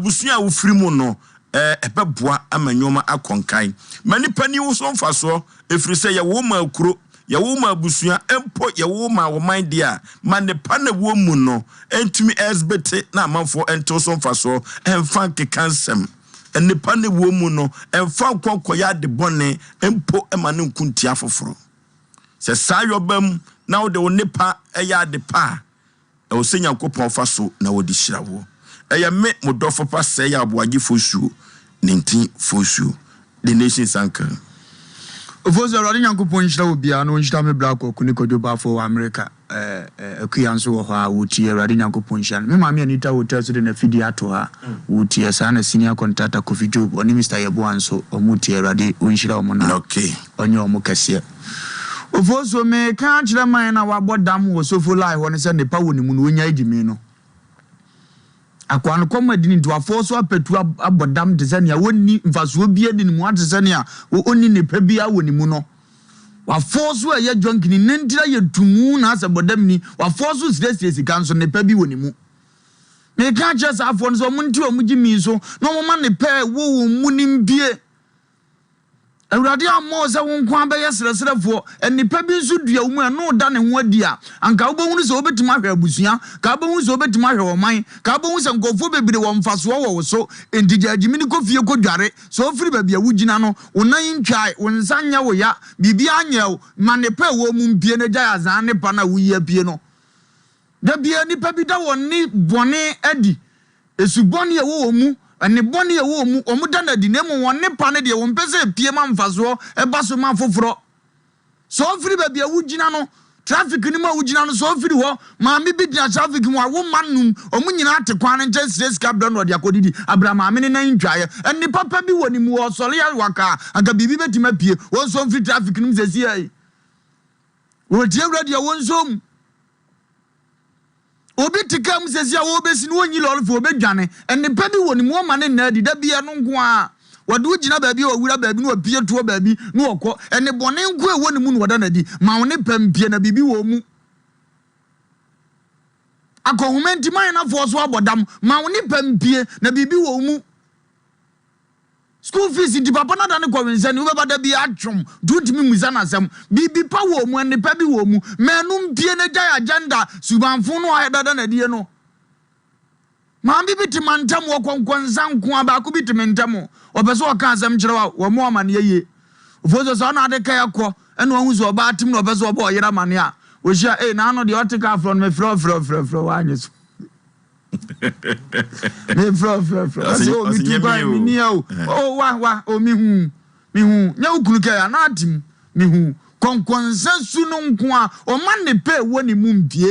Abusua a wofiri mu no, ɛbɛboa ama nneɛma akɔ nkan. Ma nnipa nni wo so mfasoɔ, ɛfiri sɛ yɛwo wo maa kuro, yɛwo wo maa abusua, mpo yɛwo wo maa ɔman deɛ a, ma nnepa no a ɛwɔ mu no ntumi ɛsbete na amanfoɔ nte wo so mfasoɔ, ɛmfa nkeka nsɛm. Nnepa no a ɛwɔ mu no, ɛmfa nkɔ nkɔyɛ ade bɔne, mpo ma no nko ntia afoforɔ. Sɛ saa yɔ ba mu na wode wo nnepa yɛ ade pa a, Ɛwɔ sɛ Nyankopɔn fa so na wɔde hyira woɔ. Ɛyɛ me, mo dɔfo pa sɛɛ Aboagye Fosuo, Nintin Fosuo, The Nation's Uncle. Ofosu, Awurade Nyankopɔn nhyira obiara na ɔnhyira me bra Kwaku ne Kwadwo Baffour wɔ Amerika eh, eh, Akua nso wɔ hɔ a wotie Awurade Nyankopɔn nhyira no. Me maame Anita Hotel nso de n'afidie ato ha wotie saa na senior contractor Kofi Job ɔne Mister Yeboah nso wɔn tie Awurade ɔnhyira wɔn na Okay. ɔnyɛ wɔn kɛseɛ. Ofosuo, Mereka akyerɛ man no a wɔabɔ dam wɔ Sofolai hɔ no sɛ nnepa wɔ ne mu no, wɔnnyae gyimii no. Akoa no kɔm adi no nti, wafɔɔ so apatu abɔ dam te sɛ nea ɔnni mfasoɔ biara nni ne mu, ate sɛ nea ɔnni nnepa biara wɔ ne mu no. Wafɔɔ so ɛyɛ jɔnkini, ne ntira yɛ tumu na asɛ bɔdamni, wafɔɔ so srɛsrɛ sika nso, nnepa bi wɔ ne mu. Mereka akyerɛ saa afoɔ no sɛ wɔnte wɔn gyimii so na wɔmma nnepa a ɛwɔ wɔn mu no mpue. Awurade ammɔ wo sɛ wo nko ara bɛyɛ srɛsrɛfoɔ. Nnepa bi nso dua wo mu a ɛno reda ne ho adi a, anka wobɛhunu sɛ wobɛtumi ahwɛ abusua, ka wobɛhunu sɛ wobɛtumi ahwɛ ɔman, ka wobɛhunu sɛ nkurɔfoɔ bebree wɔ mfasoɔ wɔ wo so. Enti gyae gyimini kɔ fie kɔdware. Sɛ wofiri baabi a wogyina no, wo nan ntwae, wo nsa nyɛ wo ya, biribiara nyɛɛ wo, ma nnepa a ɛwɔ wo mu mpue na gyae azaa nnepa no a woyi apue no. Da biara nnipa bi da wɔn nne bɔne adi, su bɔne a ɛwɔ wɔn mu, nne bɔne a ɛwɔ wɔn mu, wɔda no adi, na mmom wɔn nne pa no deɛ, wɔmpɛ sɛ epue ma mfasoɔ ba so ma afoforɔ. Sɛ wofiri baabi a wogyina no, traffic no mu a wogyina no, sɛ wofiri hɔ, maame bi gyina traffic mu, wawo mma nnum, wɔn nyinaa te kwan no nkyɛn srɛ sika brɛ no ɔde akɔdidi, abira maame no nan ntwaeɛ. Nne papa bi wɔ ne mu, ɔsɔre a waka a, anka biribi bɛtumi apue. Wɔn nso mfiri traffic no mu seesei. Wɔretie radio a wɔn nso mu. Obi te kaa mu sɛsi a wɔrebɛsi no wɔnyi lɔre fo wɔbɛdwane. Nnepa bi wɔ ne mu ɔma ne nna adi da biara no nko ara. Wɔde wo gyina baabi a wɔwura baabi na wɔpie toɔ baabi na wɔkɔ. Ɛne bɔne nko a ɛwɔ ne mu na wɔda no adi. Ma wo ne pa mpie na biribi wɔ mu. Akɔhoma nti mayenafoɔ so abɔ dam. Ma wo ne pa mpie na biribi wɔ mu. School fees nti papa no adane kɔwensani, wobɛba da bi atwom nti wontumi mmisa no asɛm. Biribi pa wɔ mu, nnepa bi wɔ mu. Ma ɛno mpue na gyae agenda subanfo no a ɛdada no adie no. Maame bi te mantam wɔ kɔnkɔnsa nko a, baako bi te me ntam. Ɔpɛ sɛ ɔka asɛm kyerɛ wo a, wammɔ amaneɛ yie. Ofo sɛ sɛ ɔna ade ka ɛkɔ ɛna wahu sɛ ɔbaa tem na ɔpɛ sɛ ɔbɔ ɔyere amaneɛ a, ɔhyia, ei naano deɛ ɔte kaa frɛ no mefrɛ ɔfrɛ ɔfrɛ ɔfrɛ wanyɛ so. mefrɛ frɛ frɛ ɔsɛ o metu kwan meni o o wa wa o mehu mehu nyɛ wo kunu kɛ anaa atim mehu kɔnkɔnsa su no nko a ɔma ne pɛ ɛwɔ ne mu mpie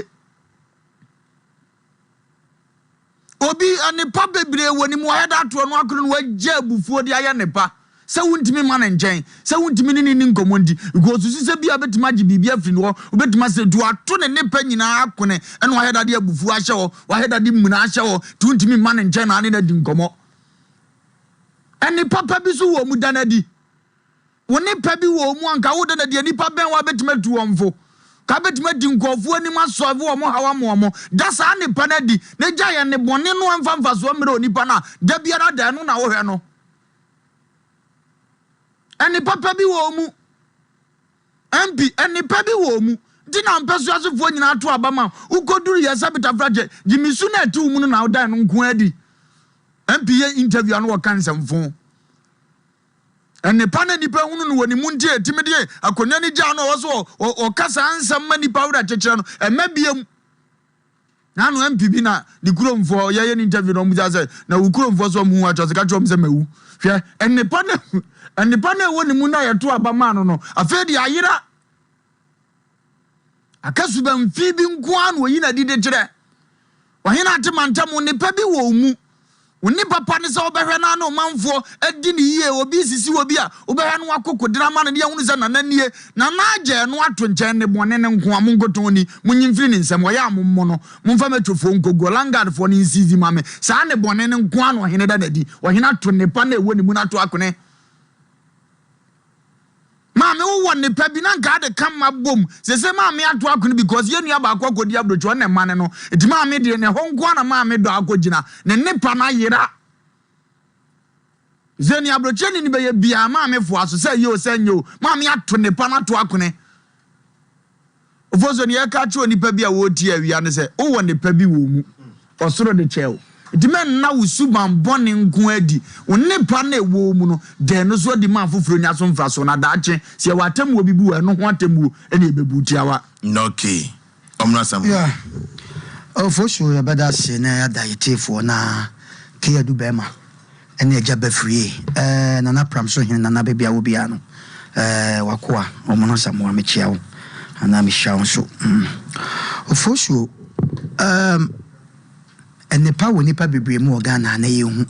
obi nnepa bebree wɔ ne mu ayɛ da atoɔ no akoro no wagya abufuo de ayɛ nnepa Sɛ wontumi mma no nkyɛn, sɛ wontumi ne no nni nkɔmmɔ nti, because osusu sɛ ebia obetumi agye biribi afiri ne hɔ, obetumi asɛ nti wato ne nnepa nyinaa akone, ɛna wayɛ dade abufuo ahyɛ hɔ, wayɛ dade mmuna ahyɛ hɔ, nti wontumi mma no nkyɛn na ane no adi nkɔmmɔ. Ɛnne papa bi nso wɔ mu, da no adi. Wo nnepa bi wɔ mu a nka woda no adi a nnipa bɛn wo a bɛtumi atu wɔn fo. Ka bɛtumi adi nkurɔfoɔ anim asɔlve wɔn haw ama wɔn. Da saa nnepa no adi, na gyae ɛnne bɔne no a ɛmfa mfasoɔ mmerɛ onipa no a da biara da ɛno na wohwɛ no. Ɛnne papa bi wɔ mu. MP, ɛnne pa bi wɔ mu. Nti na mpɛsoasofoɔ nyinaa to aba ma wo. Wokɔduru yɛ sɛ betafra kyɛ, gyimisu na ɛte wo mu no na wodan no nko adi. MP yɛ interview ano wɔka nsɛmfo. Ɛnne pa na nnipa hunu no wɔ ne mu nti a ɛtumi de akonnwa no gyaa no ɔwɔ so ɔka saa nsɛm ma nnipa werɛ kyekyerɛ no. Ɛmma biam. N'ano MP bi na ne kuromfoɔ yɛyɛ no interview na ɔmo sɛ na wo kuromfoɔ so ɔmo hu akyɛ ɔsɛ ka kyerɛ ɔmo sɛ mawu hwɛ nnepa na nnepa na ɛwɔ ne mu na yɛto aba maa no no afei de ayera aka suban fi bi nko ara na oyi na di de kyerɛ ɔhene ate mantam nnepa bi wɔ mu Wo ne papa ne sɛ wobɛhwɛ no ara ne ɔmanfoɔ adi no yie, obi resisi obi a, wobɛhwɛ no wakoko dene ama no ne yɛahunu sɛ Nana nie. Nana agya ɛno ato nkyɛn, ne bɔne no nko a, monkotɔn ni, monyi mfiri ne nsam, ɔyɛ a mommo no, momfa Metrofoɔ nkɔgu hɔ, Landguardfoɔ no nsizi ma me. Saa ne bɔne no nko ara na ɔhene da no adi. Ɔhene ato nnepa no a ɛwɔ ne mu no ato akone. Maame wo wɔ nnepa bi na nka ade ka mma bom sese maame ato akono because yɛ nua baako akɔdi abrokyi ɔne mma ne no nti maame deɛ ne hɔ nko ara na maame dɔ akɔgyina ne nnepa no ayera. Sɛ nea aburokyerɛni no bɛyɛ biara, maame foa so, sɛ ɛyɛ o, sɛ ɛnyɛ o, maame ato ne pa no ato akone. Ofosuo, nea yɛka akyerɛ onipa bi a ɔretie awia ne sɛ, wowɔ nnepa bi wɔ wo mu, ɔsoro de kyɛɛ wo. Nti mɛnna wo suban bɔne nko ara adi. Wo nnepa no a ɛwɔ wo mu no, da ɛno nso adi ma afoforɔ nya so mfasoɔ, na daakye, sɛ yɛwɔ atemmuo bi bu wo a, ɛno ho atemmuo na yɛbɛbu tiawa. Okay. Ɔmmra asɛm no. Yeah. Ofosuo, yɛbɛda ase na yɛada yɛ tiefoɔ na Keyadu bɛɛma. Ɛne agya Bafrie eh, Nana Pramso hene Nana baabi a wɔ biara no eh, W'akoa Ɔmono Asamoah mekyea wo anaa mehyira wo nso mm. Ofosuo ehm, Nnepa wɔ nnipa bebree mu wɔ Ghana ha na yɛnhu.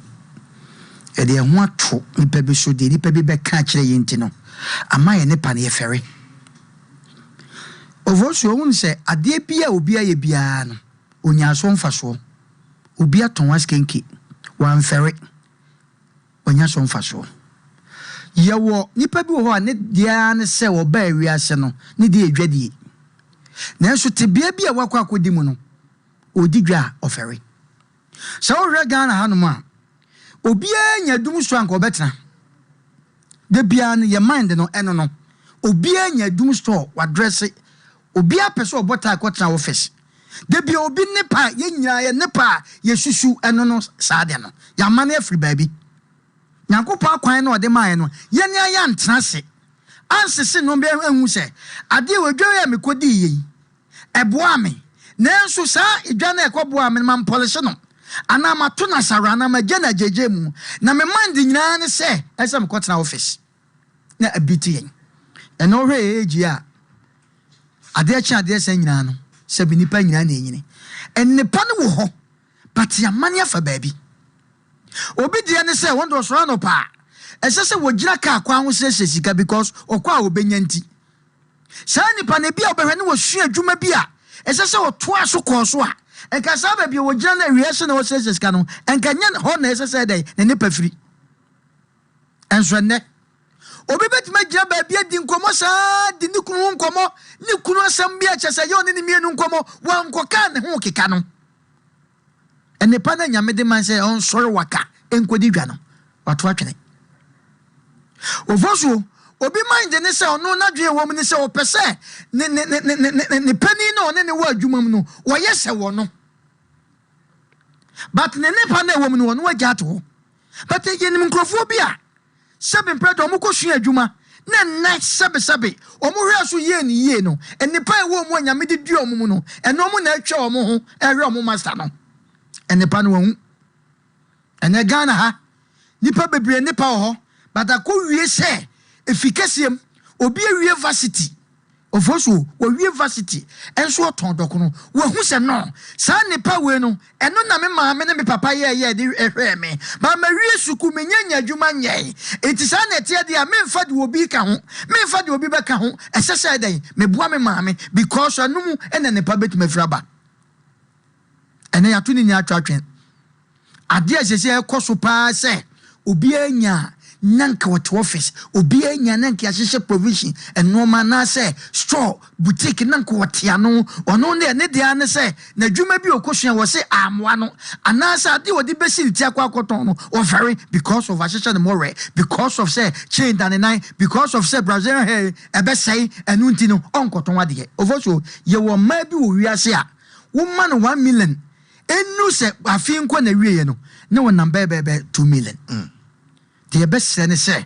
Yɛde yɛn ho ato nnipa bi so, deɛ nnipa bi bɛka akyerɛ yɛn nti no, ama yɛn nnepa no yɛfɛre. Ofosuo, wohu sɛ adeɛ bi a obi ayɛ biara no, ɔnyaa so mfasoɔ. Obi atɔn askenke, wamfɛre, wanya so mfasoɔ. Yɛwɔ nipa bi wɔ hɔ a ne deɛ ara ne sɛ ɔbaa wiase no, ne deɛ yɛ dwadie. Nanso tebea bi a wakɔ akɔdi mu no, ɔredi dwa a, ɔfɛre. Sɛ wohwɛ Ghana hanom a, obiara nya adum so a anka ɔbɛtena. Da biara no yɛ mind no ɛno no. Obiara nya adum store, wadrɛse. Obiara pɛ sɛ ɔbɔ tie kɔtena office. Da biara obi nnepa a, yɛn nyinaa yɛn nnepa a yɛsusu ɛno no saa de no, yɛamane afiri baabi. Nyankopɔn akwan no a ɔde maeɛ no, yɛn ara yɛantena ase ansese nnoɔma bi anhu sɛ adeɛ wei, dwa wei a mekɔdiiɛ yi, ɛboaa me. Nanso saa dwa no a ɛkɔboaa me no, mampɔlehye no, anaa mato no asawora, anaa magya no agyaagyaa mu. Na me mind nyinaa ne sɛ ɛsɛ sɛ mekɔtena office. Na ɛbiti yɛn. Ɛnnɛ wohwɛ yɛn age yi a, Adeɛ kye adeɛ sa nyinaa no, sɛbi nnipa nyinaa na ɛnyini. Nnepa no wɔ hɔ, but yɛamane afa baabi. Obi deɛ ne sɛ, wɔn deɛ ɔsɔre anɔpa a, ɛsɛ sɛ wɔgyina kaa kwan ho srɛsrɛ sika because ɔkɔ a ɔbɛnya nti. Saa nipa no, ebi a wobɛhwɛ ne wɔsua adwuma bi a ɛsɛ sɛ ɔtoa so kɔɔ so a, nka saa baabi a wɔgyina no awia sɛ na ɔsrɛsrɛ sika no, nka nyɛ hɔ na ɛsɛ sɛ ɛdɛn, ne nnepa firi. Nso ɛnnɛ, Obi betumi agyina baabi adi nkɔmmɔ saa ara, di ne kunu ho nkɔmmɔ, ne kunu asɛm bi a kyerɛ sɛ ɛyɛ ɔne ne mmienu nkɔmmɔ, wankɔka ne ho keka no. Nnepa no a Nyame de ma sɛ ɔnsɔre waka nkɔdi dwa no, wato atwene. Ofosuo, obi mind ne sɛ ɔno n'adwene a ɛwɔ mu ne sɛ ɔpɛ sɛ ne ne ne ne ne ne ne panin no a ɔne ne wɔ adwuma mu no, wɔyɛ sɛ wɔ no. But ne nnepa no a ɛwɔ mu no, ɔno agya ato hɔ. But yɛnim nkurɔfoɔ bi a sɛbe mprɛ de wɔkɔsua adwuma na ɛnnɛ sɛbesɛbe wɔn hwɛɛ so yɛɛ no yie no, nnepa a ɛwɔ mu a Nyame de dua wɔn mu no, ɛno wɔn na atwa wɔn ho ɛrehwɛ wɔn master no. Nnepa no wɔahu. Ɛnnɛ Ghana ha, nnipa bebree nnepa wɔ hɔ, but akɔ wie sɛ efi kɛseɛ mu, obi awie varsity, Ofosu, wawie varsity nso ɔtɔn dɔkono. Wahu sɛ no, saa nnepa wei no, ɛno na me maame ne me papa yɛɛyɛɛ de hwɛɛ me. But mawie sukuu, mennya nnya adwuma nyɛe. Enti saa na ɛteɛ deɛ a, memfa deɛ obi reka ho, memfa deɛ obi bɛka ho. Ɛsɛ sɛ dɛn? Meboa me maame because ɛno mu na nnepa bɛtumi afiri aba. Ɛnnɛ yɛato ne nyinaa atwa atwɛn. Adeɛ a seesei ɛrekɔ so paa sɛ obiara nya a na nka ɔte office, obiara nya na nka yɛahyehyɛ provision nnoɔma anaasɛ store, boutique na nka ɔte ano. Ɔno deɛ ne deɛ ara ne sɛ n'adwuma bi a ɔkɔsua wɔ se ammoa no anaasɛ adeɛ a ɔde bɛsi ne ti akɔ akɔtɔn no ɔfɛre because of ahyehyɛ ne mmɔwerɛ, because of sɛ chain da ne nan, because of sɛ Brazilian hair ɛbɛsɛe ɛno nti no ɔnkɔtɔn adeɛ. Ofosuo, yɛwɔ mmaa bi wɔ wiase a woma no 1 million Ɛnnu sɛ afe nkɔ n'awieɛ no, na wɔnam bɛɛbɛɛbɛɛ 2 million. Deɛ yɛbɛsrɛ ne sɛ,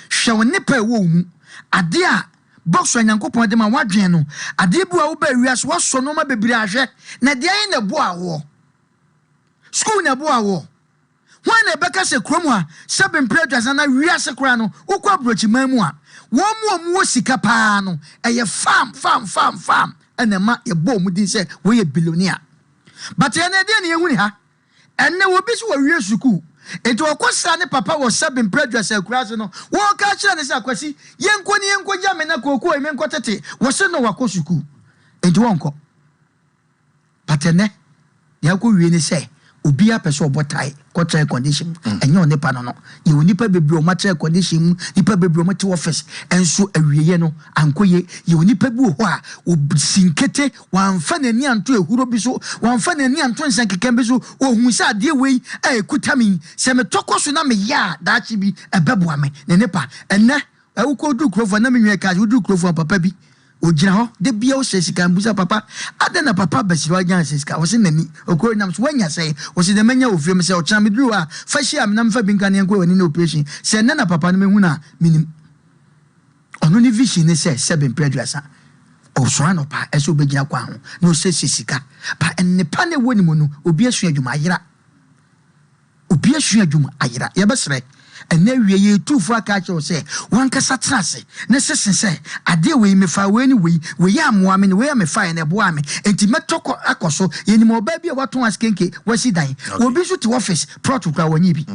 hwɛ wo nnepa a ɛwɔ wo mu, adeɛ a box a Nyankopɔn de ma woadwene no, adeɛ bi wɔ a wobaa wiase woasɔ nnoɔma bebree ahwɛ, na deɛn na ɛboaa woɔ? Sukuu na ɛboaa woɔ? Hwan na ɛbɛka sɛ kurom ha, sɛbe mprɛ aduasa anaa wiase koraa no, wokɔ aburokyiman mu a, wɔn a wɔwɔ sika paa no, ɛyɛ farm, farm, farm, farm na ɛma yɛbɔ wɔn din sɛ wɔyɛ billionaire. But yɛn ɛdeɛn na yɛhunu ha? Ɛnnɛ obi so wawie sukuu, nti ɔkɔsra ne papa wɔ sɛbe mprɛ aduasa akuraase no, wɔreka akyerɛ no sɛ Akwasi, yɛnkɔ ne yɛnkɔgya me na kookoo yi menkɔtete, wɔse no wakɔ sukuu, nti wɔnkɔ. But ɛnnɛ, nea akɔwie ne sɛ, Obiara pɛ sɛ ɔbɔ tae kɔtra air condition mu. Ɛnyɛ onipa no no. Yɛwɔ nnipa bebree a wɔatra air condition mu, nnipa bebree a wɔte office, nso awieeɛ no ankɔ yie. Yɛwɔ nnipa bi wɔ hɔ a, wɔsi nkete, wɔamfa n'ani anto ahuro bi so, wɔamfa n'ani anto nsɛnkeka bi so, ɔhuu sɛ adeɛ wei a ɛkuta me yi, sɛ metɔ kɔ so na meyɛ a, daakye bi ɛbɛboa me. Ne nnepa. Ɛnnɛ, wokɔduru Kurofoɔ, na me nua kaa sɛ, woduru Kurofoɔ a, papa bi, Ogyina hɔ da biara ɔsrɛ sika. Mibisa papa, adɛn na papa Basiriwa gyan srɛ sika? Ɔse n'ani. Okuro nam so, wanya sɛn? Ɔse deɛ manya wɔ fie. Mesɛ ɔkyena meduru hɔ a, fa hyia me na memfa bi nka ne yɛnkɔ w'ani ne operation. Sɛ ɛnnɛ na papa no mehu no a, menim. Ɔno ne vision ne sɛ sɛbe mprɛ aduasa. Ɔsɔre anɔpa a, ɛsɛ ɔbɛgyina kwan ho na ɔsrɛsrɛ sika. But nnepa no a ɛwɔ ne mu no, obi asua adwuma ayera. Obi asua adwuma ayera. Yɛbɛsrɛ, ɛnnɛ awia yi yɛtu fo aka akyerɛ wo sɛ w'ankasa tena ase na sese sɛ, adeɛ wei, mefaa wei ne wei, wei ammoa me ne wei a mefaeɛ no ɛboaa me, enti mɛtɔ kɔ akɔ so. Yɛnim ɔbaa bi a watɔn askenke, wasi dan. Obi nso te office, plot koraa wanyɛ bi.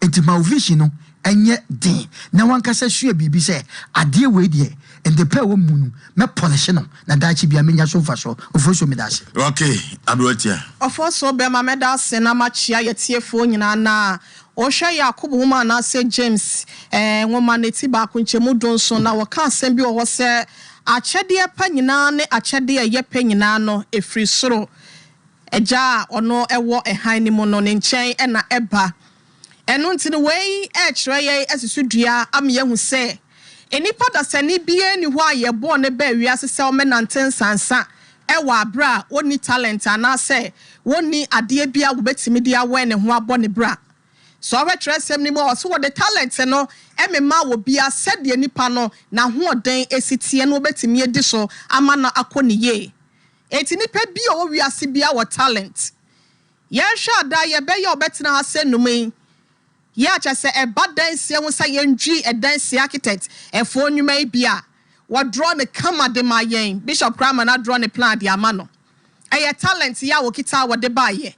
Enti ma wo vision no nyɛ den na w'ankasa sua biribi sɛ, adeɛ wei deɛ, ndepa a ɛwɔ mu no, mɛ pɔlehye no na daakye biara mɛnya so mfasoɔ. Ofosuo meda ase. Ok, Aberanteɛ. Ɔfosuo bɛma mɛda ase na makyea yɛtiefoɔ nyinaa na wohwɛ Yakobo nwoma anaasɛ James nwoma no ti baako nkyɛmu dunson na wɔka asɛm bi wɔ hɔ sɛ akyɛdeɛ pa nyinaa ne akyɛdeɛ a ɛyɛ pɛ nyinaa no ɛfiri soro Agya a ɔno wɔ hann no mu no ne nkyɛn na ɛba. Ɛno nti no, wei rekyerɛ yɛn asi so dua ama yɛahu sɛ nnipa dasani biara nni hɔ a yɛbɔɔ no baa wiase sɛ ɔmmɛnante nsansa wɔ aberɛ a ɔnni talent anaasɛ ɔnni adeɛ bi a wɔbɛtumi de awɛn ne ho abɔ ne bra. Sɛ wohwɛ twerɛsɛm no mu a, ɔse wɔde talent no memaa obiara sɛdeɛ nipa no n'ahoɔden si teɛ na ɔbɛtumi adi so ama no akɔ ne yie. Enti nipa bi a ɔwɔ wiase biara wɔ talent. Yɛnhwɛ a daa yɛbɛyɛ a ɔbɛtena ha sɛ nnoma yi. Yɛ a kyerɛ sɛ ɛba dansie ho sɛ yɛndwi ɛdansie architect foɔ nnwuma yi bi a, wɔ draw no kama de ma yɛn. Bishop koraa ama no adraw ne plan de ama no. Ɛyɛ talent yɛ a wɔkita a wɔde baeɛ.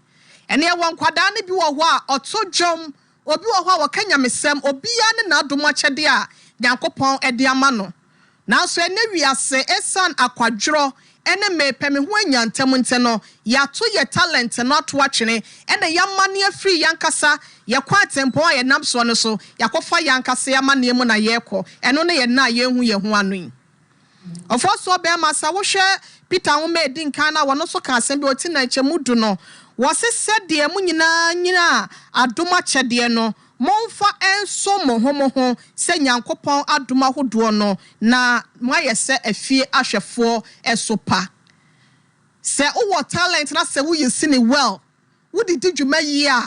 Ɛnna yɛwɔ nkwadaa no bi wɔ hɔ a ɔto dwom, obi wɔ hɔ a ɔka nyamesɛm, obiara ne n'adom akyɛdeɛ a Nyankopɔn de ama no. Nanso ɛnnɛ wiase, esiane akwadworɔ ne mepɛ-me-ho anya ntɛm nti no, yɛato yɛ talent no ato atwene na yɛamane afiri yɛn ankasa yɛn kwan tempɔn a yɛnam soɔ no so, yɛakɔfa yɛn ankasa yɛn amaneɛ mu na yɛrekɔ. Ɛno ne yɛn nna a yɛnhu yɛn ho ano yi. Ɔfɔsoɔ bɛrima, sɛ wohwɛ Peter nwoma a ɛdi nkan no a, ɔno nso ka asɛm bi, ɔti na nkyɛmu du no, wɔse sɛdeɛ mo nyinaa nyaa adom akyɛdeɛ no, Momfa nsom mo ho mo ho sɛ Nyankopɔn adom ahodoɔ no, na moayɛ sɛ afie ahwɛfoɔ so pa. Sɛ wowɔ talent na sɛ wo use no well, wode di dwuma yie a,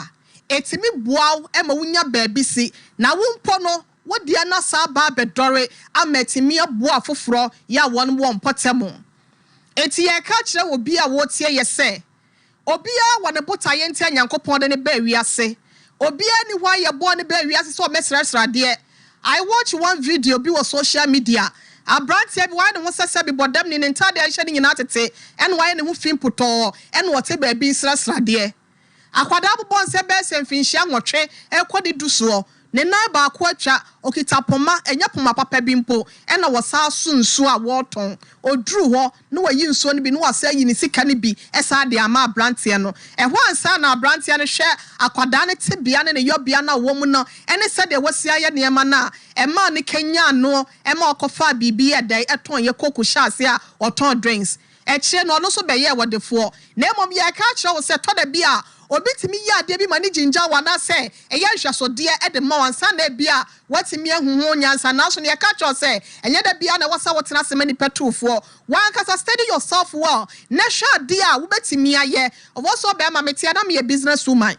ɛtumi boa wo ma wonya baabi si, na wo mpo no, wo deɛ no asan aba abɛdɔre ama atumi aboa afoforɔ yɛ a wɔn wɔ mpɔtam. Enti yɛreka akyerɛ obi a ɔretie yɛ sɛ, Obiara wɔ ne botaeɛ nti a Nyankopɔn de no baa wiase. Obiara nni hɔ a yɛbɔɔ no baa wiase sɛ ɔmmɛsrɛsrɛ adeɛ. I watch one video bi wɔ social media, abranteɛ bi wayɛ ne ho sɛ sɛbi bɔdamni, ne ntaadeɛ a ɛhyɛ no nyinaa tete ɛna wayɛ ne ho fi mpotɔɔ ɛna ɔte baabi resrɛsrɛ adeɛ. Akwadaa bobɔ nsɛ bɛyɛ sɛ mfinhyia nwɔtwe rekɔ ne du soɔ, ne nan baako atwa, ɔkita poma, ɛnyɛ poma papa bi mpo, ɛna wɔsan so nsuo a wɔretɔn. Ɔduru hɔ na wayi nsuo no bi na wasan ayi ne sika no bi san de ama aberanteɛ no. Ɛhɔ ansa na aberanteɛ no hwɛ akwadaa no tebea ne ne yɔbea no a ɔwɔ mu no ne sɛdeɛ wasi ayɛ nneɛma no a, ɛmaa no kanyan no ma ɔkɔfaa biribi yɛɛ dɛn tɔn yɛ koko hyɛɛ aseɛ a ɔtɔn drinks. Akyire no, ɔno nso bɛyɛɛ ɔdefoɔ. Na mmom yɛreka akyerɛ wo sɛ, ɛtɔ da bi a, obi tumi yɛ adeɛ bi ma no gyingya wo anaasɛ ɛyɛ nhwɛsodeɛ de ma wo ansa na ebia woatumi ahu ho nyansa. Nanso no, yɛka kyerɛ wo sɛ, ɛnyɛ da biara na ɛwɔ sɛ wotena ase ma nnipa tu wo foɔ. W'ankasa study yourself well na hwɛ adeɛ a wobɛtumi ayɛ. Ɔwɔ sɛ ɔbarima, mete ha na meyɛ business woman.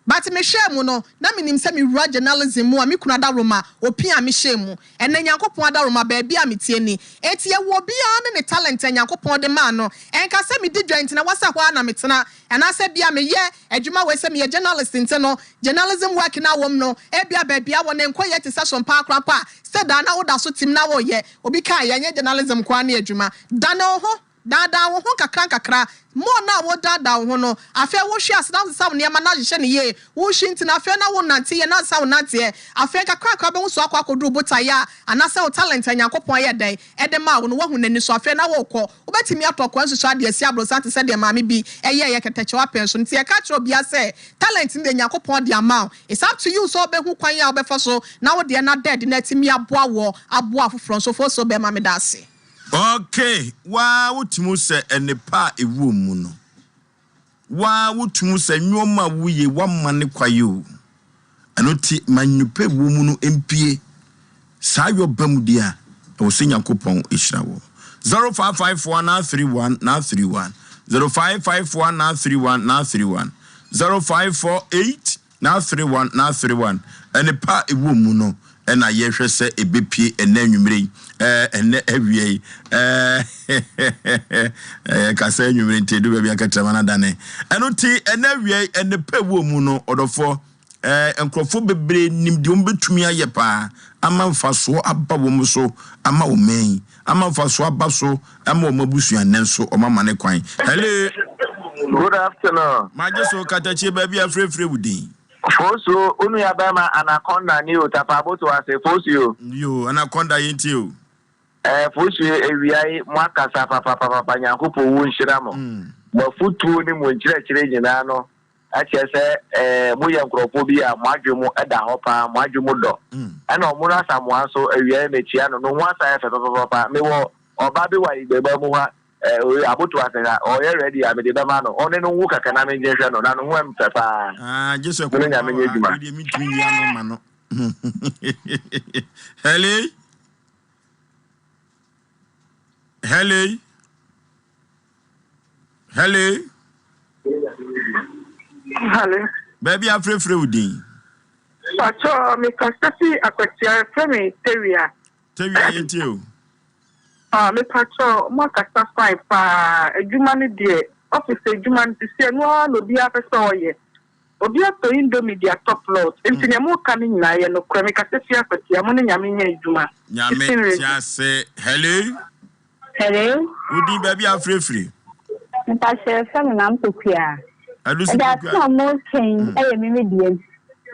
But me hwɛɛ mu no, na me nim sɛ me wura journalism mu a me kunu adaworoma opia me hyɛɛ mu. Ɛnɛ Nyankopɔn adaworoma baabi a me teɛ ni. Enti yɛwɔ obiara ne ne talent a Nyankopɔn de maa no. Ɛnka sɛ me di dwa nti na wasa hɔ ara na me tena. Anaasɛ bia me yɛ adwuma wei sɛ me yɛ journalist nti no, journalism work no a wɔ mu no, ebia baabi a wɔ no nkɔ yɛ te sɛ Sompaa koraa mpo a, still daa na wo da so tim na wo yɛ. Obi kaa yɛ, ɛnyɛ journalism nko ara ne adwuma. Dane wo ho. Daadaa wo ho nkakrankakra. More no a wodaadaa wo ho no, afei wohwe ase na wosesa wo nneɛma na ahyehyɛ no yie. Wohwe nti no, afei na wonante yie na asesa wo nanteɛ. Afei nkakrankakra wobɛhu sɛ woakɔ akɔduru wo botaeɛ a anaasɛ wo talent a Nyankopɔn ayɛ dɛn de maa wo no, woahu n'ani so. Afei na worekɔ. Wobɛtumi atɔ kwan nsusu ade asi aborosan te sɛ deɛ maame bi yɛeɛ kɛtɛkyɛw apɛn so no. Nti yɛka kyerɛ obiara sɛ talent no deɛ Nyankopɔn de ama wo. It's up to you sɛ wobɛhu kwan a wobɛfa so na wo deɛ no ada adi na atumi aboa woɔ aboa afoforɔ nso. Fosuo bɛɛma meda ase. Ok, woaa wotumi hu sɛ nnepa a ɛwɔ mu no, woaa wotumi hu sɛ nnoɔma a woyɛ woama no kwae o, ɛno nti ma nnepa a ɛwɔ mu no mpue. Saa yɔ ba mu deɛ a, ɛwɔ sɛ Nyankopɔn hyira wo. 0554 931 931 0554 931 931 0548 N'aferewa, n'aferewa, nnepa a ɛwɔ mu no na yɛhwɛ sɛ ɛbɛpue ɛnnɛ anwummerɛ yi, ɛɛ, ɛnnɛ awia yi, ɛɛ, yɛkasa anwummerɛ nti ɛdu baabi a kɛtrɛma no adane. Ɛno nti ɛnnɛ awia yi, nnepa a ɛwɔ mu no, ɔdɔfoɔ, ɛɛ, nkurɔfoɔ bebree nim deɛ wɔbɛtumi ayɛ paa ama mfasoɔ aba wɔn so, ama ɔman yi, ama mfasoɔ aba so, ama wɔn abusua, nanso wɔn ama ne kwan. Hello. Good afternoon. Magye so katakyie baabi a frɛfrɛ wo din. Fosuo, wo nua bɛrima Anaconda ni o, Tapa Aboto ase, Fosuo. Yo, Anaconda yɛn tie o. Eh, Fosuo awia yi mo akasa papapapapa Nyankopɔn wo nhyira mo. Mo afutuo ne mo nkyerɛkyerɛ nyinaa no Ɛkyerɛ sɛ moyɛ nkurɔfoɔ bi a mo adwene mu da hɔ paa, mo adwene mu dɔ. Ɛna Ɔmono Asamoah nso, awia yi mekyea no, ne ho asa yɛ fɛ papapapa. Mewɔ ɔba bi wɔ Ayigbeba mu ha, ɔyɛ aboto ase ha, ɔyɛ ready a mede bɛma no. Ɔne no nwo kɛkɛ na mengye nhwɛ no, na ne ho ɛm fɛ paa. Ah, gye sɛ Mo ne kɔmpa Nyame wɔ nyɛ ha, adwuma. wei deɛ mentumi nyi ano ma no. Hello? Hello? Hello. Hello. Baabi afrɛfrɛ wo din. Pacho, me kasa fi akwatia yɛfrɛ me Tewia. Tewia yɛn tie o. Ah, me pacho, mo akasa fine paa. Adwuma no deɛ, office adwuma no sisi ɛno ara na obiara pɛ sɛ ɔyɛ. Obi atɔ indomie de atɔ plot. Nti nea mo ka no nyinaa yɛ nokorɛ. Me kasa fi akwatia, mo ne Nyame nyɛ adwuma. Nyame Kitchen te ase. Hello. Hello. Wo din baabi a afrɛ firi. Mpakyɛ yɛfrɛ me Maame Pokuaa. Adusi Ɛde Pokuaa. asɛm a mo ka yi ɛyɛ me me deɛ.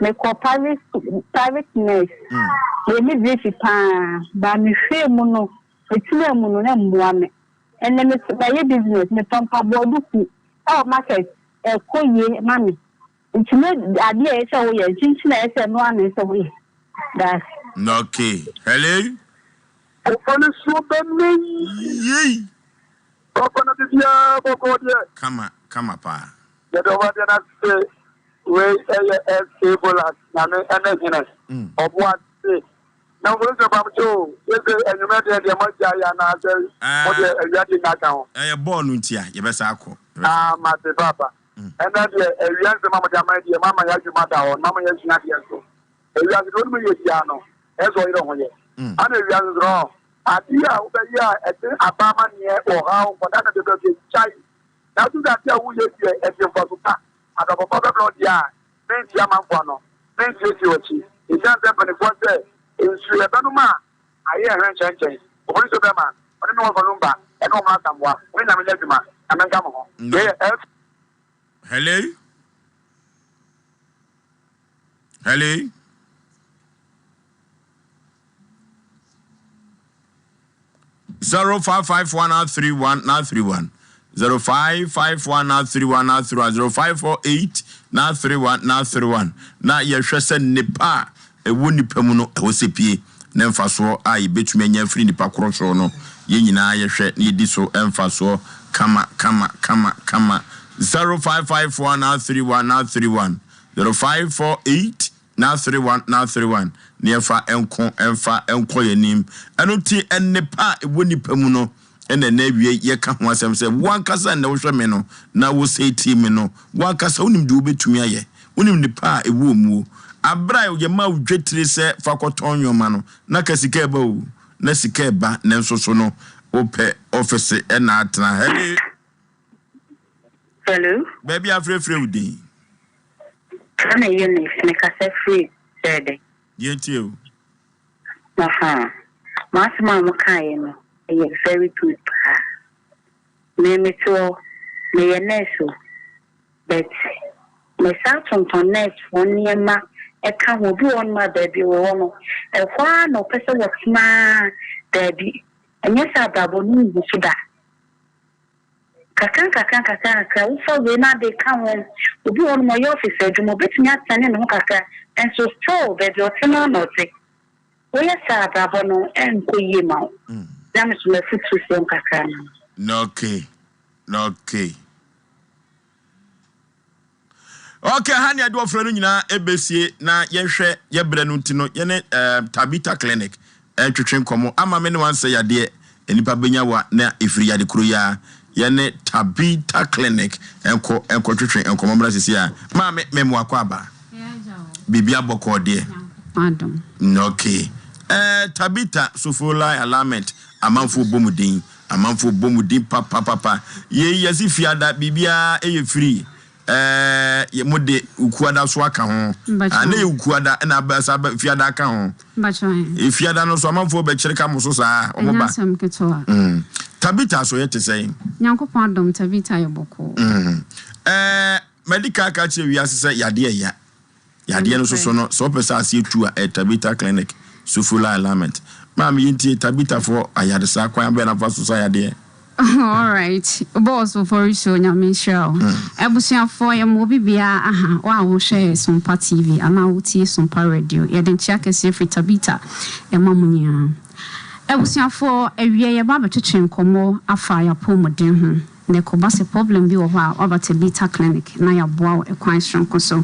Me kɔ private school private nurse. Meyɛ midwifery paa but me hwɛɛ mu no me tenaa mu no na ɛmmoa me. Ɛnɛ me mɛyɛ business me tɔn mpaboa duku ɛwɔ market ɛkɔ yie ma me. Nti me adeɛ a ɛyɛ sɛ woyɛ nkyinkyin a ɛyɛ sɛ ɛno ara na ɛyɛ sɛ woyɛ. That's. Okay. Hello. Ɔfa no suo bɛmɛn. Yei. Papa na bibiaa bɔkɔɔ deɛ. Kama kama paa. Yɛda ɔbɔadeɛ no ase wei ɛyɛ SA Bolas Nyame ɛne hene ɔboase na mfoni sɛ mpamokyɛ o sese anwummerɛ deɛ deɛ moagya yɛ anaa sɛ mo deɛ awia deɛ nya ka ho. Ɛyɛ bɔɔl no nti a yɛbɛsa akɔ. Ah mate papa ɛnɛ deɛ awia nsɛm a mode ama deɛ moama yɛ adwuma da hɔ na moama yɛasua adeɛ nso. Ewiase deɛ onim yɛ biara no, ɛyɛ sɛ ɔyere ho yɛ. Ana ewiase nso no, adeɛ a wobɛyɛ a ɛde aba amanneɛ, ɔhaw, nkwadaa na bɛba fie, gyae. Nanso sɛ adeɛ a woyɛ deɛ ɛde mfaso pa, abrabɔ pa bɛbrɛ wo deɛ a, mentie amanfoɔ ano, mentietie w'akyi. Esiane sɛ mpanimfoɔ sɛ nsuo yɛbɛnom a ayɛ ɛhwɛ nkyɛnkyɛn, ofori so bɛma ɔne me wɔfa Lumba ɛne wɔn Asamoah, mo ne Nyame nyɛ adwuma, Nyame nka mo ho. Wei yɛ F. Hello? Hello? 0551 931 931 0551 931 931 0548 931 931 na yɛhwɛ sɛ nnepa a ɛwɔ nipa mu no ɛwɔ sɛ pie ne mfasoɔ a yɛbɛtumi anya afiri nipa korɔ so no yɛn nyinaa yɛhwɛ na yɛdi so mfasoɔ kama kama kama kama 0551 931 931 0548 931 931 na yɛmfa nko mfa nkɔ yɛn anim. Ɛno nti nnepa a ɛwɔ nipa mu no na ɛnɛ awiei yɛka ho asɛm sɛ wo ankasa nnɛ wohwɛ me no na wosɛe tie me no, wo ankasa wonim deɛ wobɛtumi ayɛ, wonim nnepa a ɛwɔ wo muo. Aberɛ a yɛma wo dwetire sɛ fa kɔtɔn nnoɔma no, na ka sika ɛba o, na sika ɛba, nanso so no wopɛ ɔfese na atena. Hello. Hello. Baabi a frɛfrɛ wo din. Frɛ me Eunice, mekasa firi Sɛɛdɛ. Yɛntie o. Ahaa, mo asɛm a mo kaeɛ no ɛyɛ very good paa. Me mete hɔ, meyɛ nurse o, but mesan tontɔn nurse foɔ nneɛma ɛka ho. Obi wɔ hɔnom a baabi ɔwɔ no, ɛhɔ ara na ɔpɛ sɛ wɔtena ara. Daabi, ɛnyɛ sɛ abrabɔ no ngu so da. Kakra nkakra nkakra nkakra, wofa wei na ade ka ho. Obi wɔ hɔnom ɔyɛ office adwuma, obetumi atɛne ne ho kakra, nso still baabi a ɔte no ara na ɔte. Woyɛ saa a, abrabɔ no ɛnkɔ yie ma wo. Na me nso m'afutusɛm kakra no no. Okay, okay. Okay, ha ne yɛde ɔfrɛ no nyinaa ɛbɛsie na yɛnhwɛ yɛ berɛ no nti no yɛne eh, Tabita Clinic ɛntwetwe nkɔmmɔ ama me ne wansɛ yadeɛ nnipa bɛnya wa na ɛfiri yade kuro yi a yɛne Tabita Clinic ɛnkɔ ɛnkɔtwetwe nkɔmmɔ mmra sisi a maame mɛmoa kɔ aba biribi abɔkɔɔ deɛ okay eh, Tabita Sofolai Alignment amanfoɔ bɔ mu din Amanfoɔ bɔ mu din papapapa. Yei yɛse fiada biribiara yɛ free ɛɛ mo de ukuada so aka ho. Ah, na yɛ ukuada ɛna aba sa aba fiada aka ho. Fiada no so amanfoɔ bɛkyere ka mo so saa wɔn ba. Ɛnyɛ asɛm ketewa. Mm. Tabita so yɛ te sɛn? Nyankopɔn adom Tabita yɛ bɔkɔɔ. Mm. Ɛɛ madi kan aka akyerɛ wiase sɛ yadeɛ ɛya. Yadeɛ no soso no, sɛ wopɛ sɛ aseɛ tu a, ɛyɛ Tabitha Clinic, Sofula Alignment. Maame yɛntie, Tabithafoɔ ayaresa, kwan bɛn na fa so sa yadeɛ? Alright boss Oforisuo Nyame nhyira wo. Abusuafoɔ yɛma obi biara aha, wo a wo hwɛ Sompa TV anaa wo tie Sompa Radio, yɛde nkyea kɛseɛ firi Tabitha ɛma mo nyinaa. Abusuafoɔ awiɛ yɛba abɛtwetwe nkɔmmɔ afa yɛapɔmuden ho. Na ɛkɔba sɛ problem bi wɔ hɔ a, woaba Tabitha Clinic na yɛaboa wo ɛkwan soronko so.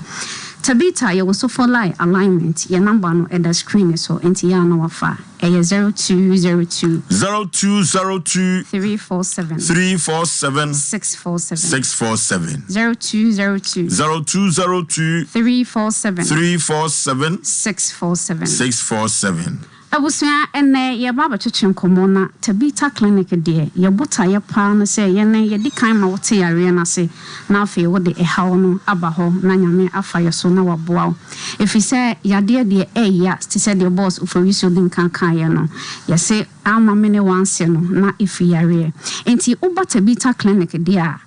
Tabitha, yɛwɔ Sofolai alignment, yɛn number no ɛda screen no so, enti yɛ a na wafa. Ɛyɛ 0202. 0202. 347. 347. 647. 647. 0202. 0202. 347. 347. 647. 647. Abusua, ɛnnɛ yɛreba abɛtwetwe nkɔmmɔ na Tabitha Clinic deɛ, yɛn botaeɛ paa ne sɛ yɛne yɛdi kan ma wote yareɛ no ase na afei wode ɛhaw no aba hɔ na Nyame afa yɛ so na waboa wo. Ɛfiri sɛ yadeɛ deɛ ɛya te sɛ deɛ Boss Oforisuo di nkan kaeɛ no, yɛse amma me ne wanse no na ɛfiri yareɛ. Enti woba Tabitha Clinic deɛ a,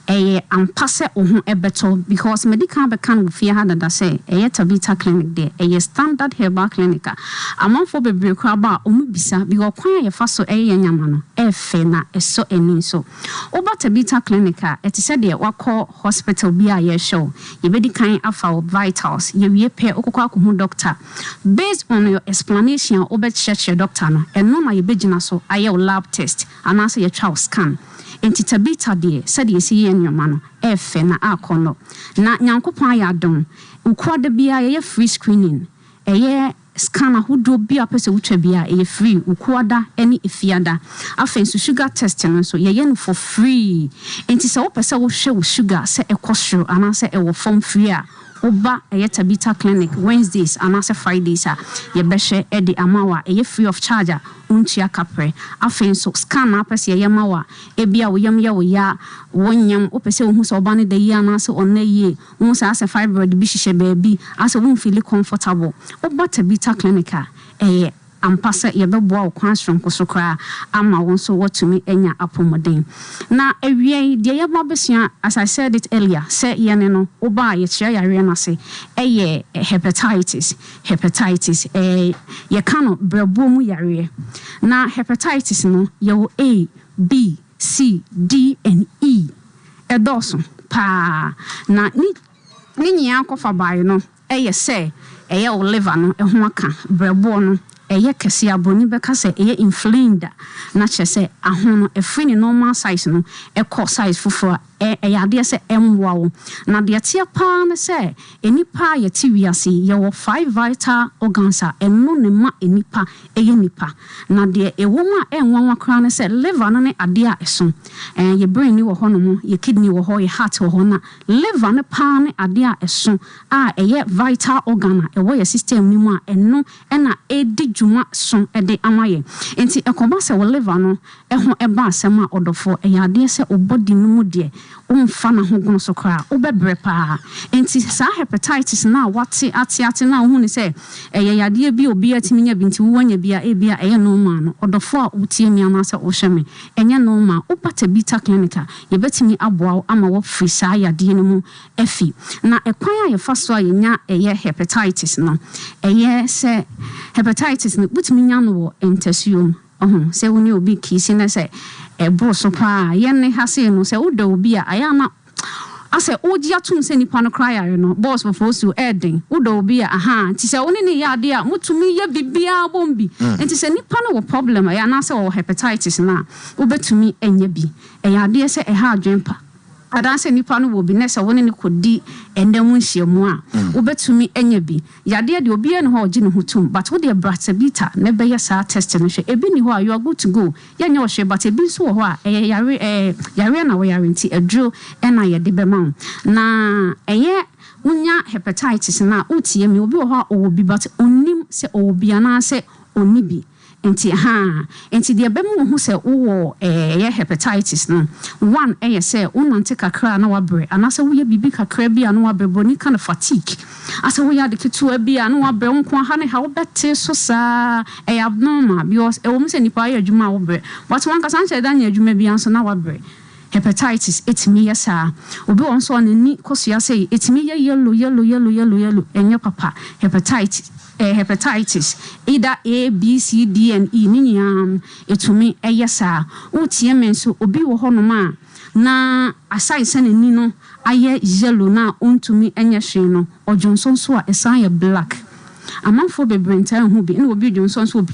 Ɛyɛ ampa sɛ wo ho bɛtɔ because madi kan abɛka no wɔ fie ha dada sɛ ɛyɛ Tabitha clinic deɛ ɛyɛ standard herbal clinic a amanfoɔ bebree koraa ba a wɔn bisa because kwan a yɛfa so yɛ yɛn nyama no ɛfɛ na ɛsɔ ani nso. Woba Tabitha clinic a ɛte sɛ deɛ wakɔ hospital bi a yɛrehwɛ wo, yɛbɛdi kan afa wo vitals, yɛwie pɛ wokɔkɔ akɔhu doctor based on your explanation a wobɛkyerɛkyerɛ doctor no ɛno na yɛbɛgyina so ayɛ wo lab test anaasɛ yɛtwa wo scan. Enti Tabitha deɛ, sɛdeɛ yɛsi yɛ nnoɔma no, ɛɛfɛ na akɔnnɔ. Na Nyankopɔn ayɛ adom, Nkoa da biara yɛyɛ free screening, ɛyɛ scan ahodoɔ biara a wopɛ sɛ wotwa biara, ɛyɛ free, Wukuada ne Efiada. Afei nso sugar test no nso, yɛyɛ no for free. Enti sɛ wopɛ sɛ wohwɛ wo sugar sɛ ɛkɔ soro anaasɛ ɛwɔ fam free a, Woba ɛyɛ Tabitha clinic Wednesdays anaasɛ Fridays a, yɛbɛhwɛ de ama wo a ɛyɛ free of charge a wontua kaprɛ. Afei nso scan na wopɛ sɛ yɛyɛ ma wo a, ebia wo yam yɛ wo ya, wonyam, wopɛ sɛ wohu sɛ wo ba no da yie anaasɛ ɔnna yie, wohu sɛ asɛ fibroid bi hyehyɛ baabi, asɛ wonfeeli comfortable. Woba Tabitha clinic a, ɛyɛ. Ampa sɛ yɛbɛboa wo kwan soronko so koraa ama wo nso woatumi anya apɔmuden. Na awiei, deɛ yɛba abɛsua, as I said it earlier, sɛ yɛne no, woba a yɛkyerɛ yareɛ no ase, ɛyɛ hepatitis. Hepatitis, ɛɛ, yɛka no berɛboɔ mu yareɛ. Na hepatitis no, yɛwɔ A, B, C, D and E. Ɛdɔɔso paa. Na ne, ne nyinaa kɔfa baeɛ no, Ɛyɛ sɛ ɛyɛ wo liver no ho aka, brɛboɔ no ɛyɛ kɛse a broni bɛka sɛ ɛyɛ inflamed a na kyerɛ sɛ aho no ɛfiri ne normal size no ɛkɔ size foforɔ a ɛyɛ adeɛ sɛ ɛmmoa wo. Na deɛ ɛteɛ paa ne sɛ nnipa a yɛte wiase yi yɛwɔ five vital organs a ɛno na ɛma nnipa ɛyɛ nnipa. Na deɛ ɛwɔ mu a ɛnwanwa koraa ne sɛ liver no ne adeɛ a ɛso. Ɛɛ yɛ brain wɔ hɔ nom, yɛ kidney wɔ hɔ, yɛ heart wɔ hɔ na Liver no paa ne adeɛ a ɛso a ɛyɛ vital organ a ɛwɔ yɛ system no mu a ɛno na ɛdi. dwuma so de ama yɛn. Enti ɛkɔba sɛ wo liver no ho ba asɛm a, ɔdɔfoɔ, ɛyɛ adeɛ sɛ wo body no mu deɛ womfa n'ahogono so koraa, wobɛbrɛ paa. Enti saa hepatitis no a woate ate ate no a wohu no sɛ ɛyɛ yadeɛ bi a obiara tumi nya bi nti wo woanya bi a ebia ɛyɛ normal no, ɔdɔfoɔ a wotie me anaasɛ wohwɛ me, ɛnyɛ normal. Woba Tabitha Clinic a, yɛbɛtumi aboa wo ama woafiri saa yadeɛ no mu afi. Na ɛkwan a yɛfa so a yɛnya ɛyɛ hepatitis no, ɛyɛ sɛ hepatitis no wotumi nya no wɔ ntasuo mu. Ɔho, sɛ wo ne obi kiisi na sɛ ɛboro so paa a, yɛn ha sei no, sɛ wodɔ obi a, ayɛ a na asɛ wogye atom sɛ nipa no koraa yare no, boss foforɔ su, ɛyɛ den. Wodɔ obi a, ahaa, nti sɛ wo ne no yɛ adeɛ a, motumi yɛ biribiara bom bi. Nti sɛ nipa no wɔ problem ɛyɛ anaasɛ ɔwɔ hepatitis no a, wobɛtumi anya bi. Ɛyɛ adeɛ sɛ ɛha adwene pa. Anaasɛ nipa no wɔ bi na sɛ wo ne no kɔdi nna mu nhyiamu a, wobɛtumi anya bi. Yadeɛ deɛ obiara nni hɔ a ɔgye ne ho tom but wo deɛ bra Tabitha na bɛyɛ saa test no hwɛ. Ebi nni hɔ a you are good to go, yɛnyɛ wo hwee but ebi nso wɔ hɔ a ɛyɛ yare ɛɛ yareɛ na woyare nti aduro na yɛde bɛma wo. Na ɛyɛ wonya hepatitis no a wotie me, obi wɔ hɔ a ɔwɔ bi but ɔnnim sɛ ɔwɔ bi anaasɛ ɔnni bi. Nti haa, nti deɛ ɛbɛma wahu sɛ wowɔ ɛyɛ hepatitis no, one ɛyɛ sɛ wonante kakra a na wabrɛ, anaasɛ woyɛ biribi kakra bi a na wabrɛ, broni ka no fatigue, asɛ woyɛ ade ketewa bi a na wabrɛ, wo nko ara ha ne ha wobɛte so saa, ɛyɛ abnormal because ɛwɔ mu sɛ nipa woyɛ adwuma a wobrɛ, but wankasa nhyɛ da nyɛ adwuma biara nso na wabrɛ. Hepatitis ɛtumi yɛ saa. Obi wɔ hɔ nso a n'ani kɔsoa sei, ɛtumi yɛ yellow yellow yellow yellow yellow, ɛnyɛ papa. Hepatitis. Ɛyɛ hepatitis, either A, B, C, D and E, ne nyinaa no, ɛtumi yɛ saa. Wotie me nso, obi wɔ hɔnom a na aside sɛ n'ani no ayɛ yellow no a ɔntumi nyɛ hwee no, ɔdwonsɔ nso a ɛsan yɛ black. Amanfoɔ bebree ntaa nhu bi, ɛna obi dwonsɔ nso obi.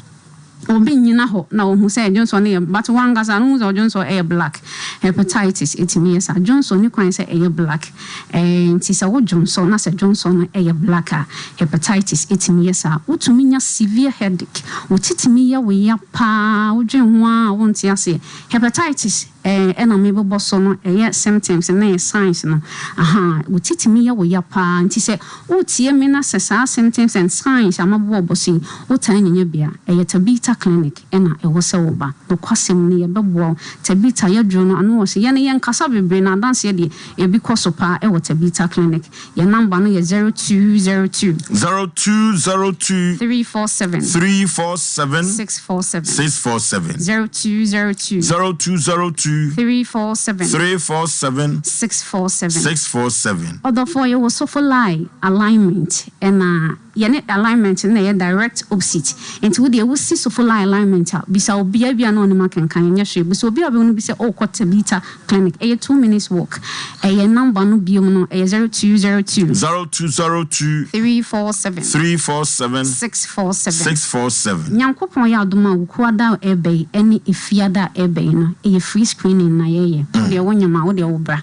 Obi nnyina hɔ na ohu sɛ dwonsɔ no yɛ but wankasa no wohu sɛ ɔdwonsɔ yɛ black. Hepatitis etumi yɛ saa. Dwonsɔ nni kwan sɛ ɛyɛ black. Ɛɛ nti sɛ wo dwonsɔ na sɛ dwonsɔ no yɛ black a, hepatitis etumi yɛ saa. Wotumi nya severe headache. Wo ti tumi yɛ wo ya paa, wodwen ho ara a wonte aseɛ. Hepatitis. Ɛɛ ɛna me bobɔ so no ɛyɛ symptoms ne signs no ahaa wo ti tumi yɛ wo ya paa nti sɛ wo tie me na sɛ saa symptoms and signs a mabobɔ bɔ so yi wo taa nyanya bi a ɛyɛ Tabitha clinic ɛna ɛwɔ sɛ wo ba nokwasɛm ni yɛbɛboa wo Tabitha yɛduro no ano wɔ so yɛn yɛn kasa bebree na adanseɛ deɛ ebi kɔ so paa ɛwɔ Tabitha clinic yɛn number no yɛ 0202. 0202. 347. 347. 647. 647. 0202. 0202. 347. 347. 647. 647. Ɔdɔfoɔ yɛwɔ sofo line alignment ɛna yɛne alignment no na ɛyɛ direct opposite nti wo deɛ wo si sofo line alignment a bisa obiara bi a na ɔnim akenkan ɛnyɛ hwee bisa obi a ɔbɛhu no bi sɛ ɔrekɔ Tabitha clinic ɛyɛ 2 minutes walk. Ɛyɛ number no biom no ɛyɛ 0202. 0202. 347. 347. 647. 647. Nyankopɔn yɛ adom a Wukuada a ɛreba yi ɛne Efiada a ɛreba yi no ɛyɛ free screening na yɛyɛ. Wo deɛ wo nyem a wo deɛ wo bra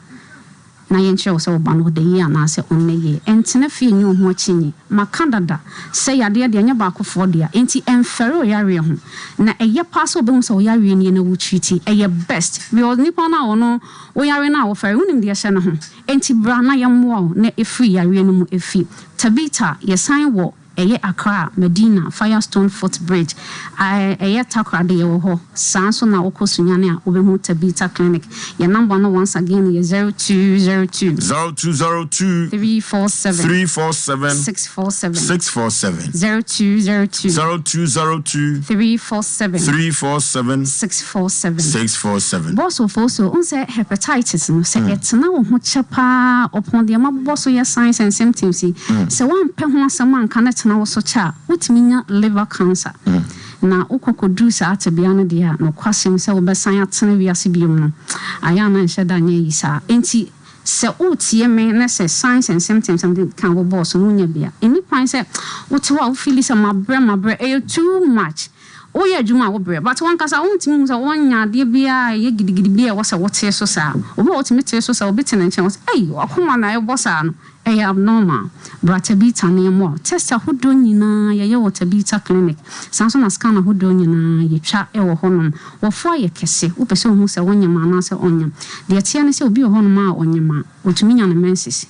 na yɛnkyerɛ wo sɛ wo ba no ɔda yie anaasɛ ɔnna yie. Ɛntena fie nyi wo ho akyinnye. Maka dada sɛ yadeɛ deɛ ɛnyɛ baakofoɔ dea enti ɛmfɛre wo yareɛ ho. Na ɛyɛ paa sɛ wobɛhu sɛ wo yareɛ nie na wo treat. Ɛyɛ best because nipa no a ɔno wo yare no a wofɛre wonim deɛ ɛhyɛ ne ho. Enti bra na yɛmmoa wo na ɛfiri yareɛ no mu ɛfi. Tabitha yɛsan wɔ ɛyɛ Accra, Medina, Firestone Foot Bridge, ɛyɛ Takoradi yɛwɔ hɔ. Saa nso na wokɔ Sunyani a wobɛhu Tabitha Clinic. Yɛn number no once again yɛ 0202. 0202. 347. 347. 647. 647. 0202. 0202. 347. 347. 647. 647. Boss Ofosu, wohu sɛ hepatitis no, sɛ ɛtena wo ho kyɛ paa, ɔpɔn deɛ mabobɔ so yɛ signs and symptoms yi, sɛ woampɛ ho asɛm anka na ɛtena wo so kyɛ a, wotumi nya liver cancer. Na wokɔ kɔduru saa tebea no deɛ a, nokwasɛm sɛ wobɛsan atena wiase biom no, ayɛ a na ɛnhyɛ da nyɛ ayi saa. Enti sɛ woretie me na sɛ signs and symptoms a mede kan bobɔɔ so no wonya bi a, ɛnni kwan sɛ wote hɔ a wo feeli sɛ mabrɛ mabrɛ, ɛyɛ too much. Woyɛ adwuma a wobrɛ but wankasa wontumi nhu sɛ wonya adeɛ biara a ɛyɛ gidigidi bi a ɛwɔ sɛ wote so saa. Obi wɔ hɔ otumi te so saa, obi te ne nkyɛn ɔse ei w'akoma na ɛbɔ saa no, ɛyɛ abnormal. Bra Tabitha na yɛmmoa wo. Test ahodoɔ nyinaa yɛyɛ wɔ Tabitha clinic. Saa nso na scan ahodoɔ nyinaa yɛtwa wɔ hɔnom. Wɔfo ayɛ kɛse, wopɛ sɛ wohu sɛ wonyem anaasɛ ɔnyem. Deɛ ɛteɛ ne sɛ obi wɔ hɔnom a ɔnyem a, ɔtumi nya ne menses.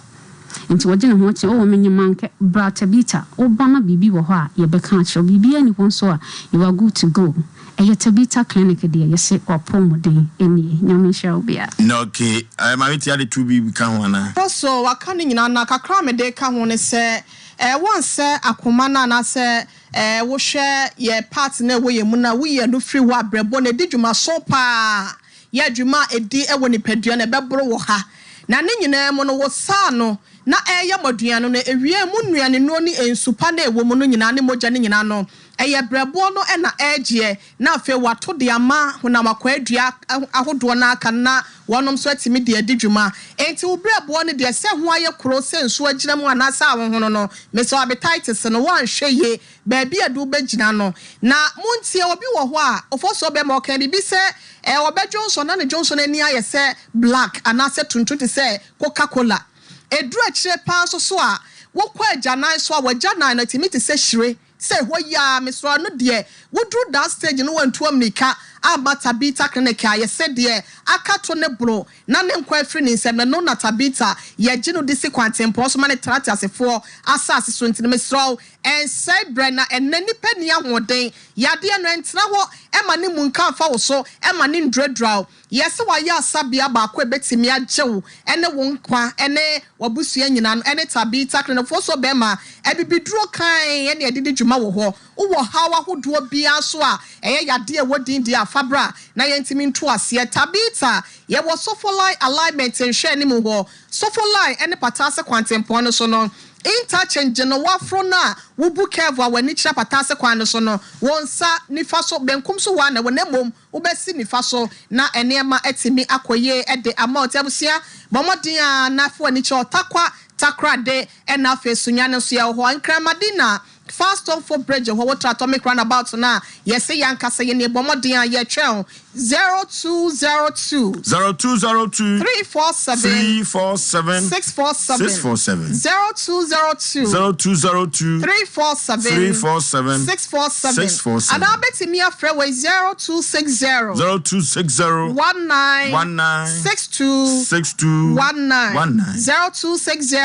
Nti wɔgye ne ho akyi, oh menye mankɛ, bra Tabitha, woba na biribi wɔ hɔ a yɛbɛka akyerɛ wo, biribiara nni hɔ nso a you are good to go. Ɛyɛ Tabitha Clinic deɛ yɛse w'apɔwmuden nie. Nyame nhyira wo biara. Na ok, eh, Maame Tia de to bi ka ho anaa? Apostle, waka ne nyinaa na kakra a mede reka ho ne sɛ, eh, wɔnsɛ akoma no anaasɛ eh, wohwɛ yɛ part no a ɛwɔ yɛn mu no a, woyi ɛno firi hɔ a, brɛboɔ no ɛdi dwumaso paa. Yɛ adwuma a ɛdi wɔ nipadua no ɛbɛboro wɔ ha. Na ne nyinaa mu no, wosaa no na ɛreyɛ mo aduane no, ɛwiee mo nnuanennuro ne nsu pa no a ɛwɔ mu no nyinaa ne mogya no nyinaa no, ɛyɛ brɛboɔ no na ɛregyeɛ, na afei wɔato de ama honam akwaadua ahodoɔ no aka no na wɔnom nso atumi de adi dwuma. Enti wo brɛboɔ no deɛ, sɛ ho ayɛ koro, sɛ nsuo agyina mu anaasɛ ahohono no, mesrɛ wo, abetaitis no, woanhwɛ yie, baabi a ɛde wo bɛgyina no. Na montie, obi wɔ hɔ a, ɔfɔsoɔ bɛma ɔka biribi sɛ, ɛɛ, ɔbɛdwonsɔ na ne dwonsɔ no ani ayɛ sɛ black anaasɛ tuntum te sɛ coca cola. Ɛduru akyire paa nso so a, wokɔ agyanan so a, w'agyanan no ɛtumi te sɛ hyire, sɛ ɛhɔ yi ara, mesrɛ wo, ɛno deɛ, woduru that stage no woantu ammirika amma Tabitha Clinic a, yɛsɛ deɛ aka to ne boro na ne nkwa afiri ne nsam no, ɛno na Tabitha yɛgye no de si kwantempɔn so ma no tra ateasefoɔ asase so. Nti no, mesrɛ wo, Ɛnsɛe berɛ na ɛnnɛ nnipa nni ahoɔden. Yadeɛ no, ɛntena hɔ mma ne mmunka mfa wo so mma no nduradura wo. Yɛse wayɛ asabea baako a ɛbɛtumi agye wo ne wo nkwa ne w'abusua nyinaa no ɛne Tabitha Clinic. Fosuo bɛrima, abibiduro kann ne yɛde di dwuma wɔ hɔ. Wowɔ haw ahodoɔ biara nso a ɛyɛ yadeɛ a ɛwɔ din deɛ a, fa bra na yɛntumi nto aseɛ. Tabitha, yɛwɔ Sofolai Alignment nhwɛanim hɔ. Sofolai ne Pataase kwantempɔn no so no, Interchange no, woaforo no a, wubu curve a w'ani kyerɛ Pataase kwan no so no, wo nsa nifa so, benkum so hɔ ara na ɛwɔ, na mmom wobɛsi nifa so na nneɛma atumi akɔ yie de ama wo. Nti abusua, bɔ mmɔden ara na fa w'ani kyerɛ Ɔtakwa, Takorade, ɛna afei Sunyani nso yɛwɔ hɔ. Nkran Madina, Far Stonefo Bridge hɔ, wotra Atomic Roundabout no a, yɛse yɛn ankasa yɛn nie, bɔ mmɔden ara, yɛretwɛn wo. 0202. 0202. 347. 347. 647. 647. 0202. 0202. 347. 347. 647. 647. Anaa wobɛtumi afrɛ wei 0260. 0260. 19. 19. 62. 62. 19. 19. 0260.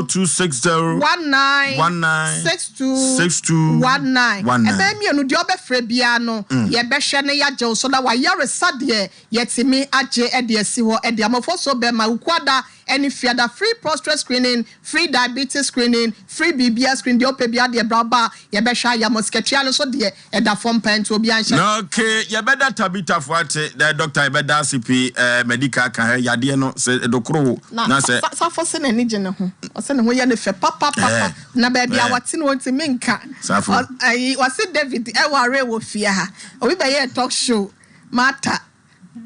0260. 19. 19. 62. 62. 19. 19. Ɛbɛyɛ mmienu deɛ ɔbɛfrɛ biara no yɛbɛhwɛ na yɛagye wo so na w'ayaresa deɛ yɛatumi agye de asi hɔ de ama. Ofosuo bɛma Wukuada ne Fiada free prostrate screening, free diabetes screening, free biribiara screening, deɛ wopɛ biara deɛ bra woba a yɛbɛhwɛ ayɛ ama wo. Sikatua no nso deɛ ɛda fam paa nti obiara nhyɛ. Na ok yɛbɛda Tabitha fo ate dɛ doctor yɛbɛda ase pii eh madi ka aka hɛ yadeɛ no sɛ edokoro wo Na na sɛ. Safo se n'ani gye ne ho, ɔse ne ho yɛ no fɛ papapapa Eh na baabi a eh wɔte no ɔntumi nka. Safo. Ɔ ayi ɔse David ɛwaree wɔ fie ha, obi bɛyɛɛ talk show, Martha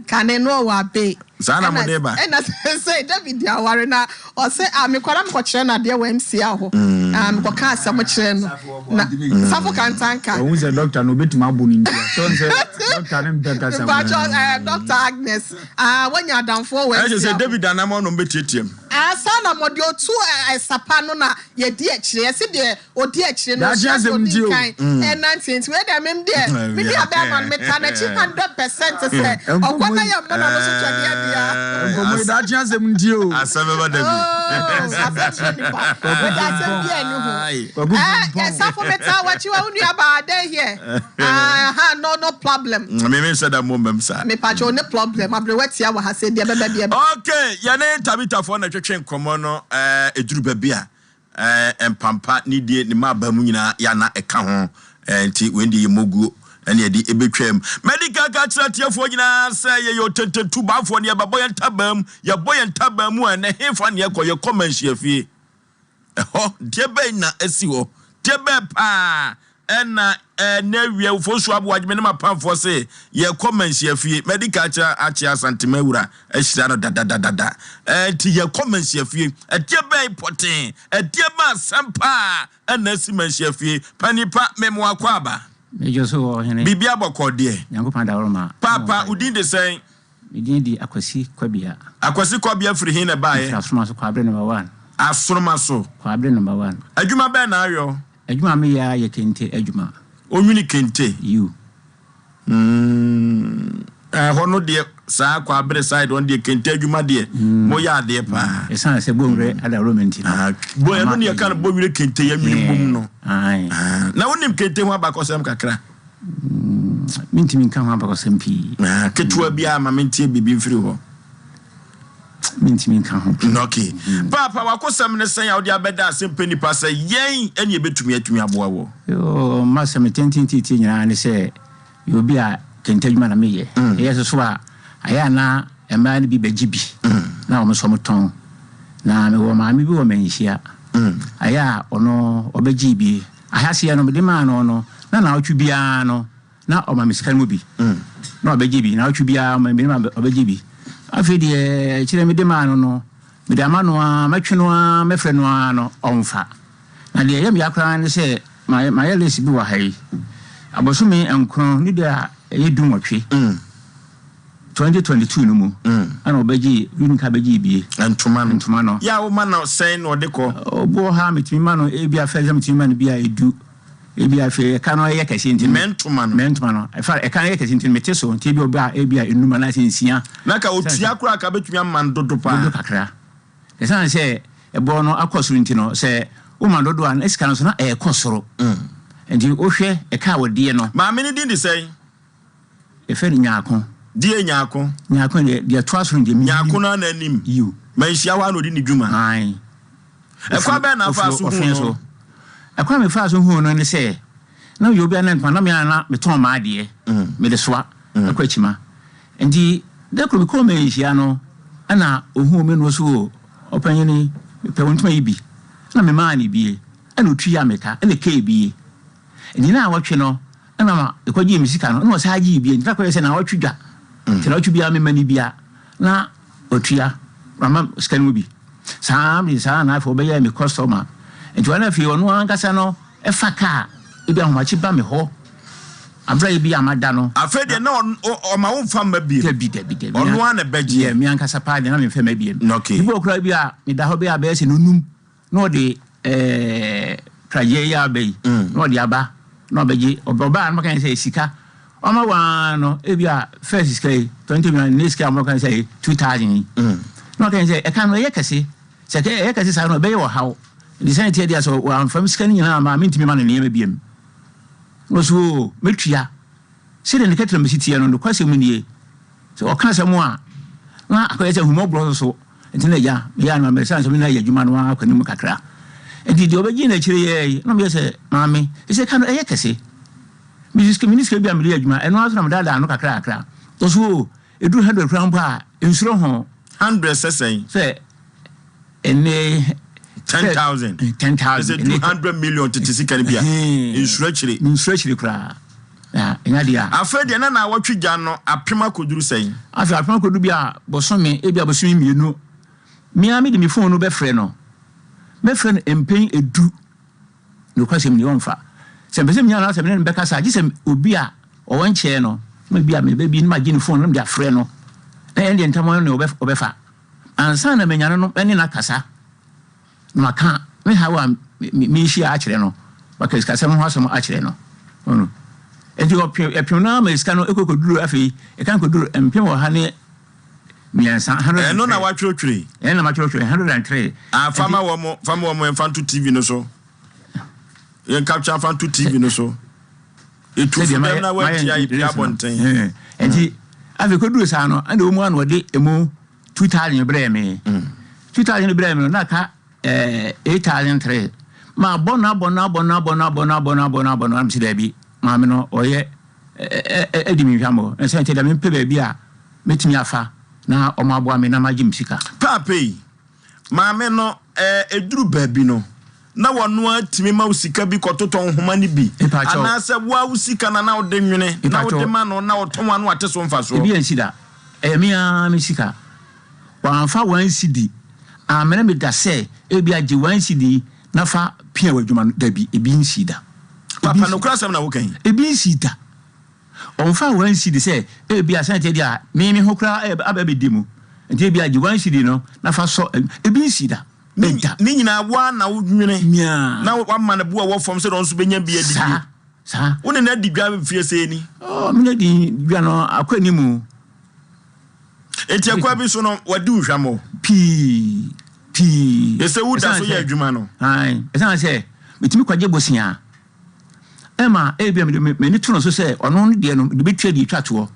kane no ɔwɔ abe. Saa na Ɛna mode ba. ɛna sesei David aware na ɔse ah mekɔ na mekɔkyerɛ no adeɛ wɔ MCR hɔ. Ah mekɔka asɛm kyerɛ no na Safo Kantanka. Wahu sɛ doctor no obetumi abɔ no nti a. So ɔn sɛ doctor no mpɛ kasa mu. Mpakyɛ eh, Doctor Agnes ah wanya adamfoɔ wɔ Ɛkyɛ MCR sɛ hɔ. David anam ɔnom bɛtiatia mu. Ah saa na mɔde otu eh, ɛsapa no na yɛdi akyire yɛse deɛ odi akyire no Daakye ɔhyia deɛ asɛm odi nti o. nkan ɛnante nti wei deɛ mem deɛ me nua bɛrima no metaa n'akyi 100% sɛ ɔkɔ na yɛ mmɔ na ɔno nso twɛdeɛ deɛ Nkɔmmɔ yi daakye asɛm nti o. Asɛm bɛba da bi. Oh, asɛm kyerɛ nipa wei deɛ asɛm bi ani ho Kwaku Eh, Frimpong. Safo metaa w'akyi wa wo nua baa dɛn here aha no no problem Me me nhyɛ da mmɔ mmam saa. mepakyɛ ne problem aberewa tia wɔ ha sɛ deɛ bɛba bi ɛbɛ Okay, yɛne Tabithafoɔ na ɛtwetwe nkɔmmɔ no eh, ɛduru baabi a eh, mpampa ne die ne mmaabaa mu nyinaa yɛ ana ɛka ho eh, nti wei deɛ yɛ moguo ɛne ɛde ɛbɛtwam. Madi kan ka kyerɛ atiefoɔ nyinaa sɛ yɛyɛ otententu baafoɔ ne yɛbɛbɔ yɛn ntabaa mu, yɛbɔ yɛn ntabaa mu a ɛnɛ hefa ne yɛkɔ, yɛkɔ manhyiafie. Ɛhɔ, deɛ bɛn na asi hɔ? Deɛ bɛn paa ɛna ɛnɛ awia Ofosu Aboagye me ne m'apamfoɔ se yɛkɔ Manhyia fie. Madi ka akyerɛ akyea Asantema awura ahyira no dadadadada. Ɛnti yɛkɔ Manhyia fie. Ɛdeɛ bɛn pɔtee, ɛdeɛ bɛn asɛm paa ɛna asi Manhyia fie? Panin pa, me mo akwaaba. Medwo so wɔ ɔhene. Biribiara bɔkɔɔ deɛ? Nyankopɔn adaworoma. Paapa, wo din de sɛn? Me din de Akwasi Kwabea. Akwasi Kwabea firi he na ɛbaeɛ? Mefiri Asoroma so, Kwaabere number one. Asoroma so. Kwaabere number one. Adwuma bɛn na ayɔ? Adwuma a meyɛ ara yɛ kente adwuma. Onwini kente? Yiw. Mm, ɛhɔ no deɛ, Saa Kwabere side hɔ no deɛ kente adwuma deɛ moyɛ adeɛ paa. Ɛsiane sɛ Bonwire adaworo me nti no. Ah, bo ɛno ne yɛka no Bonwire kente yɛnwene bom no. Ah, na wonim kente ho abakɔsɛm kakra? Mentumi nka ho abakɔsɛm pii. Ah, ketewa biara ma mentie biribi mfiri hɔ. Mentumi nka ho pii. Okay. Paapa, w'akosɛm ne sɛn a wode abɛda asɛmpɛ nipa sɛ yɛn ɛne yɛbɛtumi atumi aboa wɔ? Yoo, m'asɛm tenten tietie nyinaa ne sɛ Meyɛ obi a kente adwuma na meyɛ. Ɛyɛ nso so a, ayɛ a na mmaa no bi bɛgye bi na wɔn nso wɔtɔn. Na mewɔ maame bi wɔ Manhyia. Ayɛ a ɔno ɔbɛgyee bi. Ahyɛaseɛ no mede maa no no, na naawɔtwe biara no na ɔma me sika no mu bi. Na ɔbɛgye bi. Naawɔtwe biara ɔma me bi na ɔbɛgye bi. Afei deɛ akyire mede maa no no, mede ama no ara, mɛtwe no ara, mɛfrɛ no ara no, ɔmfa. Na deɛ ɛyɛ me ya koraa ne sɛ mayɛ list bi wɔ ha yi, abosome nkron ne da a ɛyɛ dunwɔtwe, 2022 no mu ɛna ɔbɛgyee, Winika bɛgyee bie. Ntoma no. Ntoma no. Yɛ a woma no sɛn na ɔde kɔ? Obi wɔ hɔ a metumi ma no ebi a fɛ sɛ metumi ma no bi a edu, ebi a afei ɛka no yɛ kɛse nti no. Mɛ ntoma no. Mɛ ntoma no. Ɛfa ɛka no yɛ kɛse nti no mete so nti ebi a ebi a enum anaasɛ nsia. Na ka otua koraa ka bɛtumi ama no dodo paa. Dodo kakra. Esiane sɛ ɛboɔ no akɔ soro nti no, sɛ woma dodoɔ a, na sika no nso na ɛrekɔ soro. Nti wohwɛ ɛka a wɔdeɛ no. Maame no din de sɛn? Yɛfrɛ no Nyarko. Deɛ Nyarko? Nyarko deɛ, deɛ ɛtoa so no deɛ mennim. Nyarko no ara na anim? Yiw. Manhyia hɔ ara na ɔdi ne dwuma? Aane. Ɛkwan bɛn na wofaa so huu no? Ɛkwan a mefaa so huu no ne sɛ, na meyɛ obi a na ntoma, na me ara na metɔn m'adeɛ, mede soa kɔ akyima. Enti da koro mekɔɔ manhyia no, ɛna ohuu me na ɔse, O ɔpanyin yi, mepɛ wo ntoma yi bi. Ɛna memaa no bie, ɛna otuaa me ka, ɛna ɛkaa bie. Enti naawɔtwe no, ɛna ma mekɔgyee me sika no, ɛna ɔsan gyee bie. Enti na akɔyɛ sɛ naawɔtwe dwa. Nti naawɔtwe biara mema no bi a, na watua, wama sika no mu bi. Saa ara saa na afei ɔbɛyɛɛ me kɔstɔma. Enti ɔno afei ɔno ankasa no fa kaa, ebi ahomakye ba me hɔ. Aberɛ a ebia mada no. Afei deɛ na ɔma wo nfa mma biem. Dabi, dabi, dabi. Ɔno ara na ɛbɛgyeɛ. Yeah, me ankasa paa deɛ na memfa mma biem. Okay. Ebi wɔ koraa bi a meda hɔ bɛyɛ a bɛyɛ sɛ nnɔnum na ɔde ɛɛ pragyeɛ yi aba yi na ɔde aba na ɔbɛgye. Ɔba a na maka sɛ sika ɔma waa no ebi a first sika yi 20 million ne sika a wɔka sɛ 2000 yi. Na ɔka sɛ ɛka no ɛyɛ kɛse. Sɛ ɛyɛ kɛse saa no ɛbɛyɛ ɔhaw. Nti sɛn teɛ deɛ sɛ wɔamfa me sika no nyinaa amma a mentumi ma no nneɛma biem. Na ɔse, Oo, mɛtua. Sɛdeɛ ne kɛtrɛma si teɛ no, nokwasɛm nie, sɛ ɔka asɛm a, na akɔyɛ sɛ ahummɔborɔ nso so. Enti na agya, meyɛ a na mɛsiane sɛ me na yɛ adwuma no ara kɔ anim kakra. Enti deɛ ɔbɛgyee no akyire yi ara yi, na meyɛ sɛ, Maame, seesei ka no ɛyɛ kɛse. Menni sika bi a mede yɛ adwuma, ɛno ara so na medaadaa no kakrakra. Ɔse, Oo, ɛduru hundred koraa mpo a, nsuro ho. Hundred sɛ sɛn? Sɛ ɛnɛ. 10,000. 10,000. Ɛsɛ 200 million tete sika no bi a. Nsuro akyire. Nsuro akyire koraa. Na ɛnya deɛ a. Afei deɛ na naawɔtwe gya no apem akɔduru sɛn? Afei apem akɔduru bi a bosome, ebi a bosome mmienu. Me ara mede me phone no bɛfrɛ no. Mɛfrɛ no mpɛn 10. Nokwasɛm ni, ɔmfa. Sɛ mepɛ sɛ menya no na sɛ me ne no bɛkasa a, gye sɛ obi a ɔwɔ nkyɛn no, na ebi a meba bi na magye ne phone no na mede afrɛ no. Na ɛno deɛ ntam ara na ɔbɛfa. Ansa na manya no no, mɛne no akasa na maka me haw a merehyia akyerɛ no, maka sikasɛm ho asɛm akyerɛ no. Ɔno. Enti ɔpem, ɛpem no ara ma sika no kɔ kɔduru afei, ɛka kɔduru 103, Ɛno na 103. woatwerɛtwerɛ yi? Ɛno na matwerɛtwerɛ, 103. Ah, fa Enti. ma wɔn, fa ma wɔn, yɛmfa nto TV no so. Yɛn capture fa nto TV no so. Etu fo dɛm na wɔatia yi pia abɔnten. Nti afei kɔduru saa no, ɛna wɔn mu ano wɔde emu 2000 brɛɛ me. 2000 brɛɛ me no, na aka 8003. Ma abɔ no abɔ no abɔ no abɔ no abɔ no abɔ no abɔ no abɔ no, ɛna mese daabi, maame no ɔyɛ ɛdi me hwammɔ. Ɛsɛ nti dɛ mempɛ baabi a mɛtumi afa na wɔn aboa me na magye me sika. Paapa yi, Maame no, ɛɛ, ɛduru baabi no, na wɔno ara tumi ma wo sika bi kɔtotɔ nhoma no bi, Mepakyɛw. anaasɛ wo ara wo sika na na wode nwene na Mepakyɛw. wode ma no na ɔtɔn a na wate so mfasoɔ. Ebi ansi da. Ɛyɛ me ara me sika. Wamfa one cedi ammrɛ me da sɛ ebia gye one cedi yi na fa pia w'adwuma no. Dabi, ebi nsii da. Ebi Papa, nsii nokorɛ asɛm na woka yi. Ebi nsii da. Ɔmfaa one cedi sɛ ebia sɛnea ɛteɛ deɛ a me me ho koraa aba abɛdi mu nti ebia gye one cedi no na fa sɔ ebi nsii da. Ne Da. ne nyinaa wo ara na wodwene Me ara. na woama no bo a ɛwɔ fam sɛdeɛ ɔno nso bɛnya bi adidie. Saa, saa. Wo ne no adi dwa mfeɛ sɛn ni? Oh, me ne no adi dwa no akɔ anim. Enti ɛkwan bi so no, wadi wo hwammɔ? Pii, pii. Ɛsɛ woda so yɛ adwuma no? Ae, ɛsiane sɛ metumi kɔgye bosea ɛma ebia mede m'ani to no so sɛ ɔno no deɛ no mede bɛtua deɛ ɛtwa toɔ.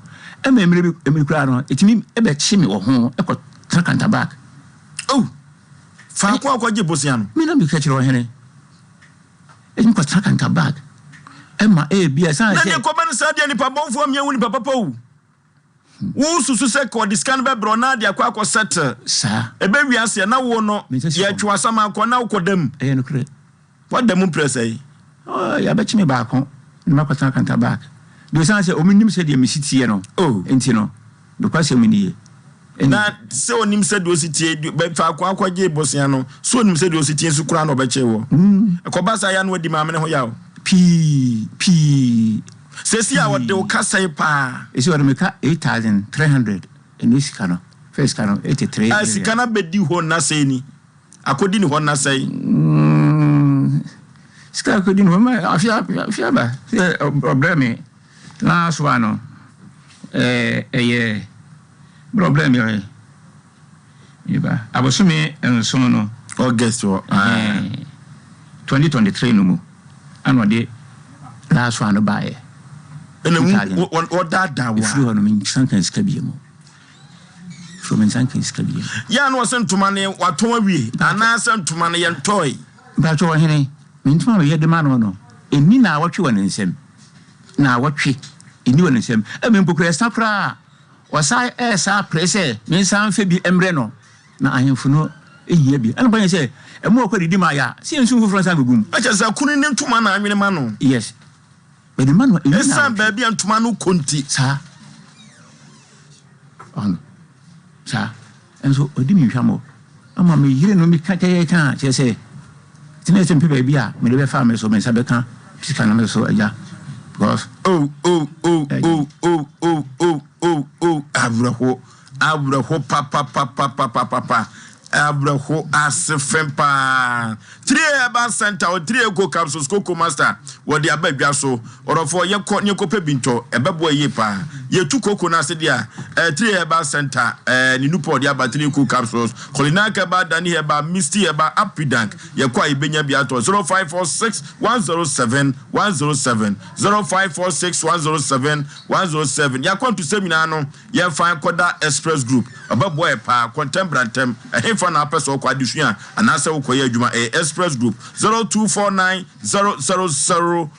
Ɛma mmerɛ bi mmerɛ koraa no, ɛtumi bɛkye me wɔ ho kɔtena Kantabak. Oh, faako a wokɔgye bosea no? Me na meka kyerɛ ɔhene. Ɛtumi kɔtena Kantabak. Ɛma ebia ɛsiane Na sɛ. deɛ kɔba no saa deɛ nipa bɔnfoɔ mmea hu nipa papa o. Wo susu sɛ ka ɔde sika no bɛbrɛ wo na ade akɔ akɔ settle. Saa. Ɛbɛ wie aseɛ na wo no Me nsa si fam. yɛtwe w'asam akɔ na wokɔ da mu. Ɛyɛ nokorɛ. Woada mu mprɛ sɛn? Oh, yɛabɛkye me baako na makɔtena Kantabak. Deɛ ɔsiane sɛ wɔn nim sɛdeɛ mesi teɛ no Oh. nti no, nokwasɛm nie. Ɛnni. Na sɛ ɔnim sɛdeɛ ɔsi teɛ, du- bɛ- faako akɔgye bosea no, sɛ ɔnim sɛdeɛ ɔsi teɛ nso koraa na ɔbɛkye wɔ. Ɛkɔba saa yɛ a na wadi maame no ho yaw. Pii, pii. Seesei a ɔde wo ka sɛe paa. Seesei ɔde me ka 8300 ɛne sika no first sika no 83 A sika no abɛdi hɔ nna sɛe ni? Akɔdi ne hɔ nna sɛe? Mm, sika akɔdi ne hɔ ma afe afe aba sɛ ɔbrɛ me last one no ɛyɛ berɛ ɔbrɛ me ɔyɛ Meba abosome nson no. August hɔ aah. 2023 no mu ɛna ɔde last one no baeɛ. Ɛna mu wɔdaadaa wo a. Ɛfiri hɔ no mensan nka sika bio mu. Ɛfiri hɔ mensan nka sika bio mu. Yɛ a na ɔsɛ ntoma no watɔn awie anaasɛ ntoma no yɛntɔe. Mpakyɛ ɔhene, me ntoma a meyɛ de ma no no, ɛnni naawɔtwe wɔ ne nsam. Naawɔtwe ɛnni wɔ ne nsam. Ɛma mpo koraa ɛsa koraa a. Ɔsan san pere sɛ mensan mfa bi mmrɛ no, na ahemfo no hia bi. Ɛna ɔka sɛ, Ɛmo ɔkɔ didi ma yɛ a, sɛ yɛnsu foforɔ nsan gugu mu. Ɛkyɛ sɛ kunu ne ntoma na anwene ma no. Yes. Mede ma no ɛyi na Ɛsan baabi a ntoma no kɔ nti. Saa. Ɔno. Saa. Nso ɔdi me nhwammɔ. Ama me yere no meka kyɛyɛ ka a kyerɛ sɛ tena sɛ mpɛ baabi a mede bɛfa me so me nsa bɛka sika no me so agya because. Oh oh oh oh oh oh oh oh oh awerɛho awerɛho papapapapapapa awerɛho ase fɛm paa. 3A Herbal Center wɔ 3A Cocoa Capsules Cocoa Master wɔde aba dwa so. Ɔdɔfoɔ yɛnkɔ ne yɛnkɔpɛ bi ntɔ, ɛbɛboa yie paa. Yɛtu kooko no ase deɛ a, ɛɛ 3A Herbal Center ɛɛ ne nupa a ɔde aba 3A Cocoa Capsules, Kolinak Herbal, Dani Herbal, Misty Herbal, Apidank, yɛkɔ a yɛbɛnya bi atɔ. 0546 107 107, 0546 107 107. Yɛn akwantusɛm nyinaa no, Yɛmfa nkɔda Express Group, ɔbɛboa yɛ paa. Kɔ ntɛm bra ntɛm. Ɛhefa na wopɛ sɛ wokɔ adesua anaasɛ wokɔyɛ adwuma? Ɛyɛ Express Group, 0249 000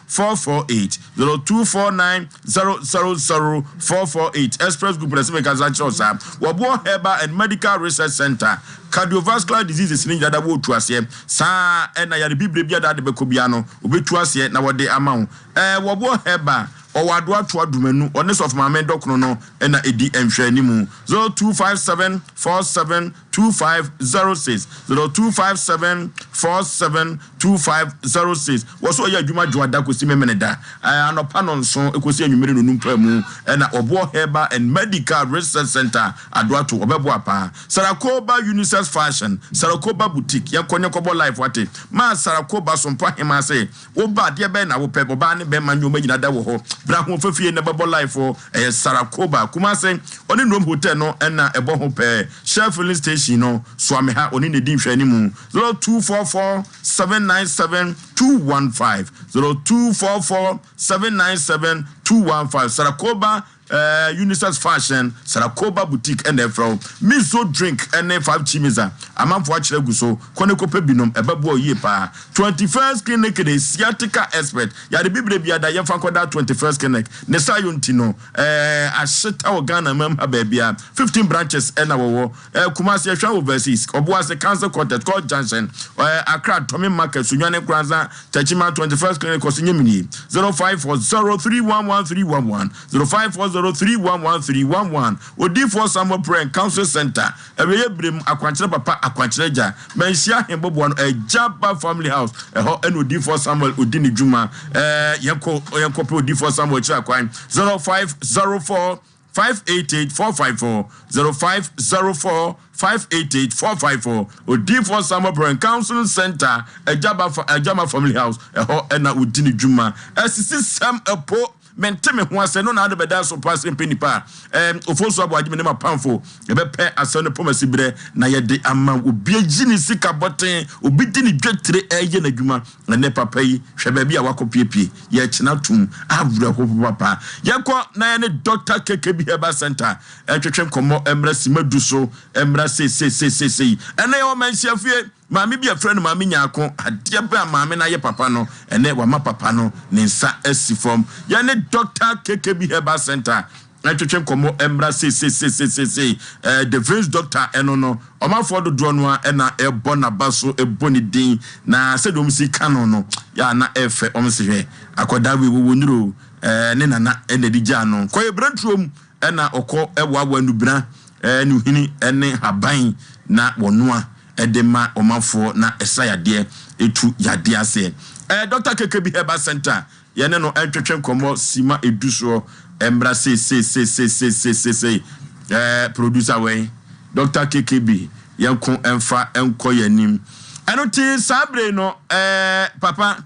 448, 0249 000 448. Express Group na ɛsɛ mekasa kyerɛ wo saa. Wɔboɔ Herbal and Medical Research Centre, cardiovascular diseases ne nyinaa da wɔretu aseɛ. Saa ara na yare bibire biara de bɛkɔ biara no, wɔbɛtu aseɛ na wɔde ama wo. Ɛɛ, wɔboɔ Herbal. Ɔwɔ Adoa Toa Dumenu, ɔne Sɔfo Maame Dɔkono no na ɛdi nhwɛanimu. 0257 47 2506, 0257 47 2506. Wɔ so ɔyɛ adwuma Dwoada kɔsi Memeneda, anɔpa nɔnson kɔsi anwummere nonum paa mu na Ɔboɔ Herbal and Medical Research Centre, Adoa To. Ɔbɛboa paa. Sarakoba Unisex Fashion, Sarakoba Boutique, yɛnkɔ ne nkɔbɔ life wate. Maa Sarakoba Sompo Ahemaa se Wo ba, adeɛ bɛn na wopɛ? Ɔbaa ne bɛɛma nnoɔma nyina da wɔ hɔ. Bra ahoɔfɛ fie na bɛbɔ life hɔ. Ɛyɛ Sarakoba, Kumase. Ɔne Nnuom Hotel no na ɛbɔ ho pɛɛ. Shell filling station no, Soameha, ɔne na ɛdi nhwɛanimu. 0244 797 215, 0244 797 215. Sarakoba Eh Unisex fashion Sarakoba boutique ɛna ɛfrɛ wo. Miso drink ɛne 5 chimiza amanfoɔ akyerɛ agu so. Kɔ ne kɔpɛ bi nom ɛbɛboa wo yie paa. 21st clinic de sciatica expert yare bibire biara da yɛmfa nkɔda 21st clinic. Ne saayɔ nti no eh ahyeta wɔ Ghana mam ha baabiara. 15 branches ɛna wɔwɔ. Eh Kumasi Ɛhwa Overseas, Ɔboase, Council Quarters, Court Junction, eh Accra, Tɔme Market, Sunyani Nkoranza, Techiman, 21st Clinic, Kɔso Nyemini, 0540311311, 0540311311, Odiyifoɔ Samuel Prayer and Counseling Center, Awieɛ Berem, Akwankyerɛ Papa, Akwankyerɛ Agya, Manhyia Ahenboboa no, Agya Ba Family House, ɛhɔ ɛna Odiyifoɔ Samuel ɔdi ne dwuma. Eh yɛnkɔ yɛnkɔpɛ Odiyifoɔ Samuel akyiri akwan, 0504 588 454 0504 588 454 Odiyifoɔ Samuel Brɔn Counseling Center Agyaba Agyama Family House ɛhɔ ɛna ɔdi ne dwuma. Asisi sɛm ɛpo. Mente me ho ase, ɛno na wode bɛda so paa sɛ mpɛ nnipa a. Ɛɛ, Ofosu Aboagye, me ne m'apamfo, yɛbɛpɛ asɛm no pɔm asiberɛ na yɛde ama wo. Obi ayi ne sika bɔten, obi de ne dwetire reyɛ n'adwuma. Ɛnnɛ papa yi, hwɛ baabi a wakɔpiepie. Yɛrekyena atom. Awerɛho papapa. Yɛnkɔ na yɛne Dɔkta KKB Herbal Centre ntwetwe nkɔmmɔ mmra simma du so, mmra seiseiseisei. Ɛnnɛ yɛwɔ Manhyia fie. Maame bi a yɛfrɛ no Maame Nyarko, adeɛ bɛn a maame no ayɛ papa no, ɛnnɛ wama papa no ne nsa asi fam. Yɛne Dɔkta KKB Herbal Centre ntwetwe nkɔmmɔ mmra seiseiseisei. Eh, The Veins Doctor ɛno no, ɔmanfoɔ dodoɔ no ara na ɛbɔ n'aba so bɔ ne din, na sɛdeɛ wɔn si ka no no, yɛ a na ɛfɛ. Wɔn se hwɛ, akwadaa wei wɔwɔ nnuro o, eh, ne nana na ɛde gyaa no. Kɔyɛ brantuom na ɔkɔ woawoa nnubena ne ohini ne haban na wɔnoa de ma ɔmanfoɔ na ɛsa yadeɛ, ɛtu yadeɛ aseɛ. Eh, Dɔkta KKB Herbal Centre, yɛne no ntwetwe nkɔmmɔ sima ɛdu soɔ mmra seiseiseiseiseisei. Eh, producer wɛn, Dɔkta KKB, yɛnko mfa nkɔ yɛn anim. Ɛno te saa bere no, eh, papa.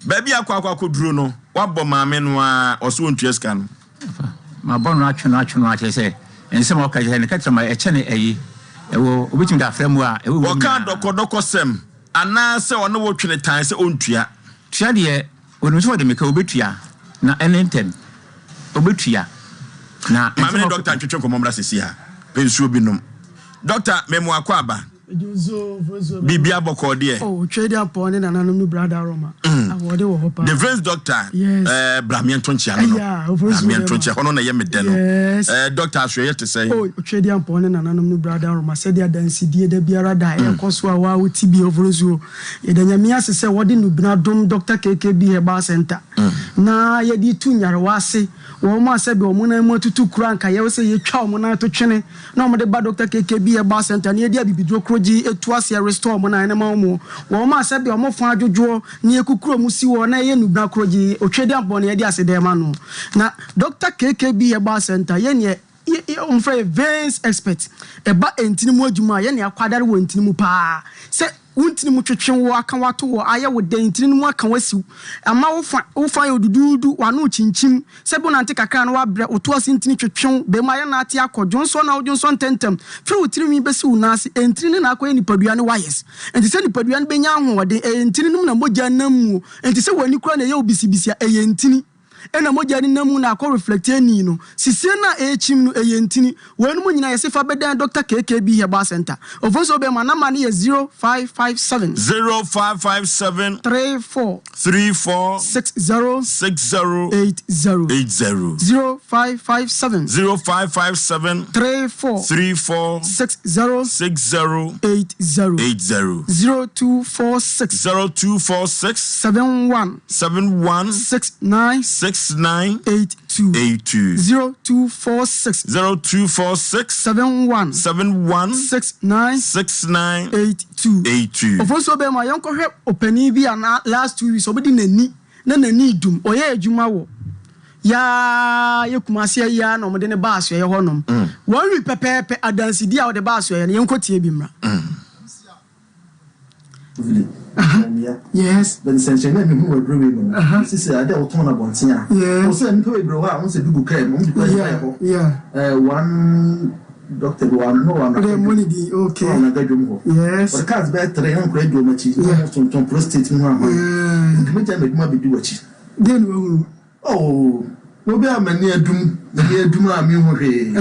Baabi a akɔ akɔ akɔduro no, woabɔ maame no ara, ɔse ɔntua sika no. Mabɔ no atwe no atwe no akyerɛ sɛ nsɛm a ɔka kyerɛ ne kɛtrɛma ɛkyɛ ne ɛyi ɛwɔ obetumi de afrɛ mu a ɛwɔ wuram Ɔka nyinaa. dɔkɔdɔkɔsɛm anaa sɛ ɔne wo twene tan sɛ ɔntua. Tua deɛ onim sɛ ɔde me ka obetua na ɛne ntɛm obetua na Maame nsɛm ne a dɔkta ntwetwe nkɔmmɔ mmra seesei a, pɛ nsuo bi nom. Dɔkta, mema wo akwaaba. Biribia bɔkɔɔ deɛ. Oh, Twedeampɔn ne nananom ne brada Roma. Ahoɔden wɔ hɔ paa. The veins doctor. Yes. Eh, bra meɛnto nkyea no no. Ɛyà, ofori Bra so meɛnto bɛma. nkyea hɔ no na ɛyɛ me dɛ no. Yes. Eh, doctor asoɛyɛ te sɛn? Oh, Twedeampɔn ne nananom ne brada Roma sɛdeɛ adansedie da biara da a ɛrekɔ so a waa wote bi ofori so. Yɛda Nyame ase sɛ wɔde Nubina dom Doctor KKB Herbal Center na yɛde tu nyarewa ase. Wɔn a sɛdeɛ wɔn nan mu atutu kura anka yɛwɔ sɛ yɛtwa wɔn nan to twene na wɔde ba Dɔkta KKB Herbal Centre na yɛde abibiduro korogye tu aseɛ restore wɔn nan no ma wɔn. Wɔn a sɛdeɛ wɔn fa adwodwoɔ na yɛkukuru wɔn si hɔ na yɛyɛ nnubena korogye, otwedeampɔn na yɛde aseda ma no. Na Dɔkta KKB Herbal Centre yɛ neɛ wɔfrɛ yɛ veins expert. Ɛba ntini mu adwuma a, yɛ nea akwadare wɔ ntini mu paa. Sɛ Wo ntini mu twetwe wo, aka wo ato hɔ, ayɛ wo dɛn, ntini no mu aka wo asiw, ama wo fa, wo fa ayɛ wo duduudu, w'ano rekyinkyim, sɛ bi wonante kakra a na woabrɛ, wo to ase ntini twetwe wo, bɛmma ayɛ nate akɔ, dwonsɔ na wodwonsɔ ntɛmntɛm, firi wo tirinwi bɛsi wo nan ase, ntini no na akɔyɛ nipadua no wires, enti sɛ nipadua no bɛnya ahoɔden, ɛyɛ ntini no mu na mogya nam mu o, enti sɛ w'ani koraa na ɛyɛ wo bisibisi a, ɛyɛ ntini. Ɛna mogya no nam mu na akɔ reflect ani no. Sisie no a ɛrekyim no, ɛyɛ ntini. Weinom nyinaa yɛse fa bɛdan Doctor KKB Herbal Centre. Ofosuo Bɛma number no yɛ 0557. 0557. 34. 34. 60. 60. 80. 80. 0557. 0557. 34. 34. 60. 60. 80. 80. 0246. 0246. 71. 71. 69. 69. 82. 82. 0246. 0246. 71. 71. 69. 69. 82. 82. Ofosuo bɛma yɛnkɔhwɛ ɔpanin bi a na last 2 weeks ɔbɛdi n'ani na n'ani dum ɔyɛ adwuma wɔ yaa yɛ Kumasi ayi ara na wɔde no baa asoɛeɛ hɔnom. One week pɛpɛɛpɛ adansedie a wɔde baa asoɛeɛ no yɛnkɔ tie bi mmra. Yes. But nsɛnkyerɛnne a mehu wɔ aduro wei mu no, mesi sɛ ade a wotɔn no abɔnten a, wo sɛ nnipa bebree wɔ hɔ a wɔn sɛ bi gu kaa mu, wɔn de kɔ adwuma yɛ hɔ. Eh, one doctor bi wɔn no wɔn anagadwom hɔ. Wɔde cars bɛyɛ tere na nkora adi wɔn akyi na wɔn tontɔn prostate mu ahwan. Nti megya m'adwuma bɛdi w'akyi. Deɛ na wahunu. Oh, obi a m'ani adum, m'ani adum a menhu hwee.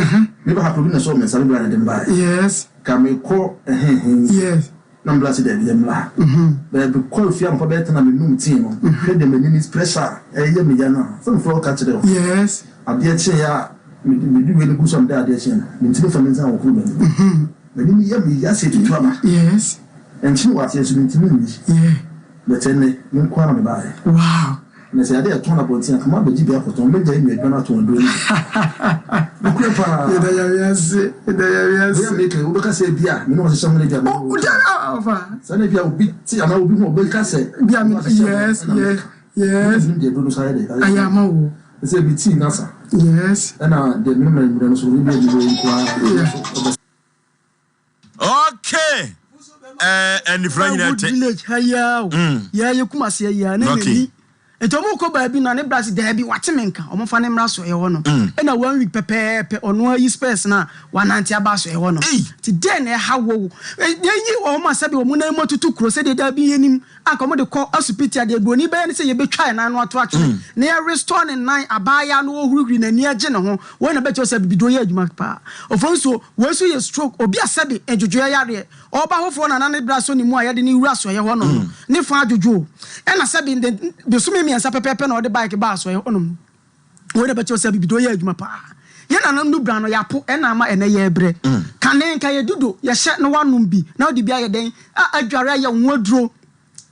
Me ba ha koro bi na ɛsɔɔ me nsa, me bra na ɛde me baeɛ. Yes. Ka mekɔ ɛhe he. Yes. Na mbra se daabi yɛmmra ha. Bɛ mekɔ efie anɔpa bɛyɛ ten a menum tea no, hwɛ deɛ m'ani ne pressure a ɛyɛ me ya no a, sɛ mefrɛ wo ka kyerɛ wo. Yes. Adeɛ kyeeɛ a mede mede wei no gu so a mede adeɛ kyeeɛ no, mentumi mfa me nsa nhohoro m'anim. M'anim yɛ me ya sɛ tutu aba. Yes. Nkyene wɔ aseɛ nso mentumi nni. Yeah. But ɛnnɛ, me nko ara na mebaeɛ. Wow. Na sɛ ade a ɛtɔn abɔnten a, anka mabɛgye bi akɔtɔn. Mɛgyae me adwuma no atɔn aduro no bi. Nokorɛ paa. Yɛda Nyame ase. Yɛda Nyame ase. Wei a meka yi, wobɛka sɛ ebia me ne wo ahyehyɛ ho no ebia me ne wo. Oh, da, ah, ɔfa. Saa na ebia obi te anaa obi hu a, ɔbɛka sɛ. Ebia me, me ne wo ahyehyɛ ho yes, ɛna yes, meka. yes. Menim deɛ aduro no so ayɛ dɛ. Ayɛ ama wo. Ɛsɛ ebi tii no asa. Yes. Ɛna deɛ menom no anwummerɛ no so, ebia anwummerɛ yi nko ara. Yeah. Ɔbɛ. Okay. Eh, anifira nyina Wood te. village ha yi ara o. Mm. Yɛ yɛ Kumasi yi ara na Okay. n'ani. Nti ɔmo kɔ baabi na ne bra se daabi wate me nka ɔmo fa no mmra asoɛeɛ hɔ nom. Ɛna one week pɛpɛɛpɛ ɔno ayi spɛs no a wanante aba asoɛeɛ hɔ nom. Nti dɛn na ɛha wo? Yɛnyi wɔn a sɛbe wɔn nan mu atutu kuro sɛdeɛ daa bi yɛnim a nka wɔde kɔ asupiti a deɛ buroni bɛyɛ ne sɛ yɛbɛtwa yɛn nan no ato atwene na yɛ restore ne nan abaayaa no ɔhurihuri n'ani agye ne ho. Wei na ɛbɛkyerɛ sɛ abibiduro yɛ adwuma paa. Ofonsuo, wei nso yɛ stroke, obi a sɛbe ndwodwoeɛ yareɛ Ɔba foforɔ na na ne bra sɔ ne mu a yɛde no wura asoɛeɛ hɔ nom no, ne fa adwodwo o. Ɛna sɛbe nde bosome mmiɛnsa pɛpɛɛpɛ na ɔde bike baa asoɛeɛ hɔ nom. Wei na ɛbɛkyerɛ wo sɛ abibiduro yɛ adwuma paa. Yɛn nananom no bra no yɛapo ɛna ama ɛnɛ yɛrebrɛ. Kane nka yɛ dudo yɛhyɛ na woanom bi na wode bi ayɛ dɛn a adware ayɛ wo ho aduro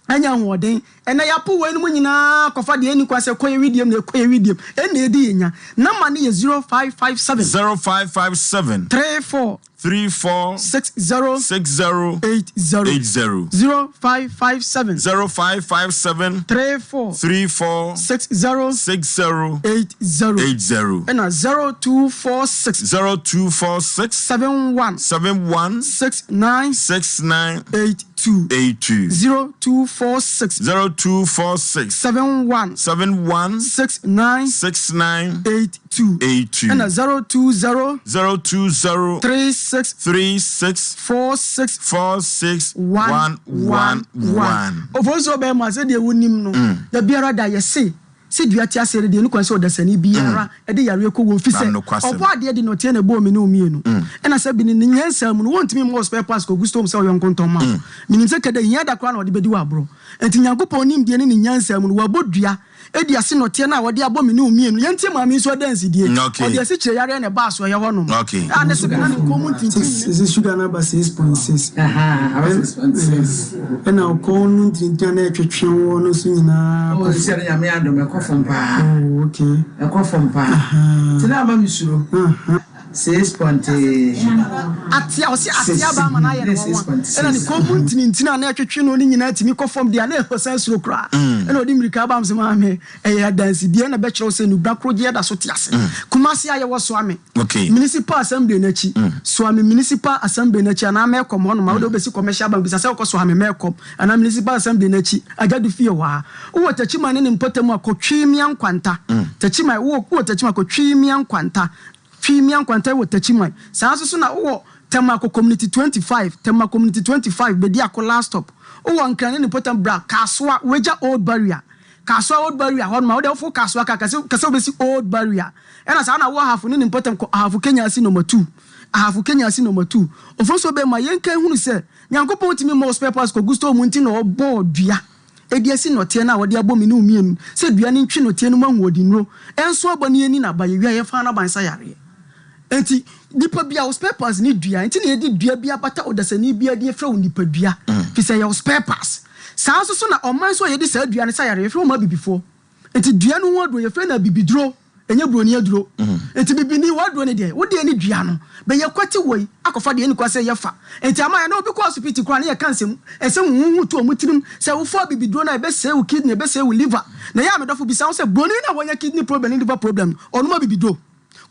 anya ahoɔden. Ɛnɛ yɛapo weinom nyinaa kɔfa deɛ ɛnni kwan sɛ ɛkɔ yɛn wedeɛm na ɛkɔ yɛn wedeɛm. Ɛnna ɛdi yɛn nya. Number no yɛ 0557. 0557. 34. 34. 60. 60. 80. 80. 0557. 0557. 34. 34. 60. 60. 80. 80. Ɛna 0246. 0246. 71. 71. 69. 69. 82. 82. 0246. 0246. 71. 71. 69. 69. 82. 82. Ɛna 020. 020. 36. 36. 46. 46. 1 1 1. Ofonso bɛrima sɛdeɛ wonim no da biara da yɛse sɛ dua te aseɛ no deɛ ɛni kwan sɛ ɔdasani biara de yareɛ kɔ wɔ fi sɛ ɔbɔ adeɛ de nɔteɛ na ɛbɔɔ me ne wo mmienu ɛna sɛ bi ne ne nyansa mu no wɔntumi mmɔ spare parts kɔgu store mu sɛ ɔyɔnko ntɔn ma wo menim sɛ kɛdɛ hia da koraa na ɔde bɛdi wo aborɔ nti Nyankopɔn nimdeɛ ne ne nyansa mu no wabɔ dua Edi ase nɔteɛ no a wɔde abɔ me ne wo mmienu. Yɛntie maame yi nso adansedie. Ɔde asikyire yareɛ na ɛbaa asoɛeɛ hɔ nom. A ne sebe na ne kɔn mu ntintim ne. Sese sugar no aba 6.6. Ɛna wo kɔn mu ntintim a na ɛtwetwe woɔ no nso nyinaa kɔ fam. Oh, sisi no Nyame adom ɛkɔ fam paa. Oh, okay. Ɛkɔ fam paa. Nti na ama me suro. 6.6. Atea, ɔse atea aba ama no ayɛ no nwanwa. Ɛna ne kɔn mu ntinintini a na ɛtwetwe no no nyinaa tumi kɔ fam deɛ a na ɛhɔ san suro koraa. Ɛna ɔde mmirika aba m sɛ maame, ɛyɛ adansedie na ɛbɛkyerɛ wo sɛ Nubra Korogyeɛ da so te ase. Kumasi a yɛwɔ Suame Municipal Assembly no akyi, Suame Municipal Assembly no akyi anaa Melcom hɔnom a wode wobɛsi Commercial Bank bisa sɛ wokɔ Suame Melcom anaa Municipal Assembly no akyi, Agyadu fie hɔ ara. Wowɔ Techiman ne ne mpɔtam a kɔ Twimia Nkwanta. Techiman, wowɔ Techiman kɔ Twimia Nkwanta. Twi Mia Nkwanta wɔ Techiman. Saa nso so na wowɔ Tema kɔ Community 25, Tema Community 25, Bediako last stop. Wowɔ Nkran ne ne mpɔtam bra Kasoa, Wagya Old Barrier. Kasoa Old Barrier hɔ nom a, wode woforo Kasoa kaa kɛse kɛsɛ wobɛsi Old Barrier. Ɛna saa na wowɔ Ahafo ne ne mpɔtam kɔ Ahafo Kenyasi Number 2. Ahafo Kenyasi Number 2. Ofosuo bɛma yɛnka nhunu sɛ Nyankopɔn tumi mmɔ wo spare parts kɔgu store mu nti na ɔbɔɔ dua. Edi asi nnɔteɛ no a wɔde abɔ me ne wo mmienu sɛ dua no ntwe nnɔteɛ no mu ahoɔdennuro nso aba no yɛnni n'aba, yɛwie a yɛmfa n'aba nsa yareɛ. Enti nipa biara wo spare parts ne dua, enti na yɛde dua bi abata ɔdasani biara din yɛfrɛ wo nipadua, firi sɛ ɛyɛ wo spare parts. Saa nso so na ɔman nso a yɛde saa dua no sa yareɛ yɛfrɛ wɔn abibifoɔ. Enti dua no ho aduro yɛfrɛ no abibiduro, ɛnyɛ buroni aduro. Enti bibini w'aduro no deɛ, wo deɛ ne dua no, bɛyɛ kwati woi akɔfa deɛ ɛnni kwan sɛ yɛfa. Enti ama yɛne obi kɔ asopiti koraa na yɛka nsɛm nsɛm huhuhu to wɔn tirim sɛ wofa abibiduro no a ɛbɛsɛe wo kidney, ɛbɛsɛe wo liver. Na ɛyɛ a me dɔfo bisa wo sɛ buroni no a wanya kidney problem ne liver problem no, ɔnom abibiduro?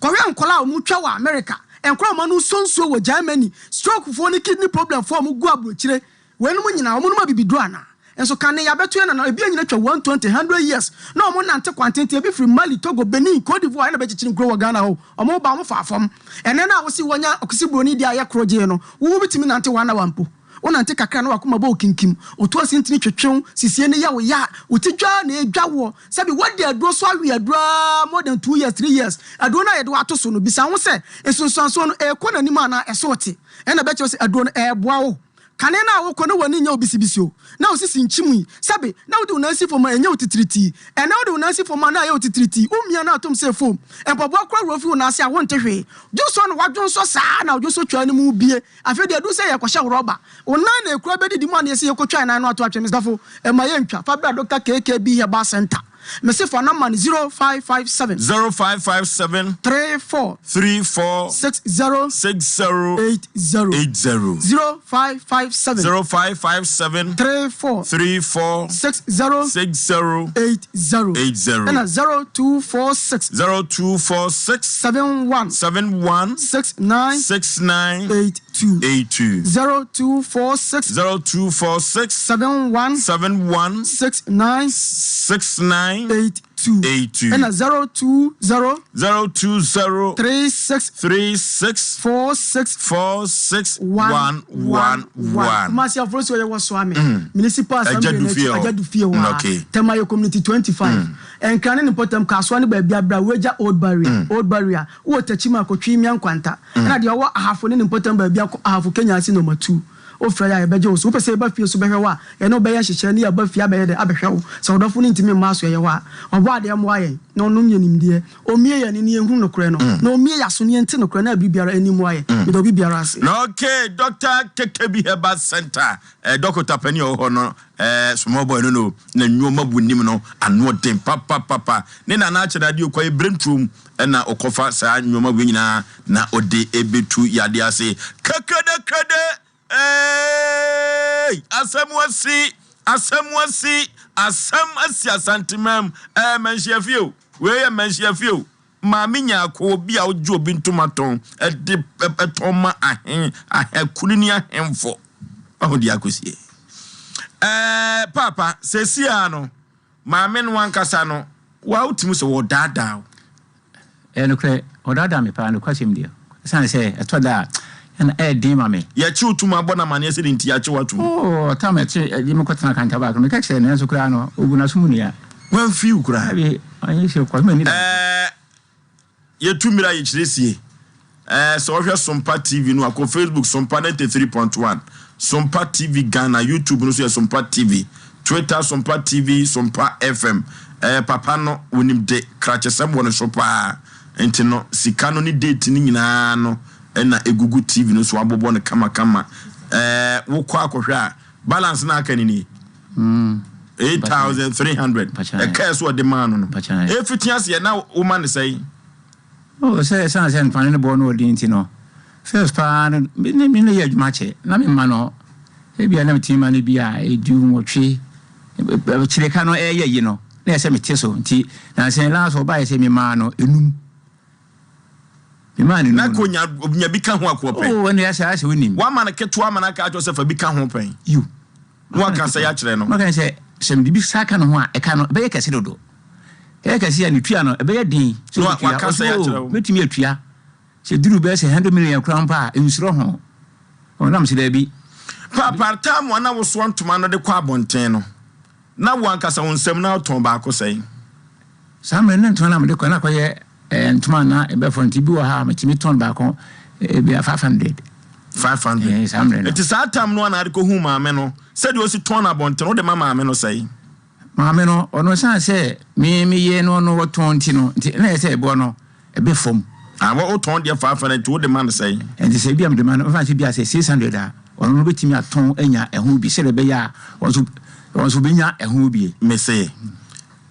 Kɔhwɛ nkwadaa a wɔtwa wɔ America, nkwadaa a wɔn ano sɔ nsuo wɔ Germany, stroke foɔ ne kidney problem foɔ a wɔgu aburokyire. Weinom nyinaa, wɔnom abibiduro anaa? Nso kane yɛabɛto yɛn nana, ebi anyini atwa 120, 100 years, na wɔn nante kwantenten, ebi firi Mali, Togo, Benin, Cote d'Ivoire ɛna bɛkyekyere nkuro wɔ Ghana hɔ, wɔn ba wɔn faa fam. Ɛnɛ no a wose wɔnya Ɔkese Buroni deɛ a ɛyɛ korogyee no, wo wobɛtumi nante one hour mpo? Wonante kakra na w'akoma bɔ wo kinkim, wo to ase ntini twetwe wo, sisie no yɛ wo ya, wo ti dwa ara na ɛredwa woɔ, sɛbi woadi aduro so awe aduro ara more than 2 years, 3 years, aduro no a yɛde wo ato so no, bisa wo ho sɛ, nsunsuansoɔ no ɛrekɔ n'anim anaa ɛso rete? Ɛna ɛbɛkyerɛ wo sɛ aduro no ɛreboa wo. Kane no a wokɔ na w'ani nyɛ wo bisibisi o, na wo sisi nkyim yi, sɛbe na wode wo nan si fam a ɛnyɛ wo titiritii. Ɛnnɛ wode wo nan si fam a na ayɛ wo titiritii, womia no atom sɛ foam. Mpaboa koraa wura fi wo nan ase a wonte hwee. Dwonsɔ no woadwonsɔ saa na wo dwonsɔ twaa no mu bue. Afei deɛ aduru sɛ yɛrekɔhyɛ wo rɔba. Wo nan na ekura bɛdidi mu a na yɛse yɛkɔtwa yɛn nan no ato atwene. Mesafo, mma yɛntwa. Fa bra Dɔkta KKB Herbal Centre. Mese fa number no 0557. 0557. 34. 34. 60. 60. 80. 80. 0557. 0557. 34. 34. 60. 60. 80. 80. Ɛna 0246. 0246. 71. 71. 69. 69. 82. 82. 82. 0246. 0246. 71. 71. 69. 69. 82. 82. Ɛna 020. 020. 36. 36. 46. 46. 1 1 1. Kumasi Afro so yɛ wɔ Soame. Municipal Assembly n'akyi Agya fie hɔ a. Okay. Tema yɛ Community 25. Nkran ne ne mpɔtam Kasoa ne baabi abira Weja Old Barrier. Old Barrier. Wowɔ Techiman akɔtwi Mia Nkwanta. Ɛna deɛ ɔwɔ Ahafo ne ne mpɔtam baabi akɔ Ahafo Kenya ase nɔma 2. Wofrɛ yɛ a yɛbɛgye wo so. Wopɛ sɛ yɛba fie so bɛhwɛ wo a, yɛne wo bɛyɛ nhyehyɛe ne yɛaba fie abɛyɛ dɛ abɛhwɛ wo. Sɛ wo dɔfo no ntumi mma asoɛeɛ hɔ a, ɔbɔ adeɛ mmoa yɛn na ɔnom yɛn nimdeɛ. Ɔmmue yɛn ani na yɛnhunu nokorɛ no, na ɔmmue yɛn aso na yɛnte nokorɛ no a bere biara ani mmoa yɛn. Meda obi biara ase. Na okay, Doctor Kekebi Herbal Center, eh, dɔkota panin a ɔwɔ hɔ no, eh, small boy no no, na nneɛma bu nim no, ano ɔden papapapa. Ne nana akyerɛ adeɛ okɔ ebrentuom ɛna ɔkɔfa saa nneɛma wei nyinaa na ɔde ebetu yadeɛ ase. Kekedekede, eeii, asɛm asi, asɛm asi, asɛm asi Asantemam, eh, manhyia fie o. Wei yɛ mmanhyia fie o. Maame Nyarko, obi a ogye obi ntoma tɔn de tɔn ma ahen, akunini ahemfo. Wahu deɛ akosie. Ɛɛ, Paapa, seesei ara no, maame no ankasa no, wa wotumi sɛ wɔdaadaa wo. Ɛyɛ nokorɛ, wɔdaadaa me paa, nokwasɛm deɛ. Ɛsiane sɛ ɛtɔ da a, na ɛyɛ den ma me. Yɛkye wo tom abɔ no amaneɛ sɛ ne nti yɛakye wo atom. Oh, ɔtam a ɛkye ɛde me kɔtena Kantabaak no, meka kyerɛɛ no, nanso koraa no, ɔgu n'aso mu nnua. Wamfii wo koraa. Dabi, ɔnyɛ hwee, kɔ so m'ani da no so. Ɛɛ, yɛtu mmerɛ a yɛkyerɛ sie. Ɛɛ, sɛ wohwɛ Sompa TV no a, kɔ Facebook Sompa 93.1, Sompa TV Ghana, YouTube no nso yɛ Sompa TV, Twitter Sompa TV, Sompa FM. Ɛɛ, papa no, wonim de, krakyesɛm wɔ ne so paa. Nti no, sika no ne date no nyinaa no na egugu TV no so abobɔ no kamakama. Ɛɛ, wokɔ akɔhwɛ a, balance no a aka no nie. 8,300. Ɛkaa so ɔde maa no no. Efiti aseɛ na woma no sɛn? Oh, sɛ ɛsiane sɛ ntoma no ne boɔ no wɔ den nti no, first paa no, me ne me ne yɛ adwuma kyɛ, na me ma no, ebia na metumi ma no bi a 18, kyerɛ ka no ɛyɛ yi no, na ɛsɛ mete so, nti nansa yi last ɔbaeɛ sɛ memaa no enum. Memaa no enum Na no. ko nya, nya bi ka ho akoɔ pɛn. Oh, ɛnna ɛsɛ asɛ wonim. Wama no ketewa ama no aka akyerɛ sɛ fa bi ka ho pɛn. Yiw. Na waka sɛe akyerɛ no. Na ɔka sɛ, Sɛ mede bi saa ka ne ho a, ɛka no, ɛbɛyɛ kɛse dodo. Ɛyɛ kɛse a, ne tua no, ɛbɛyɛ den sɛ Na obetua. waka Ɔse, sɛe akyerɛ Oh, wo. mɛtumi atua. Sɛ ɛduru bɛyɛ sɛ hundred million koraa mpo a, nsuro ho. Oh, na mese, Dabi. Paapa, tam a na wosoa ntoma no de kɔ abɔnten no, na wo ankasa wo nsam na wotɔn baako sɛn? Saa mmerɛ no, na ntoma no a mede kɔ no akɔyɛ ntoma a na ɛbɛfɔ nti, bi wɔ hɔ a metumi tɔn baako ebia 500. 500. Eh, saa mmerɛ no. Nti saa tam no a na ade kɔhu maame no, sɛdeɛ ɔsi tɔn no abɔnten, wode ma maame no sɛn? Maame no, ɔno ɛsiane sɛ me meyɛ no ɔno ɔtɔn nti no, nti na ɛyɛ sɛ ɛboɔ no ɛbɛ fam. Ah, wotɔn deɛ 500 nti wode ma no sɛn? Nti sɛ ebia mede ma no, mfa no sɛ ebia sɛ 600 a, ɔno no bɛtumi atɔn anya ɛho bi sɛdeɛ ɛbɛyɛ a ɔno nso ɔno nso bɛnya ɛho bi. Mese,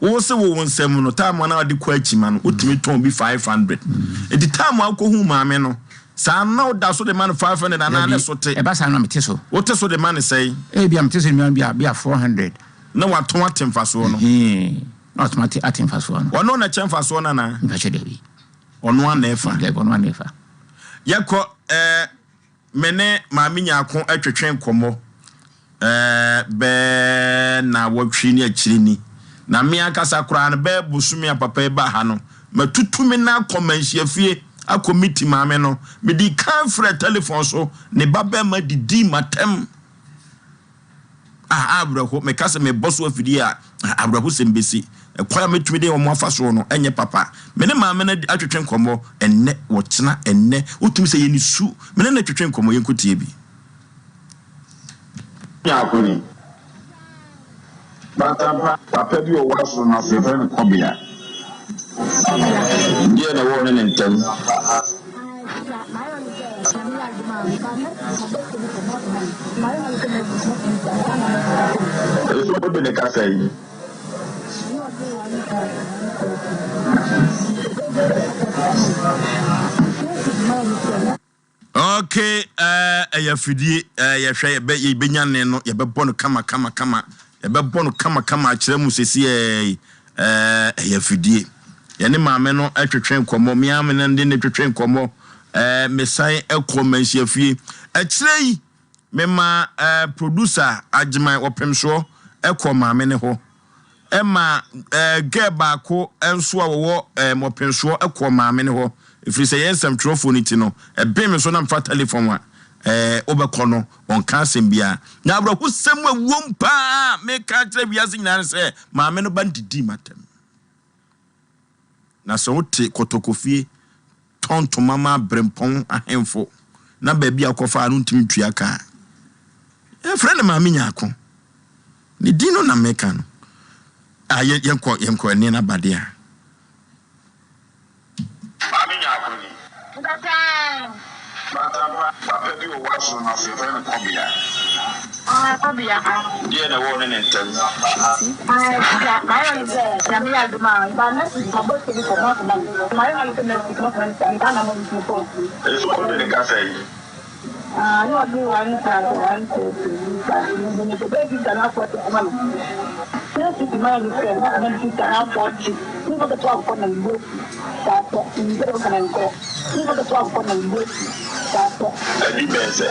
Wo se wo wo nsam no, time a na wode kɔ akyima no, wotumi tɔn bi 500. Nti time a wokɔhuu maame no, saa no na woda so de ma no 500 anaa Dabi, ne so te? ɛba saa no na mete so. Wote so de ma no sɛn? Ebia mete so de ma no bi a, bi a 400. Na watɔn ate mfasoɔ no? Ɛhee, na watɔn ate, ate mfasoɔ no. Ɔno na ɛkyɛ mfasoɔ no anaa? Mpakyɛ dabi. Ɔno ara na ɛfa? Dabi, ɔno ara na ɛfa. Yɛkɔ eh, Me ne Maame Nyarko twetwe nkɔmmɔ bɛyɛ nnawɔtwe ne akyire ni, na me ankasa koraa no, bɛyɛ bosome a papa yi baa ha no, matutu me nan akɔ Manhyiafie akɔ miti maame no. Medii kan frɛɛ telefon so, ne babarima didii m'atɛm. Ah, awerɛho, meka sɛ mebɔ so afidie a, awerɛhosɛm bɛsi. Ɛkwan a mɛtumi de wɔn afa soɔ no nyɛ papa. Me ne maame no atwetwe nkɔmmɔ ɛnnɛ, ɔkyena, ɛnnɛ. Wotumi sɛ yɛn su. Me ne no twetwe nkɔmmɔ, yɛnkɔtie bi. Biako ni. Batampa papa bi wɔ w'asono no ase, yɛfrɛ no Kɔbea. Deɛn na ɛwɔ wo ne ne ntam? Nso wode ne kasa yi. Ok eh, ɛyɛ afidie eh, yɛhwɛ yɛbɛ yɛbɛnya ne no yɛbɛbɔ no kama kama kama yɛbɛbɔ no kama kama akyerɛ mu sɛsi ɛɛ eh, ɛyɛ afidie yɛne maame no twetwe nkɔmmɔ me ara me ne ne twetwe nkɔmmɔ. Eh, mesan kɔɔ Manhyiafie. Akyire yi, memaa eh, producer Agyeman Ɔpemsoɔ kɔɔ maame no hɔ. Ɛma eh, girl baako nso a wɔwɔ eh, Ɔpemsoɔ kɔɔ maame no hɔ. Ɛfiri sɛ yɛn nsɛmtwerɛfoɔ no ti no, ɛben me so na mfa telefon a eh, wobɛkɔ no, ɔnka asɛm biara. Na awerɛhosɛm a ɛwom paa a meka akyerɛ wiase nyinaa ne sɛ, maame no ba no didii m'atɛm. Na sɛ wote kɔtɔkɔfie tɔ ntoma ma aberempɔn ahemfo na baabi a wokɔfaa no ntumi ntua ka a, yɛfrɛ no Maame Nyarko. Ne din no na meka no. Ah, yɛnkɔ, yɛnkɔ, ɛnne no aba deɛ a. Maame Nyarko ni. Batampa, papa bi wɔ w'asono no ase, yɛfrɛ no Kɔbea. Deɛn na ɛwɔ wo ne ne ntam? Nso wo ne no kasa yi? Adi bɛn sɛ?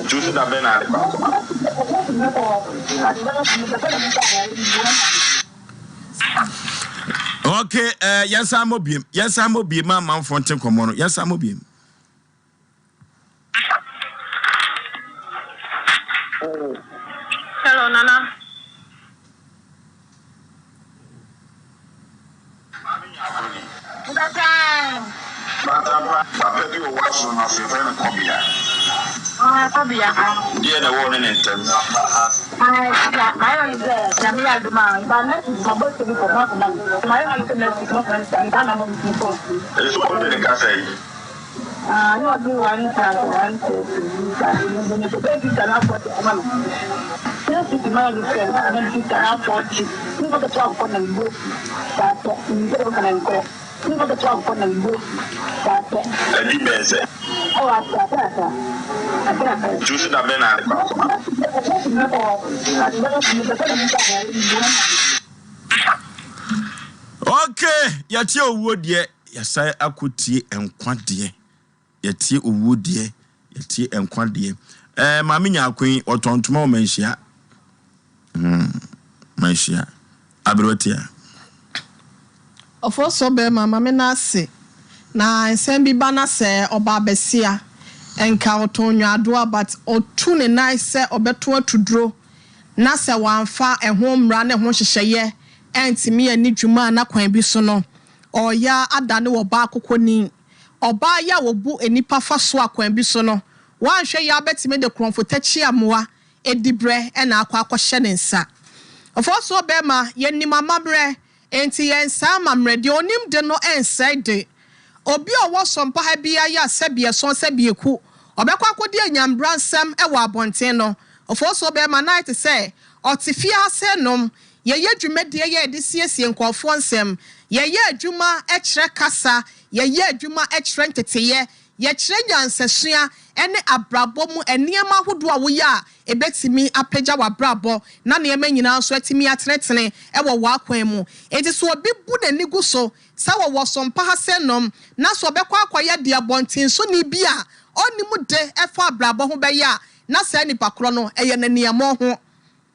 Nti wo so da bɛn na ade kɔ akɔma? Okay, uh, yɛnsan mmɔ biem. Yɛnsan mmɔ biem ma amanfoɔ nte nkɔmmɔ no. Yɛnsan mmɔ biem. Hello, Nana. Batampa, papa bi wɔ w'asono no ase, yɛfrɛ no Kɔbea. Deɛn na ɛwɔ wo ne ne ntam? Nso wo ne no kasa yi? Adi bɛn sɛ? Nti wo so da bɛn na ade kɔ akɔma? Okay, yɛte owuo deɛ. Yɛasan akɔtie nkwa deɛ. Yɛtie owuo deɛ, yɛtie nkwa deɛ. Ɛɛ Maame Nyarko yi, ɔtɔn ntoma wɔ Manhyia. Hmm, Manhyia. Aberewa tia. Ɔfɔsɔ bɛɛma ma me nan ase na nsɛm bi ba na sɛ ɔbaa bɛsia nka ɔtɔn nyaadoa but ɔtu ne nan sɛ ɔbɛto atuduro na sɛ wanfa ɛho mmra ne ho nhyehyɛeɛ antumi anni dwuma a na kwan bi so no Ɔreyɛ adane ɔbaa kokoni. Ɔbaa yi a wɔbu nnipa fa so a kwan bi so no, wanhwɛ yie a bɛtumi de korɔmfo takyiamoa diberɛ na akɔ akɔhyɛ ne nsa. Ɔfɔɔsoɔ bɛrima, yɛnim amammerɛ, enti yɛnsɛe amammerɛ. Deɛ ɔnim de no nsɛe de. Obi a ɔwɔ sɔmpa ha biara yɛ a sɛbi ɛsɔn sɛbi ɛku, ɔbɛkɔ akɔdi anyambra nsɛm wɔ abɔnten no. Ɔfɔɔsoɔ bɛrima, na ayɛ te sɛ ɔte fie ha sɛ nom, Yɛyɛ dwumadie yɛ de siesie nkorɔfoɔ nsɛm, yɛyɛ adwuma kyerɛ kasa, yɛyɛ adwuma kyerɛ nteteyɛ, yɛkyerɛ nyansasua ne abrabɔ mu nneɛma ahodoɔ a woyɛ a ɛbɛtumi apagya w'abrabɔ na nneɛma nyinaa nso atumi atenetene wɔ w'akwan mu. Enti sɛ obi bu n'ani gu so sɛ wɔwɔ sompa ha sɛ nom na sɛ ɔbɛkɔ akɔyɛ deɛ abɔntensoni bi a ɔnnim de fa abrabɔ ho bɛyɛ a, na saa nipa korɔ no ɛyɛ no aniammɔho.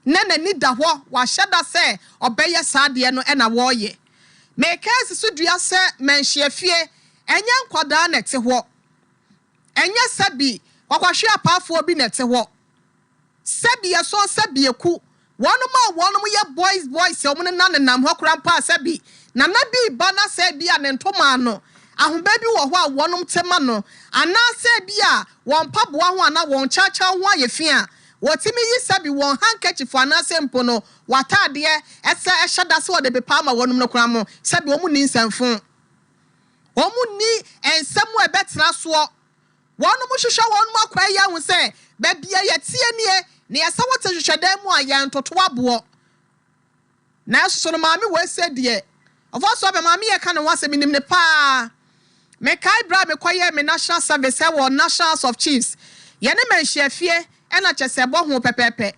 na n'ani da hɔ, wahyɛ da sɛ ɔbɛyɛ saa adeɛ no na wɔreyɛ. Meka asi so dua sɛ manhyia fie, ɛnyɛ nkwadaa na ɛte hɔ, ɛnyɛ sɛbi kwakwahwe apaafoɔ bi na ɛte hɔ, sɛbi ɛsɔn sɛbi ɛku, wɔnom a wɔnom yɛ boys boys a wɔn nena nenam hɔ koraa mpo a sɛbi nana bi reba na sɛ ebi a ne ntoma ano ahoba bi wɔ hɔ a wɔnom te ma no anaasɛ ebi a wɔn mpaboa ho anaa wɔn kyawkyaw ho ayɛ fi a Wɔtumi yi sɛbi wɔn handkerchief anaasɛ mpo no wɔataadeɛ sɛ ɛhyɛ da sɛ wɔde pepa ama wɔnom no koraa mo, sɛbi wɔn nni nsɛmfo. Wɔn nni nsɛm a ɛbɛtena soɔ. Wɔnom hwehwɛ wɔnom akwaa yi ahu sɛ baabi a yɛteɛ nie, na yɛsɛ wote hwehwɛdan mu a yɛntoto aboɔ. Nanso so no maame wei sɛ deɛ ɔfa so abɛ maame yɛ ka ne ho asɛm menim no paa. Mekae berɛ a mekɔyɛɛ me national service wɔ National House of Chiefs yɛne manhyia fie ɛna kyɛsɛ ɛbɔ ho pɛpɛɛpɛ.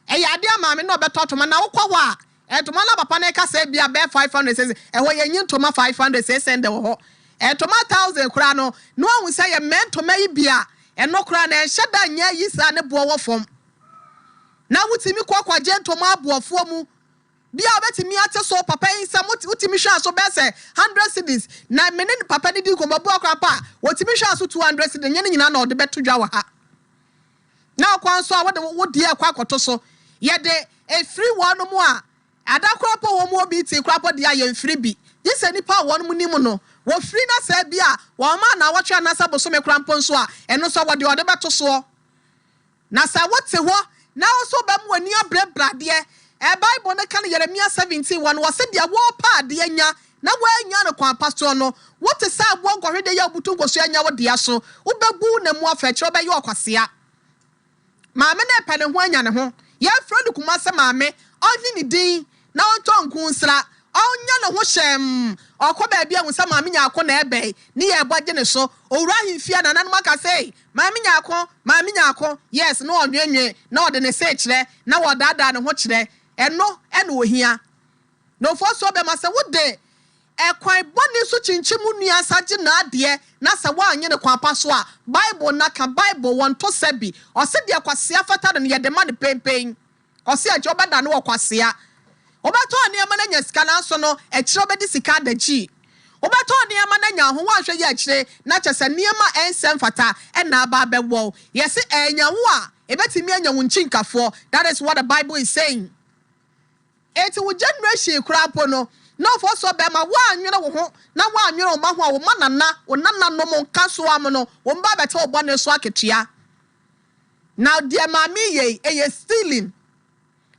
Ɛyɛ adeɛ a maame na ɔbɛtɔ ntoma na wokɔ hɔ a ntoma no a papa no reka sɛ ebia bɛyɛ 500 sɛ ɛhɔ yɛnyi ntoma 500 600 wɔ hɔ. Ntoma thousand koraa no, na wahu sɛ yɛ mmɛ ntoma yi bi a, ɛno koraa no ɛnhyɛ da nyɛ ayi saa ne boɔ wɔ fam. Na wotumi kɔ kɔgye ntoma aboɔfoɔ mu bi a wobɛtumi ate so papa yi nsɛm, wotumi hwɛ aso bɛyɛ sɛ hundred cedis, na me ne papa no di nkɔmmɔ, bi wɔ koraa mpo a wɔtumi hwɛ aso 200 cedis, ɛnyɛ ne nyinaa na ɔde bɛto dwa wɔ ha. Na ɔkwan so a wode wo deɛ rekɔ akɔto so, yɛde ɛfiri wɔnom a Ada koraa mpo wɔn wɔ meeting koraa mpo deɛ a yɛnfiri bi, gye sɛ nnipa a wɔn nim no, wɔfiri na sɛ ebia wɔn ma naawɔtwe anaasɛ bosome koraa mpo nso a, ɛno nso wɔde ɔde bɛto soɔ. Na sɛ wote hɔ na wo nso wobɛma w'ani abrɛbrɛ adeɛ, ɛ Bible no ka no Yeremia 17 hɔ no, wɔse deɛ wɔrepɛ adeɛ nya na wɔannya no kwan pa soɔ no, wote sɛ aboɔ nkɔhwedeɛ yi a wobutu nkosua nya wo dea so, wobɛbu wo na mu afa akyire wobɛyɛ ɔkwasea. Maame no repɛ ne ho anya ne ho. Yɛmfrɛ no Kumase maame. Ɔnye ne din na ɔntɔ nku nsra. Ɔnyɛ ne ho hyɛmm. Ɔkɔ baabi a, hu sɛ Maame Nyarko na ɛrebɛn. Ne yɛrebɔ gye ne so. Owura ahemfie a, nananom aka sɛ, Ei, Maame Nyarko, Maame Nyarko. Yes, na ɔnwenwen, na ɔde ne se rekyerɛ, na ɔredaadaa ne ho kyerɛ. Ɛno na ohia. Na ofosuo bɛma sɛ wode ɛkwan bɔne so kyinkyim wo nua nsa gye n'adeɛ na sɛ woannye no kwan pa so a, Bible no aka, Bible, wɔnto sɛ bi. Ɔse deɛ kwasea fata no no yɛde ma no penpen. Ɔse akyire wobɛdane ɔkwasea. Wobɛtɔn nneɛma no anya sika nanso no akyire wobɛdi sika adagyii. Wobɛtɔn nneɛma no anya ho woanhwɛ yie akyire na kyerɛ sɛ nneɛma a ɛnsɛ mfata na aba abɛwɔ wo. Yɛse ɛnya wo a ɛbɛtumi anya wo nkyinkafoɔ. That is what the Bible is saying. Enti wo generation koraa mpo no, na ɔfɔɔ sɛ ɔbɛma woannwene wo ho na woannwene wo mma ho a, wo mma nana, wo nananom nka so am no, wo mma bɛte wo bɔne so akatua. Na deɛ maame yi yɛ yi, ɛyɛ stealing.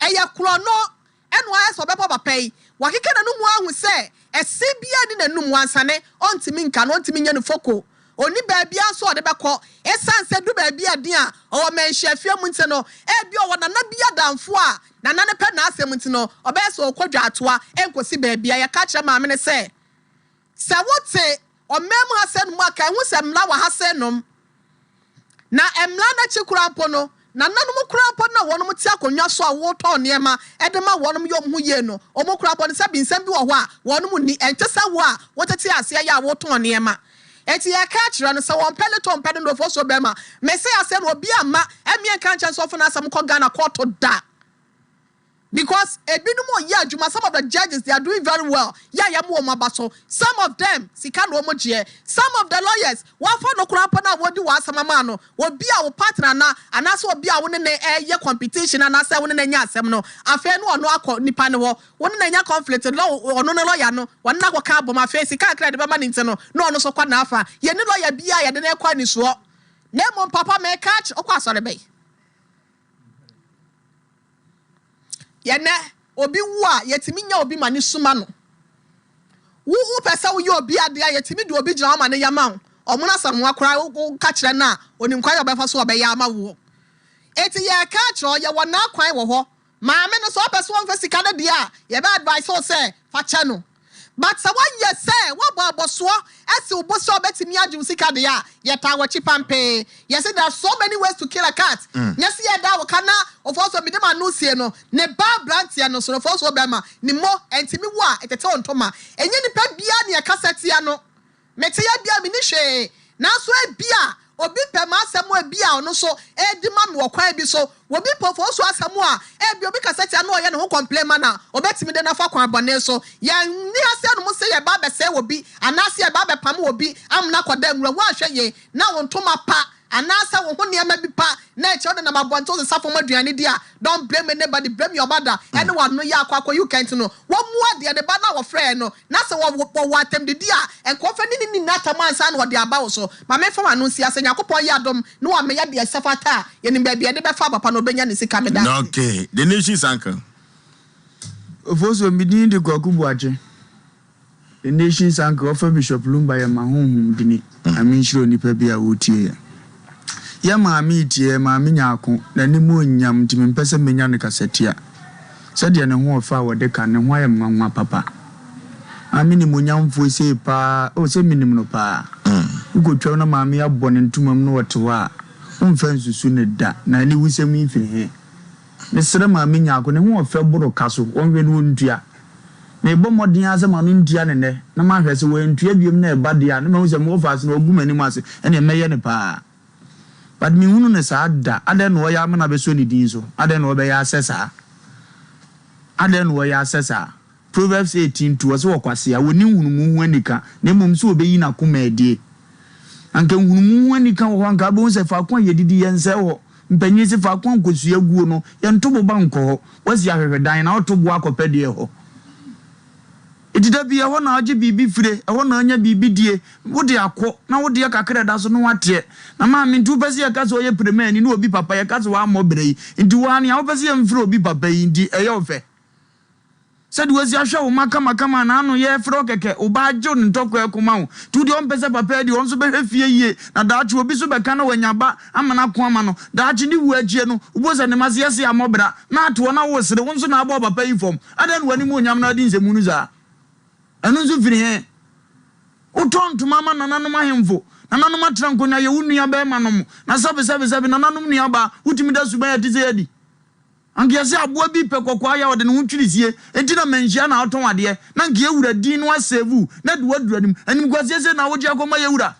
Ɛyɛ korɔno. Ɛna wayɛ sɛ ɔbɛbɔ papa yi. Wakeka n'anum ahu sɛ ɛse biara nni n'anum, wansane, ɔntumi nka no, ɔntumi nyɛ no foko. Onni baabiara nso a ɔde bɛkɔ. Esiane sɛ edu baabi a ɛden a ɔwɔ manhyiafie mu nti no, ebia ɔwɔ nana bi adamfo a nana no pɛ n'asɛm nti no, ɔbɛyɛ sɛ ɔrekɔ dwaatoa nkosi baabi a. Yɛka kyerɛ maame no sɛ, Sɛ wote ɔman mu ha sɛɛ no mu a, kae hu sɛ mmara wɔ ha sɛɛ nom. Na mmara no akyi koraa mpo no, nananom koraa mpo no a wɔnom te akonnwa so a wotɔn nneɛma de ma wɔnom yɛ wɔn ho yie no, wɔn koraa mpo no sɛbi nsɛm bi wɔ hɔ a wɔnom nni, ɛnte sɛ wo a wotete aseɛ yɛ a wotɔn nneɛma. Enti yɛka kyerɛ no sɛ wɔmpɛ ne tɔ mpɛ ne nkurɔfoɔ so bɛrima. Mese asɛm no obi amma ɛmmeɛ nka nkyɛn sɛ ɔfo n'asɛm kɔ Ghana kɔɔto da. Because ebinom yɛ adwuma, some of the judges they are doing very well, yɛ a yɛma wɔn aba so, some of them sika na wɔn gyeɛ, some of the lawyers wɔafa no koraa mpo no a wɔdi wɔn asɛm ama no, obi a wo partner anaa anaasɛ obi a wo ne no ɛyɛ competition anaasɛ wo ne no anya asɛm no, afei no ɔno akɔ nipa no hɔ, wo ne no anya conflict no na ɔno ne lawyer no wɔne no akɔka abom, afei sika kakra a yɛde bɛma no nti no na ɔno nso kɔ n'afa, yɛnni lawyer biara a yɛde no rekɔ anisoɔ, na mmom papa meka akyerɛ, wokɔ asɔre bɛn? Ɛnnɛ, obi wu a, yɛtumi nya obi ma no su ma no. Wo wopɛ sɛ woyɛ obi ade a, yɛtumi de obi gyina hɔ ma no yɛ ma wo. Ɔmono Asamoah koraa, woka kyerɛ no a, onim kwan a ɔbɛfa so a ɔbɛyɛ ama woɔ. Enti yɛreka akyerɛ wo, yɛwɔ n'akwan wɔ hɔ. Maame no, sɛ ɔpɛ sɛ ɔmfa sika no deɛ a, yɛbɛ advise wo sɛ fa kyɛ no. But sɛ woayɛ sɛ woabɔ abɔsoɔ asi wo bo sɛ ɔbɛtumi agye wo sika deɛ a, yɛtaa w'akyi pampee. Yɛse there are so many ways to kill a cat. Nyɛ sɛ yɛda wo ka na Ofosuo mede m'ano sie no, ne ba abranteɛ no so no Ofosuo bɛrima, ne mo, ɛntumi wo a, ɛtete wo ntoma. Ɛnyɛ nipa biara na yɛkasa tia no. Mete ha bi a minni hwee, nanso ebia obi pɛ m'asɛm a ebia ɔno nso redi ma me wɔ kwan bi so. Obi pɛ ofosu asɛm a ebia obi kasa tia no na ɔyɛ ne ho complain ma no a, obetumi de no afa kwan bɔne so. Yɛnni ha sɛ nom sɛ yɛreba abɛsɛe obi anaasɛ yɛreba abɛpam obi amena akɔda nwura. Woanhwɛ yie na wo ntoma pa anaasɛ wo ho nneɛma bi pa na ɛkyɛ wode nam abɔnten wosesa fam aduane di a, don't blame anybody, blame your mother ɛne w'ano yɛ akɔ akɔyi wo kɛntɛn no. Wɔmmua deɛ ne ba no a wɔfrɛɛ no Na sɛ wɔwɔ atɛmdidi a, nkurɔfoɔ ne no nni n'atɛm ansa na wɔde aba wo so. Ma memfa m'ano nsi ha, sɛ Nyankopɔn yɛ adom na wamɛyɛ deɛ ɛsɛ fata a, yɛnim baabi a yɛde bɛfa aba pa na ɔbɛnya ne sika. Meda ase. Okay, the nation's uncle. Ofosuo, me din de Kwaku Boakye. The nation's uncle, ɔfa Bishop Lumba yɛ m'ahonhom dini. Nyame nhyira onipa bi a ɔretie yɛn. Yɛ maame retie yɛn, maame Nyarko, n'anim ɔnnyam nti mempɛ sɛ menya no kasatia. Sɛdeɛ ne ho ɔfɛ a wɔde ka no, ne ho ayɛ me nwanwa papa. Maame nimuonyamfoɔ sei paa, oh sɛ menim no paa. Wokɔtwam na maame yi abɔ ne ntoma mu na ɔte hɔ a, womfa nsusu no da. Na aniwusɛm yi firi he? Mesrɛ maame Nyarko, ne ho ɔfɛ boro ka so, ɔnhwɛ na ɔntua. Merebɔ mmɔden ara sɛ m'ano ntua no nnɛ na mahwɛ sɛ wantua biom na ɛba deɛ a na mahu sɛ mewɔ faase na wagu m'anim ase ɛneɛ mɛyɛ no paa. But menhunu no saa da. Adɛn na ɔyɛ ama no abɛsɔ ne din so? Adɛn na ɔbɛyɛ asɛ saa? Adɛn na ɔyɛ asɛ saa? Proverbs 18, 2, ɔse ɔkwasea, ɔnni nhunumu ho anika, na mmom sɛ ɔbɛyi n'akoma adie. Anka nhunumu ho anika wɔ hɔ a, anka wobɛhu sɛ faako a yɛdidi, yɛnsɛe hɔ. Mpanyin se faako a nkosua guo no, yɛnto boba nkɔ hɔ. Woasi ahwehwɛdan na woto boɔ akɔpɛ deɛ hɔ. Enti da bi ɛhɔ na wogye biribi fire, ɛhɔ na wonya biribi die. Wode akɔ na wo deɛ kakra a ɛda so no woateɛ. Na maame nti wopɛ sɛ yɛka sɛ ɔyɛ piremani ne obi papa, yɛka sɛ wammɔ bra yi nti wo ara nea wopɛ sɛ yɛmfrɛ obi papa yi nti ɛyɛ wo fɛ. Sɛdeɛ wasi ahwɛ wo mma kamakama a n'ano yɛ frɛ wo kɛkɛ, wo ba agye ne ntɔkwa ako ma wo. Nti wo deɛ ɔmpɛ sɛ papa adi, ɔno nso bɛhwɛ fie yie na daakye obi nso bɛka na wanya ba ama no ako ama no. Daakye ne wuo akyie no, wobɛhu sɛ ne mma se yɛse ammɔ bra na ato hɔ na woresere, wo nso na abɔ papa yi fam. Adɛn na w'animuonyam no adi nsɛmhunu saa? Ɛno nso firi he? Wotɔ ntoma ma nananom ahemfo, nananom atena nkonnwa yɛ wo nua bɛɛma nom, na sɛbesɛbesɛbe nananom nuabaa, wotumi da suban a ɛte sei adi? Anka yɛse aboa bi pɛ kɔkɔɔ ayɛ a ɔde ne ho twiri sie, enti na manhyia na ɔtɔn adeɛ, na anka yɛ wura din no asave wo na de wo aduru anim. Animguaseɛ sei na wogye akɔma yɛ wura?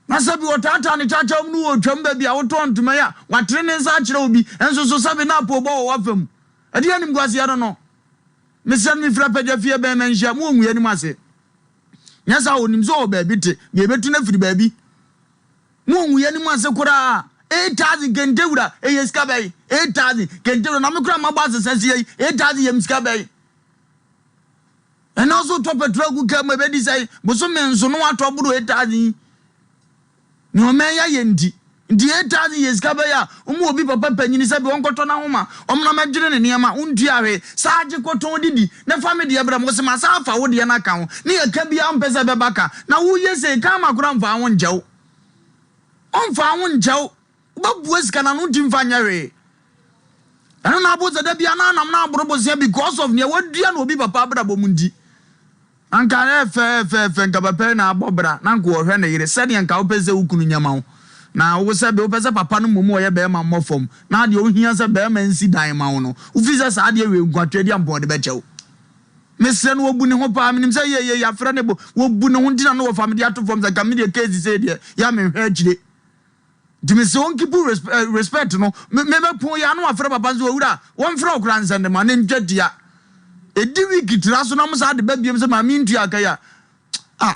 Na sɛbi ɔtaataa ne kyakyaw mu no wɔ otwam baabi a wotɔn ntoma yi a, watene ne nsa akyerɛ obi, nso so sɛbi na apoobɔ wɔ w'afa mu. Ɛdeɛn animguaseɛ no no? Mesrɛ no mefiri apagya fie bɛn manhyia mo wɔ nwuiɛ anim ase. Nyɛ saa a ɔnim sɛ ɔwɔ baabi te, deɛ yɛbɛtu no afiri baabi. Mo ngu yɛn mu ase koraa. 8000 kente wura ɛyɛ sika bɛn? 8000 kente wura na me koraa mabɔ asesa sie yi 8000 yɛ me sika bɛn? Ɛna nso tɔ petrol gu kaa mu ɛbɛdi sɛn? Bosome nso no watɔ boro 8000 yi. Nea ɔman yi ayɛ nti. Nti 8000 yɛ sika bɛyɛ a wɔn obi papa panyini sɛ bi ɔnkɔtɔ n'ahoma ɔmena mɛdwene ne nneɛma wontua hwee saa gye kɔtɔn didi na fa me deɛ brɛ me wose masan afa wo deɛ no aka ho ne yɛka biara wompɛ sɛ ɛbɛba ka na woyɛ sei karma koraa mfaa ho nkyɛ wo ɔmfaa ho nkyɛ wo wobɛbua sika no ano wontumi mfa nyɛ hwee ɛno na abo sɛ da biara na anam na aboro bosea because of nea wadua no obi papa abrabɔ mu nti. Anka ɛfɛ ɛfɛ ɛfɛ nka papa yi na abɔ bra na anka ɔhwɛ ne yere sɛdeɛ nka wopɛ sɛ wo kunu nyɛ ma wo na wo sɛbe wopɛ sɛ papa no mmom ɔyɛ bɛɛma mmɔ fam na adeɛ ohia sɛ bɛɛma nsi dan ma wo no wofiri sɛ saa adeɛ wei nko atwɛdeɛ ampa ɔde bɛkyɛ wo mesrɛ no wɔbu ne ho paa menim sɛ yɛ yɛ yɛafrɛ ne bo wɔbu ne ho nti na no wɔfa mede ato fam sɛ nka medeɛ case sei deɛ yɛ a menhwɛ akyire Nti mese wɔn keep respect no. Me me bɛpon yi ano afrɛ papa nso owura wɔn frɛ ɔkora nsɛnde ma ne ntwa tia. Edi week tra so na mo saa de ba biem sɛ maame ntua aka yi a. Ah.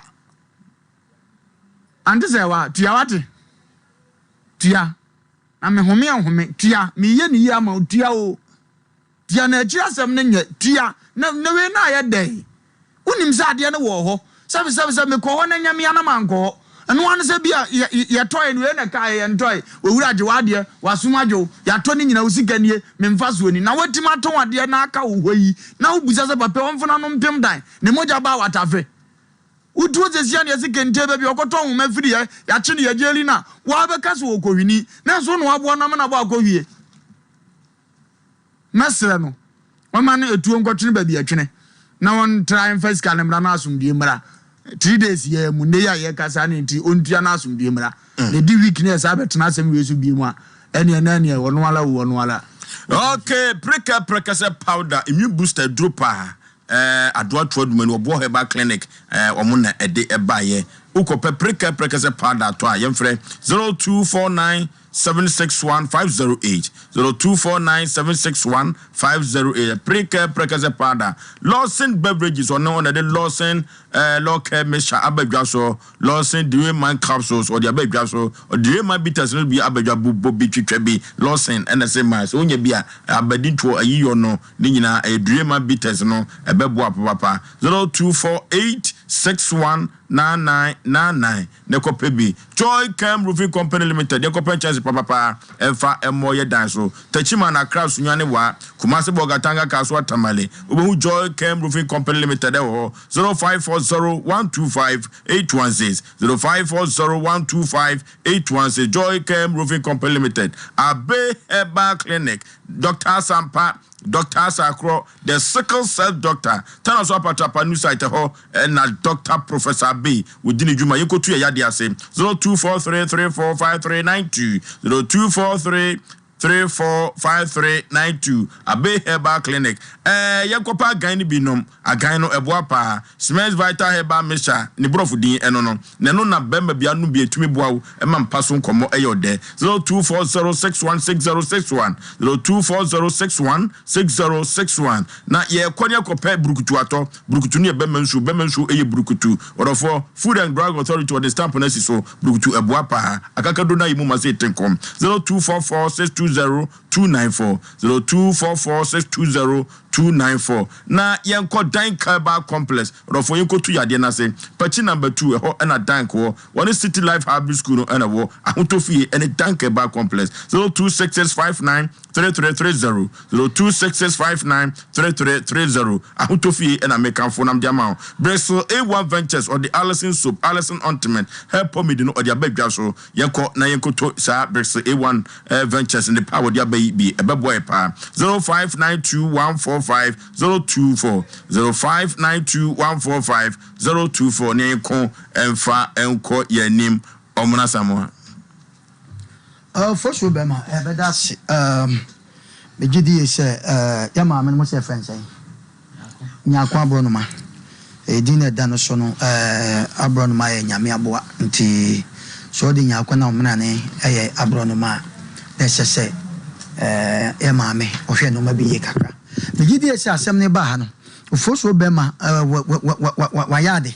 Ante sɛ wa tua wate. Tua. Na me home ahome tua. Me yɛ ne yie ama wo tua o. Tua na akyiri asɛm no nyɛ tua na na wei na ayɛ dɛn? Wonim sɛ adeɛ no wɔ hɔ. Sɛbi sɛbi sɛ mekɔ hɔ na ɛnyɛ me a na mankɔ hɔ. Ɛno ara ne sɛ bi a yɛ yɛtɔe no wei na ɛkaeɛ yɛntɔe. Owura gye w'adeɛ, w'asom agye wo, yɛatɔ ne nyinaa wo sika nie, me mfasoɔ ni. Na woatumi atɔn adeɛ na aka wo hɔ yi na wobisa sɛ papa yi ɔmfa n'ano mpem dan, ne mogya baa w'atafe. Wotuo sesia na yɛse kente baabi a ɔkɔtɔ nwoma firi ɛ, yɛakye no yɛgyeli no a, woabɛka sɛ ɔkɔhwini. Nanso wo na woaboa no ama no abɔ akɔhwie. Mɛsrɛ no ɔmma no etuo nkɔtwene baabi ɛtwene na ɔntra mfa sika no mmra na asomdwie mmra. 3 days yɛ mu nnɛ yi a yɛkasa ne nti ɔntua na asomdwie mmra. Na ɛdi week ne yɛsan bɛtena asɛm wei so bio mu a, ɛneɛ na ɛneɛ ɔno ara o ɔno ara. Okay, preka prekɛsɛ powder, immune booster aduro paa. Eh, Adoa Toa Dumani, Ɔboɔ Herbal Clinic, eh, wɔn na ɛde ɛbaeɛ. Wokɔpɛ preka prekɛsɛ powder atɔ a, yɛmfrɛ 0249 761 508, 0249 761 508. Preka prekɛsɛ powder. Lawson Beverages, ɔno ɔna ɛde Lawson eh, Law Care Mixture aba dwa so. Lawson Deweyman Capsules, ɔde aba dwa so. Deweyman Bitters no bi aba dwa, bobɔ bi, twitwa bi. Lawson ɛna ɛsɛ ma sɛ wonya bi a, abadintoɔ, ayiyɔ no. Ne nyinaa ɛyɛ Durema bitters no ɛbɛboa papapa 0248 61 99 99 na kɔ pɛ bi. Joy Chem Roofing Company Limited yɛnkɔ pɛ nkyɛnse papapa ɛmfa ɛmmɔ yɛ dan so. Techiman, Accra, Sunyani, Wa, Kumasi, Bolgatanga, Kasoa, Tamale. Wobɛhu Joy Chem Roofing Company Limited ɛwɔ hɔ 0540 125 816 0540 125 816 Joy Chem Roofing Company Limited Abe Herbal Clinic Doctor Asampa, Doctor Asakorɔ, The Sickle Cell Doctor, Tana so Apatrapa New Site hɔ na Doctor Professor Abbey wɔdi ne dwuma. Yɛnkɔtu yɛn yadeɛ ase. 0243345392, 0243. 34 53 92 Abbey Herbal Clinic Ɛɛ yɛnkɔpɛ agan no bi nom Agan no ɛboa paa Smez Vital Herbal Mixture ne borɔfo din ɛno no Na ɛno na bɛrima bi anom bi a ɛtumi boa wo ma mpa so nkɔmmɔ ɛyɛ ɔdɛ 0240 61 6061 0240 61 6061 Na yɛrekɔ ne akɔpɛ burukutu atɔ Burukutu no yɛ bɛma nsuo, bɛma nsuo yɛ burukutu. Ɔdɔfoɔ, Food and Drug Authority wɔde stamp no asi so. Burukutu ɛboa paa. Akakaduro no ayɛ mu ma sɛ ete nkɔm. 0244 620 294, 0244 620 294. Na yɛnkɔ Dank Herbal Complex. Ɔdɔfoɔ yɛnkɔtu yadeɛ no ase. Pakyi number 2, ɛhɔ na Dank wɔ. Wɔne City Life Hybrid School no na ɛwɔ. Ahotɔ Fie ne Dank Herbal Complex. 0266 59 3330, 026659 3330 Ahotɔ fie na mekamfo na mede ama wo. Bristol A1 Ventures ɔde Alison Soap, Alison Ointment, Hair Pomade no ɔde aba dwa so. Yɛnkɔ na yɛnkɔtɔ saa Bristol A1 Ventures nnepa a wɔde aba yi bi. Ɛbɛboa yɛ paa. 0592145024, 0592145024 ne yɛnko mfa nkɔ yɛn anim. Ɔmona Samoa. Fosuo bɛma yɛbɛda ase. Megye die sɛ yɛ maame no mo sɛ yɛfrɛ no sɛn? Nyarko Aborɔnoma. Edin na ɛda no so no, aborɔnoma yɛ Nyame aboa nti sɛ ɔde Nyarko na ɔmenane yɛ aborɔnoma a, na ɛsɛ sɛ yɛ maame ɔhwɛ nnoɔma bi yie kakra. Megye die sɛ asɛm no baa ha no, Ofosuo bɛma wayɛ ade.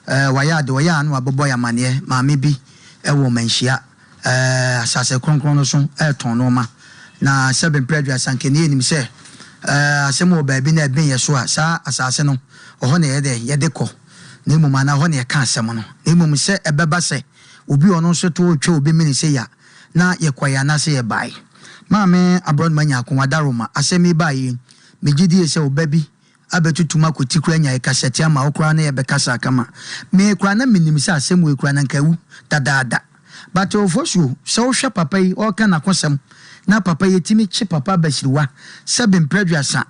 Eh, wayɛ ade, ɔyɛ a na wabɛbɔ yɛn amaneɛ, maame bi wɔ Manhyia, eh, asase kronkron no so retɔn nnoɔma, na sɛbe mprɛ aduasa nka ni yɛnim sɛ, eh, asɛm wɔ baabi na ɛben yɛn so a, saa asase no, ɔhɔ na yɛyɛ dɛn, yɛde kɔ, na mmom anaa ɛhɔ na yɛka asɛm no, na mmom sɛ ɛbɛba sɛ obi a ɔno nso to retwa obi mene sei a, na yɛkɔeɛ anaasɛ yɛbaeɛ. Maame Aborɔnoma Nyarko, Wadaroma, asɛm yi baeɛ yi, megye die sɛ ɔba bi abɛtutu m'akɔti koraa nyae kasɛte ama wo koraa na yɛbɛkasa kama. Me koraa na menim sɛ asɛm wei koraa na nka awu dadaada. But Ofosuo, sɛ wohwɛ papa yi ɔreka n'akosɛm na papa yi ɛtumi kye papa abasiriwa sɛbe mprɛ aduasa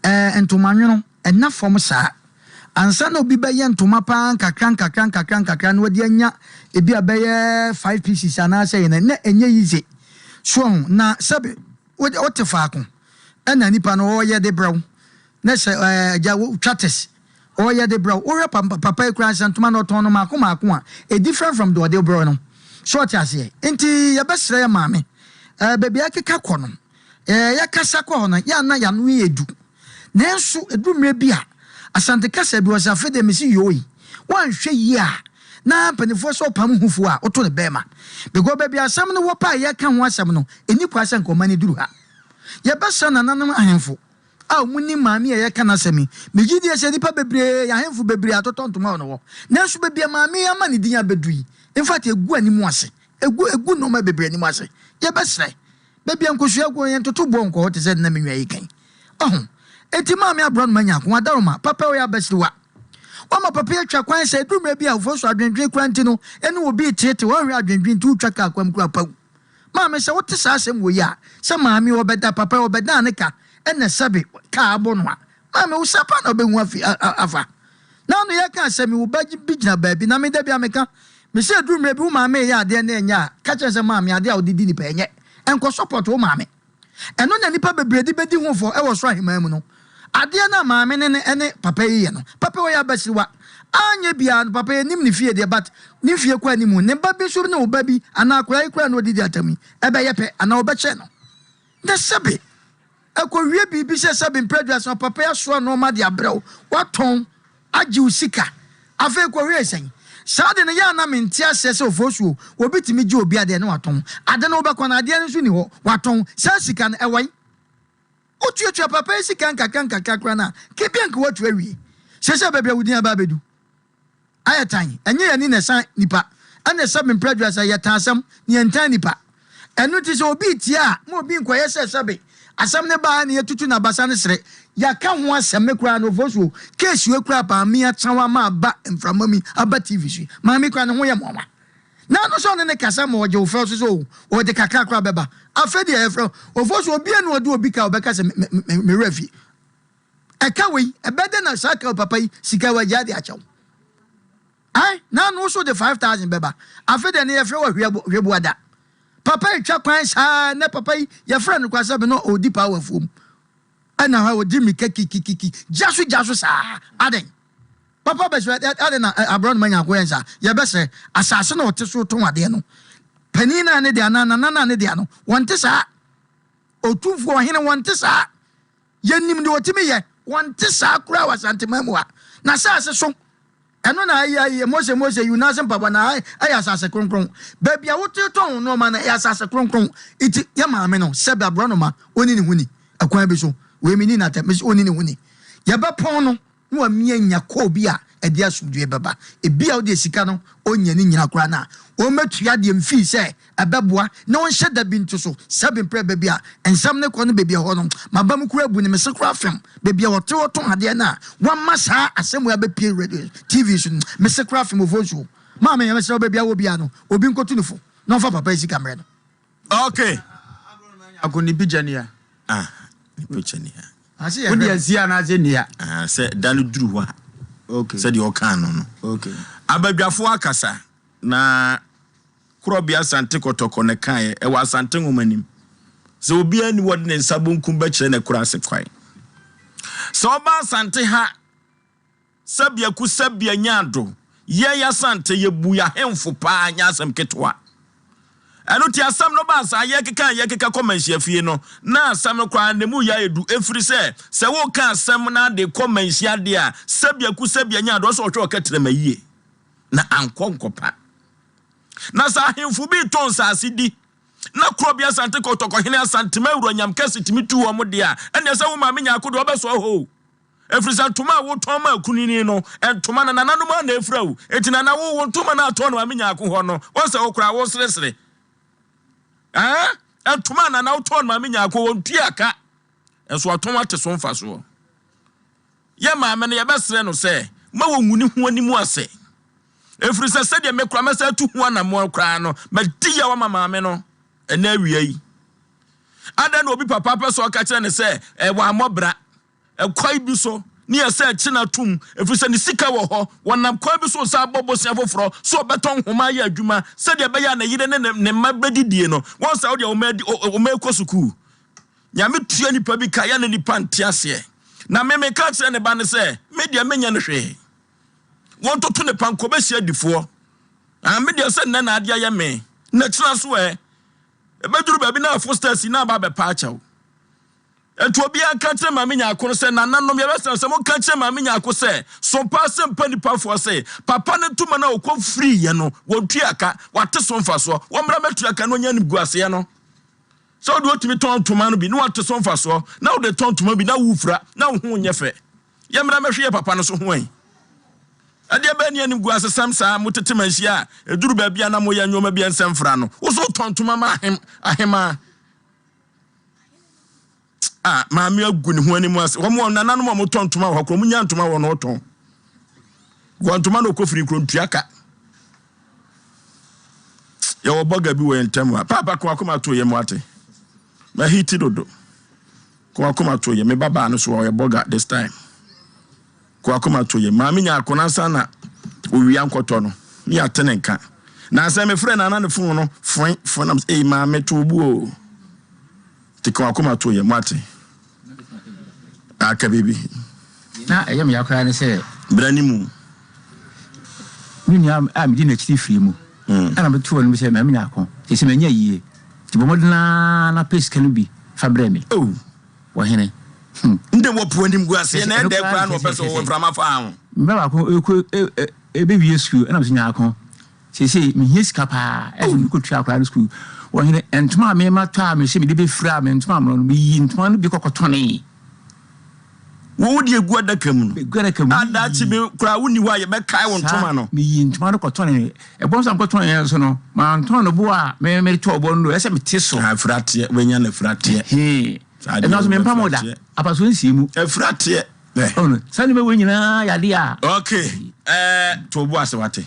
ɛɛ ntomanwono ɛnna fam saa. Ansa na obi bɛyɛ ntoma paa nkakra nkakra nkakra nkakra na wadi anya ebi a bɛyɛ five pieces anaasɛ yɛ na ɛnyɛ easy. So wahu? Na sɛbe wote faako ɛna nipa no ɔyɛ de brɛ wo na sɛ ɛɛ agya wo twa test ɔyɛ de brɛ wo wohwɛ pa papa yi koraa sɛ ntoma no ɔtɔn no maako maako a e different from deɛ ɔde brɛ wo no so ɔte aseɛ nti yɛbɛsrɛ yɛ maame ɛɛ baabi a ɛkeka kɔ no ɛɛ yɛkasa kɔ hɔ no yɛ ana yɛano yɛ du nanso ɛduru mmerɛ bi a Asante kasa bi wɔ sɛ afei deɛ mesi yoi woanhwɛ yie a na mpanimfoɔ sɛ ɔpam hufoɔ a woto ne bɛɛma because baabi asɛm no wɔ pa a yɛka ho asɛm no ɛni kwa sɛ nka ɔma no duru ha Yɛbɛsrɛ nananom ahemfo a wɔnim maame a yɛreka n'asɛm yi. Megye die sɛ nnipa bebree, yɛn ahemfo bebree atotɔ ntoma wɔ ne hɔ. Nanso baabi a maame yi ama ne din abɛdu yi, in fact, ɛgu anim ase. Ɛgu, ɛgu nneɛma bebree anim ase. Yɛbɛsrɛ, baabi a nkosua gu no, yɛntoto boɔ nkɔ hɔ te sɛ na me nua yi kan. Ɔho? Enti maame aborɔnoma Nyarko, Adaroma, papa yi ɔyɛ abasiriwa. Wama papa yi atwa kwan sɛ ɛduru mmerɛ bi a, afoforɔ so adwendwen koraa nti no, ɛne obi reteetee, ɔnhwɛ adwendwen nti wotwa kaa kwan mu koraa pawu. Maame, sɛ wote saa asɛm wei a, sɛ maame ɔbɛda, papa ɔbɛdan ne ka, ɛna sɛbe kaa abɔ no a, maame wo sa paa na wobɛhu afi afa. Na ano yɛka asɛm yi, wo ba bi gyina baabi, na me da bi a meka, mese ɛduru mmerɛ bi wo maame reyɛ adeɛ na ɛnyɛ a, ka kyerɛ no sɛ maame adeɛ a wode di nipa ɛnyɛ, ɛnkɔ support wo maame. Ɛno na nnipa bebree de bɛdi ho fɔ wɔ soro aheman mu no. Adeɛ no a maame no ne papa yi yɛ no, papa yi ɔyɛ abasiriwa. Anyɛ biara no papa yi nim ne fie deɛ but ne mfie kɔ anim. Ne ba bi nso ne wo ba bi anaa akwadaa yi koraa na ɔdidi atam yi ɛbɛyɛ pɛ anaa ɔbɛkyɛ no. Na sɛbe ɛkɔwie biribi sɛ sɛbe mprɛ aduasa papa yi asoa nnoɔma de abrɛ wo, woatɔn agye wo sika. Afei kɔhwɛɛ sɛn? Saa ade no yɛ a na mente aseɛ sɛ ofosuo, obi tumi gye obi adeɛ na watɔn. Ade no wobɛkɔ no adeɛ no nso nni hɔ, watɔn. Saa sika no ɛwɔ he? Wotuatua papa yi sika nkakra nkakra koraa no a, nka ebia nka woatu awie. Seesei baabi a wo din aba abɛdu ayɛ tan. Ɛnyɛ yɛn ani na ɛsa nnipa. Ɛna sɛbe mprɛ aduasa yɛtan asɛm na yɛntan nnipa. Ɛno nti sɛ obi retie a, ma obi nkɔyɛ sɛ sɛbe asɛm no baa na yɛtutu n'abasa no sere. Yɛaka ho asɛm, me koraa no Ofosuo, case wei koraa paa me atena hɔ ama aba mframa mu yi, aba TV so yi, maame koraa ne ho yɛ mmoawa. Na ano sɛ ɔne no kasa ma ɔgye wo fɛw so sɛ oh, ɔde kakra koraa bɛba. Afei deɛ yɛfrɛ Ofosuo, obiara ni ɔde obi ka a ɔbɛka sɛ me, me, me werɛ afi. Ɛka wei, ɛbɛyɛ dɛn na saa ka papa yi sika wagyaa de akyɛ wo? Ae, na ano so de 5,000 bɛba. Afei deɛ ne yɛfrɛ wo Ahwiabuada. Papa yi twa kwan saa nɛ papa yi yɛfrɛ no koraa sɛ bi na ɔdi paa wɔ afuom ɛna ha ɔdi mmirika kikikiki gya so gya so saa adɛn papa bɛsrɛ adɛn na aborɔnoma nyaako yɛn saa yɛbɛsrɛ asase na ɔte so tɔn adeɛ no panin no a ne dea anaa nana no a ne dea no wɔnte saa otumfoɔ ɔhene wɔnte saa yɛnim deɛ ɔtumi yɛ wɔnte saa koraa wɔ Asanteman mu ha na asase so Ɛno na ɛyɛ ɛyɛ Mose Mose yi wo nan ase mpaboa na ɛyɛ asase kronkron. Baabi a wotetɔn wo nnoɔma no ɛyɛ asase kronkron. Nti yɛ maame no sɛbe aborɔnoma ɔnni ne ho ni ɛkwan bi so. Wei menni no atɛm mese ɔnni ne ho ni. Yɛbɛpɔn no na wamia nya kɔɔ bi a ɛde asomdwoeɛ bɛba. Ebia wodeɛ sika no ɔnnya ne nyina koraa no a ɔmmɛtua deɛ mfii sɛ ɛbɛboa na ɔnhyɛ da bi nto so sɛbe mprɛ baabi a nsɛm no kɔ no baabi a ɛhɔ no maba mu koraa abu ne mese koraa fam baabi a ɔte hɔ tɔn adeɛ no a wama saa asɛm wei abɛpue radio TV so no mese koraa fam ofoɔ nsuo maame yɛ mesrɛ wo baabi a wɔ biara no obi nkɔtu no fo na ɔmfa papa yi sika mmerɛ no. Okay. Ako ne picture ni ha. Ah, ne picture ni ha. Wo de asi anaasɛ ni ha? Ah, sɛ da no duru hɔ a. Okay. Sɛdeɛ ɔkaa no no. Okay. Abadwafoɔ akasa na Korɔbea Asante Kɔtɔkɔ na ɛkaeɛ, ɛwɔ Asante nwoma nim. Sɛ obiara nni hɔ ɔde ne nsa bonkum bɛkyerɛ n'akuraase kwan. Sɛ ɔba Asante ha sɛbiaku sɛbia nyaado, yɛn Asante yɛbu yɛahemfo paa nyɛ asɛm ketewa. Ɛno nti asɛm no baa saa yɛkeka a yɛkeka kɔ manhyia fie no na asɛm no koraa ne mu yɛ ayɛ du ɛfiri sɛ sɛ woka asɛm na ade kɔ manhyia deɛ a sɛbiaku sɛbia nyaado ɔsɛ ɔhwɛ ɔkɛtrɛma yie na ankɔ nkɔpa. Na sɛ ahemfo bi retɔn nsase di, na Korɔbea Asante Kɔtɔkɔhene Asantema Awura Nyamkɛse tumi tu wɔn deɛ a, ɛnneɛ sɛ wo maame Nyarko deɛ ɔbɛsɔɔ hɔ o. Ɛfiri sɛ ntoma a wotɔn ma akunini no, ntoma no, nananom ara na ɛfira o. Enti nana wo, wo ntoma no a atɔn no maame Nyarko hɔ no, woahu sɛ wo koraa woreseresere. Ɛɛ, ntoma a nana wotɔn no maame Nyarko, ɔntua ka. Nso watɔn ate so mfasoɔ. Yɛn maame no, yɛbɛsrɛ no sɛ, mma wɔngu ne ho anim ase. Ɛfiri sɛ sɛdeɛ me koraa mɛsan atu ho anammɔn koraa no, madi yaw ama maame no ɛnnɛ awia yi. Adɛn na obi papa pɛ sɛ ɔka kyerɛ no sɛ eh, wammɔ bra ɛkwan bi so ne yɛ sɛ akyi no atom, ɛfiri sɛ ne sika wɔ hɔ. Wɔnam kwan bi so resan abɔ bosea foforɔ sɛ ɔbɛtɔ nhoma ayɛ adwuma sɛdeɛ ɛbɛyɛ a ne yere ne ne mma bɛdidie no. Wɔn sɛ wodeɛ wo mma rekɔ sukuu. Nyame tua nipa bi ka yɛ na nipa nte aseɛ. Na me meka kyerɛ ne ba no sɛ, me deɛ menyɛ no hwee. Wɔntoto ne pankɔ bɛhyia adifoɔ. Ah, me deɛ sɛ nnɛ na adeɛ ayɛ me, na kyena so ɛ. Ɛbɛduru baabi na afo stars yi na aba abɛpa akyɛw. Enti obiara nka nkyerɛ Maame Nyarko no sɛ, Nananom, yɛbɛsrɛ sɛ monka nkyerɛ Maame Nyarko sɛ, Sompa asɛmpa nipafoɔ se, papa no ntoma no a ɔkɔ firiiɛ no, wɔntua ka, wate so mfasoɔ. Wɔmmra mmɛtua ka na ɔnya animguaseɛ no. Sɛ wode wotumi tɔn ntoma no bi na wate so mfasoɔ, na wode tɔn ntoma bi na wofira na wo ho nyɛ fɛ. Yɛmmra mmɛhwe yɛ papa no so ho ɛ. Ɛdeɛ bɛn ne animguasesɛm saa motete manhyia a ɛduru baabi a na moyɛ nnoɔma bi a ɛnsɛ mfra no? Wo so wotɔn ntoma ma ahem ahemaa a maame agu ne ho anim ase. Wɔn wɔn nananom a wɔtɔn ntoma wɔ hɔ koraa wɔn nya ntoma wɔ no wɔtɔn. Wɔn ntoma na ɔkɔ firi kuro ntua ka. Yɛwɔ bɔga bi wɔ yɛn ntam a paapa ko akoma to yɛ mu ate. Ma hiti dodo. Ko akoma to yɛ me ba baa no so ɔyɛ bɔga this time. Ko akoma to yɛ maame nya akona ansa na owia nkɔtɔ no ne ate ne nka. Na sɛ me frɛ na na ne phone no foe foe nam sɛ ei maame to bu o. Te ko akoma to yɛ mo ate. Aka biribi. Na ɛyɛ me ya koraa ne sɛ. Bra ne mu. Me nua a medi n'akyiri firi mu. Ɛna metoo anim sɛ maame Nyarko, seesei manya ayie, nti bɔ mmɔden ara na pɛ sika no bi fa brɛ me. Oh! Ɔhene, hmm. Ndɛ wɔpo animguaseɛ na ɛdɛn koraa na ɔpɛ sɛ ɔwɔ mframa fa ho? Me ba baako rekɔ ɛbɛwie sukuu ɛna mese Nyarko, seesei mehia sika paa, ɛsɛ sɛ mekɔtua akwadaa no sukuu. Ɔhene, ntoma a mema tɔ a mese mede bɛfira me ntoma amono no, meyii ntoma no bi kɔkɔtɔnee. Wo wode egu adaka mu no. Egu adaka mu. A daakye bi koraa wonni hɔ a yɛbɛkae wo ntoma no. Meyii ntoma no kɔtɔnee. Ɛbɔ nso a mekɔtɔneeɛ nso no, mantɔn no bo a me metɔɔ bɔ no do, ɛsɛ sɛ mete so. Afirateɛ, wobɛnya no afirateɛ. Hee. Ɛno nso mempam wo da. Apasoɔ nsie mu. Afirateɛ. Ɔno, saa nneɛma wei nyinaa yɛ adeɛ a. Okay, ɛɛ, to wo bo ase wate.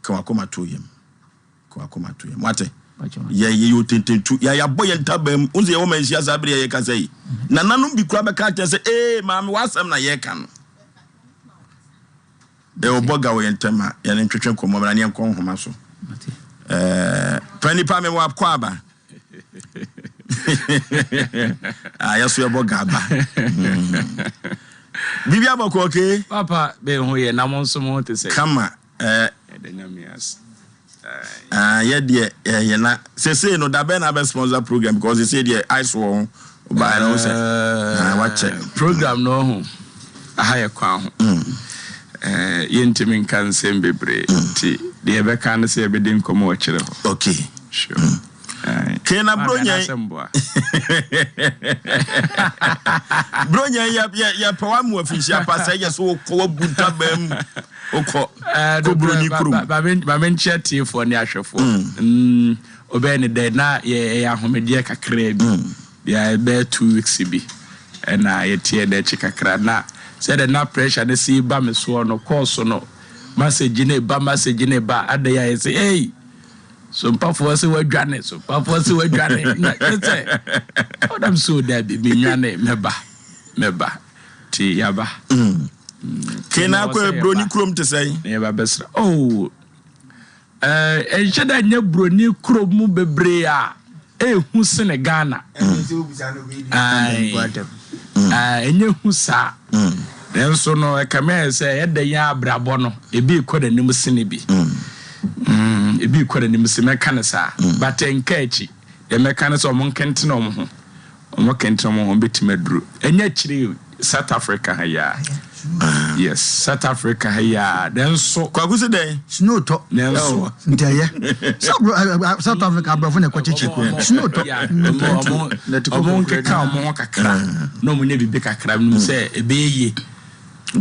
Ka w'akoma to yam. Kɔ akoma to yɛn. Wate? Yɛ yɛyɛ otententu. Yɛ yɛabɔ yɛn ntabaa mu. Wo sɛ yɛwɔ manhyia saa bere a yɛkasa yi. Nananom bi koraa bɛka akyerɛ sɛ, ee maame w'asɛm na yɛreka no. Ɛwɔ bɔga wɔ yɛn ntam a yɛne ntwetwe nkɔmmɔ mmra ne yɛnkɔ nhoma so. Ɛɛ, pa nipa me wɔ akɔ aba. Ah, yɛso yɛbɔ gaba. Biribi abɔkɔ okay? Papa, bɛn ho yɛ na mo nso mo ho te sɛ? Kama. Eh. Yɛda Nyame ase. Ah, yɛ deɛ yɛyɛ na sesei no da bɛn na abɛ sponsor program because sesei deɛ ice wɔ ho ɔbaa no sɛ ah, wakyɛ. Program no ho aha yɛ kwan ho. Eh, yɛntumi nka nsɛm bebree nti deɛ yɛbɛka ne sɛ yɛbɛdi nkɔmmɔ wɔ kyerɛ hɔ. Okay. Sure. Kee na bronya yi bronya yi yɛ pɛ wa mu afinhyia pa sɛ yɛ so wokɔ wabu ntabaa mu wokɔ kɔ broni kurom. Maame nkyia tiefoɔ ne ahwɛfoɔ. Ɔbɛyɛ ne dɛ na yɛ ɛyɛ ahomegyeɛ kakraa bi. Deɛ ɛbɛyɛ 2 weeks bi ɛna yɛteɛ n'akyi kakra na sɛdeɛ na pressure no si ba me soɔ no kɔɔso no message ne ba, message ne ba adɛn a yɛsɛ ei sompafoɔ sɛ wadwane, sompafoɔ sɛ wadwane, na kyerɛ sɛ ɔdam so dabi, menwane, mɛba, mɛba nti yaba. Kee na akɔ broni kurom te sɛn? Na yɛba bɛsra. Oh, ɛnhyɛ dɛ nyɛ broni kurom mu bebree a ɛɛhu sene Ghana. Ɛnyɛ hu saa, nanso no ɛkame ayɛ sɛ ɛdɛ yɛn abrabɔ no ebi kɔ n'anim sene bi, ebi kɔ n'anim sene, mɛka no saa, but ɛnka akyi deɛ mɛka no sɛ ɔmo nkɛntene ɔmo ho, ɔmo kɛntene ɔmo ho bɛtumi aduru. Ɛnyɛ akyire South Africa ha yi a, yes, South Africa ha yi a, nanso Kwaku sɛ dɛn? Snow tɔ. Nanso nti ɛyɛ sɛ South Africa aborɔfo na ɛkɔ kyekye snow tɔ. Ɔmo nkeka ɔmo ho kakra na ɔmo nyɛ biribi kakra nom sɛ ɛbɛyɛ yie. Edu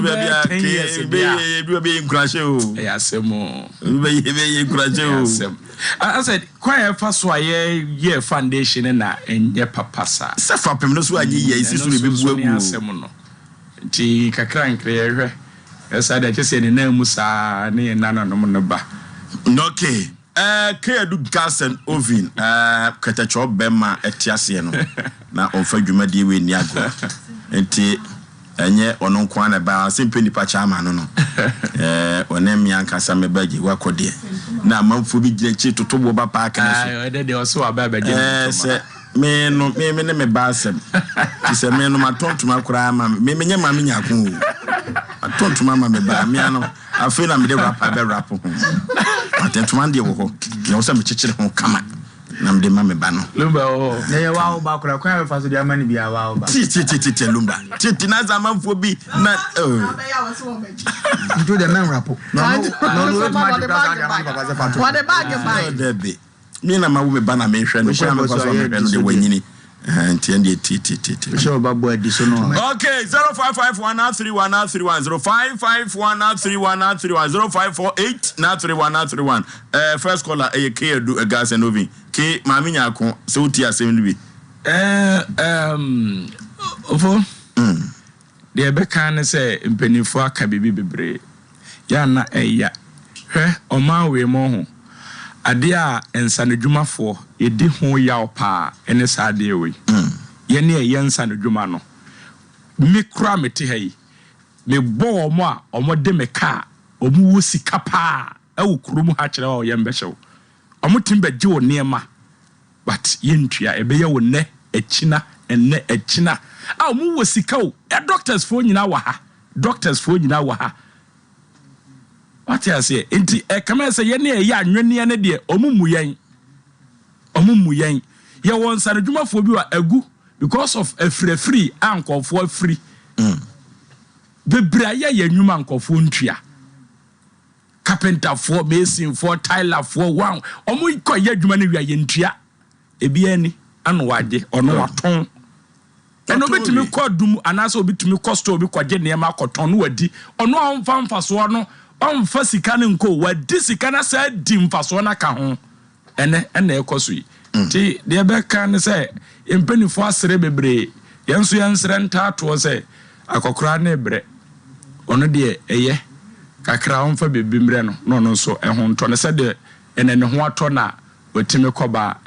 baabi a kee bɛyɛ, edu baabi yɛ nkurahyɛ o. Ɛyɛ asɛm o. Edu baabi yɛ nkurahyɛ o. Ɛyɛ asɛm. Asɛ kwan a ɛfa so a yɛyɛ foundation na ɛnyɛ papa saa. Sɛ fapem no so anyɛ yie a esi so na ebebu agu o. Asɛm no nti kakra nkere yɛhwɛ ɛsa deɛ kyɛ sɛ yɛn nan mu saa ne yɛn nananom no ba. Okay. Kayadu gas and oven kɛtɛkyɛw bɛma ɛte aseɛ no na ɔmfa dwumadie wei nni agorɔ nti ɛnyɛ ɔno nko ara na ɛba sɛ mpɛ nipa kyɛ ama no no ɔne mmea ankasa mɛba gye wakɔ deɛ na amanfoɔ bi gyina akyiri toto boɔ ba paake no so. Ɛdɛ deɛ ɔsɛ waba abɛgye ne ntoma. Sɛ me no me ne me ba asɛm te sɛ me no matɔ ntoma koraa ma me menyɛ maame nyako o, matɔ ntoma ma me ba mmea no. Afei na mede wrapper bɛ wrap ho. But ntoma no deɛ wɔ hɔ. Nea ɛwɔ sɛ mekyekyere ho kama na mede ma me ba no. Lumba wɔ hɔ. Na ɛyɛ waa wo ba koraa. Kwan a bɛfa so de ama no biara waa wo ba. Tie tie tie tie tie Lumba. Tie tie na sɛ amanfoɔ bi na oh. Nti wo deɛ mɛnwrapo. Na ɔno na ɔno obetumi agye koraa saa de ama ne papa sɛ fa to. Wɔde baage bae. Dabi. Me na mawo me ba na mehwɛ no. Kwan a mɛfa so a mehwɛ no deɛ wanyini. Nti ɛndeɛ tie tie tie tie. Wohyɛ wo ba bɔ adi so no a. Okay, 0551 931 931 0551 931 931 0548 931 931. First caller ɛyɛ K Adu Gas and Oven. K Maame Nyarko sɛ wotie asɛm no bi. Eh, um, Ofo, deɛ ɛbɛka ne sɛ mpanimfoɔ aka biribi bebree. Yɛ a na ɛya. Hwɛ, ɔman wei mo ho. Adeɛ a nsanodwumafoɔ yɛdi ho yaw paa ne saa adeɛ wei. Yɛne ɛyɛ nsanodwuma no. Me koraa mete ha yi, mebɔ wɔn a wɔde me kaa, wɔn wɔ sika paa wɔ kurom ha kyerɛ wɔn yɛn bɛhyɛ wo. Wɔn tumi bɛgye wo nneɛma but yɛntua. Ɛbɛyɛ wo nnɛ, akyina, ɛnnɛ, akyina. A wɔn wɔ sika o. Ɛ doctors foɔ nyinaa wɔ ha. Doctors foɔ nyinaa wɔ ha. Wate aseɛ? Nti ɛkame sɛ yɛne ɛyɛ anwenneɛ no deɛ wɔn mmu yɛn. Wɔn mmu yɛn. Yɛwɔ nsanodwumafoɔ bi wɔ agu because of afirafiri a nkɔfoɔ afiri. Bebree ayɛ yɛn nnwuma nkɔfoɔ ntua. Carpenterfoɔ, masonfoɔ, tilerfoɔ, wɔn wɔn kɔ yɛ adwuma no wia yɛntua. Ebi ani ano wagye ɔno watɔn. Ɛna obetumi kɔ dum anaasɛ obetumi kɔ store bi kɔgye nneɛma akɔtɔn no wadi. Ɔno a ɔmfa mfasoɔ no ɔmfa sika no nko wadi sika no asa adi mfasoɔ no aka ho. Ɛnɛ ɛna ɛkɔ so yi. Nti deɛ ɛbɛka ne sɛ mpanimfoɔ asere bebree. Yɛn nso yɛnsrɛ ntaatoɔ sɛ akɔkoraa ne brɛ. Ɔno deɛ ɛyɛ kakra ɔmfa biribi mmerɛ no na ɔno nso ɛho ntɔ no sɛdeɛ ɛnɛ ne ho atɔ no a watumi kɔba a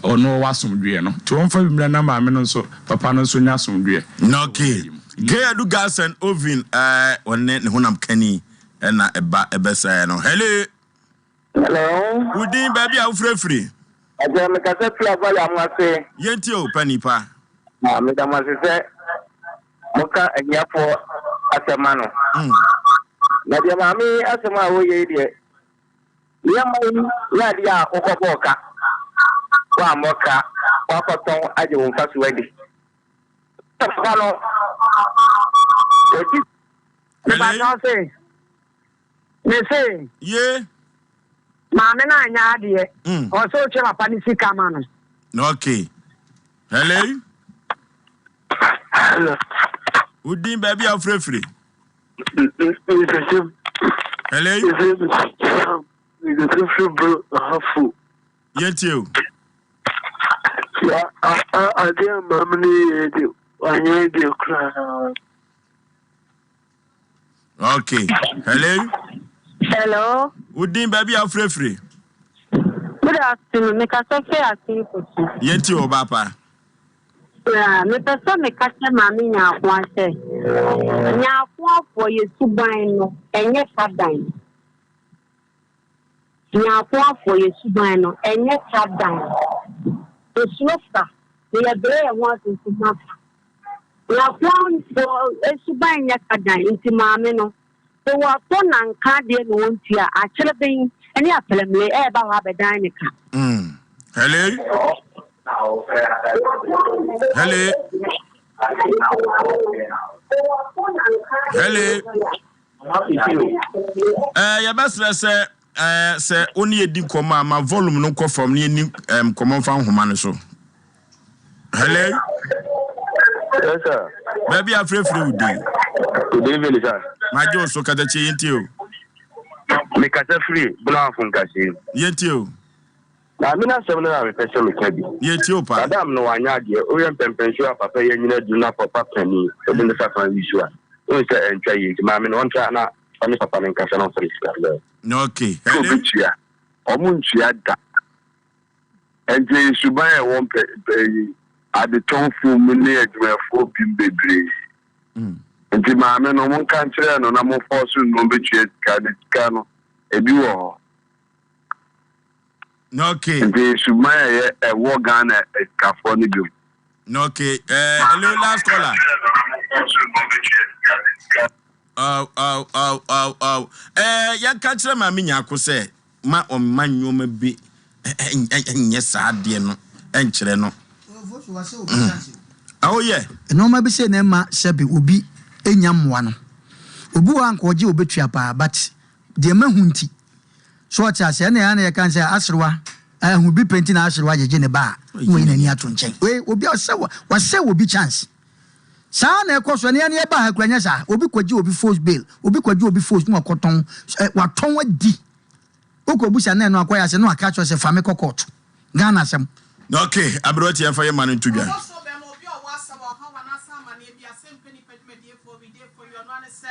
ɔno ɔwɔ asomdwoeɛ no. Nti ɔmfa bi mmerɛ na maame no nso papa no nso nya asomdwoeɛ. Okay. Gayadu Gas and Oven ɔne ne honam kani ɛna ɛba ɛbɛsɛɛ no. Hello. Hello. Wo din, baabi a wofirafiri? Ɛsɛ mekasa firi Avaya mo ase. Yɛntie o, pa nipa. Na meda mo ase sɛ moka ahiafoɔ asɛm ma no. Na deɛ maame yi asɛm a ɔreyɛ yi deɛ, nneɛma yi nyɛ adeɛ a wokɔbɔɔ ka, woammɔ ka, woakɔtɔn agye wo mfasoɔ adi. Sɛ papa no, ɔdi. Mepakyɛw se, mese. Ye. Maame no anyɛ adeɛ. Ɔsɛ ɔtua papa no sika ma no. Okay. Hello. Hello. Wo din baabi a wofirefiri? Hello. Yɛntie o. Ya adeɛ a maame no yɛ de wanyɛ deɛ koraa. Okay. Hello. Hello. Wo din baabi a wofirefiri? Good afternoon. Mekasa firi Asenkosi. Yɛntie o baapa. Yeah, mepɛ sɛ meka kyerɛ Maame Nyaakoa sɛ, Nyaakoafoɔ yɛ suban no, ɛnyɛ fa dan. Nyaakoafoɔ yɛ suban no, ɛnyɛ fa dan. Yɛsuro fa, na yɛbrɛ yɛn ho ase nso ma fa. Nyaakoafoɔ suban nyɛ fa dan, nti maame no, sɛ wɔatɔ nanka adeɛ na wɔntua a, akyereben ne apɛlɛmle ɛreba hɔ abɛdan ne ka. Mm. Hello? Hello? Hello? Eh, yɛbɛsrɛ sɛ eh, sɛ wo ne yɛdi nkɔmmɔ a ma volume no nkɔ fam ne yɛni eh, nkɔmmɔ mfa nhoma no so. Hello? Yes, sir. Baabi a frɛfrɛ wo din. Good evening, sir. Magye wo so katakyie yɛntie o. Mekasa firi Brafo nkasɛm. Yɛntie o. Maame no asɛm no na mepɛ sɛ meka bi. Yɛtie o paa. Madam no wanyɛ adeɛ. Wohwɛ mpɛmpɛnsoɔ a papa yi anyini aduru na papa panin ɔde ne safa yi so a, wohu sɛ ɛntwa yie nti maame no ɔntra na ɔne papa no nkasa na ɔmfa ne sika mbrɛ. Okay. Sɛ ɔbɛtua. Ɔmo ntua da. Ɛnti ɛyɛ suban a ɛwɔ mpɛ ɛyi adetɔnfoɔ mu ne adwumayɛfoɔ bi bebree. Nti maame no monka nkyerɛ no na mo force no na ɔmbɛtua sika no, sika no ebi wɔ hɔ. Okay. Nti suban a ɛyɛ ɛwɔ Ghana asikafoɔ no bi mu. Okay. Hello, last caller. Oh, oh, oh, oh, oh. Yɛnka kyerɛ maame Nyarko sɛ ma ɔmma nneɛma bi nyɛ saa adeɛ no nkyerɛ no. Oh yeah. Nneɛma bi sei na ɛma sɛbe obi nnya mmoa no. Obi wɔ hɔ a anka ɔgye obetua paa but deɛ mahu nti. So ɔte aseɛ? Ɛna ɛa na yɛka sɛ aserewa ahu bi pɛ nti na aserewa gyegye ne ba a na wayi n'ani ato nkyɛn. Wei obi a ɔsɛ wasɛ obi chance. Saa na ɛkɔ so ɛne ɛne ɛba ha kura nyɛ saa. Obi kɔgye obi force bail, obi kɔgye obi force na wakɔtɔn, watɔn adi. Wokɔbusa na ɛno akɔyɛ asɛ na waka kyerɛ sɛ fa me kɔ court. Ghana asɛm. Ok, aberanteɛ mfa yɛ ma no nto dwa. Ɔbɔfoɔ bɛma obi a ɔwɔ asɛm, ɔhaw anaasɛ amaneɛ bi a sɛ mpɛ nipa dwumadiefoɔ we dey for you ɔno ara ne sɛ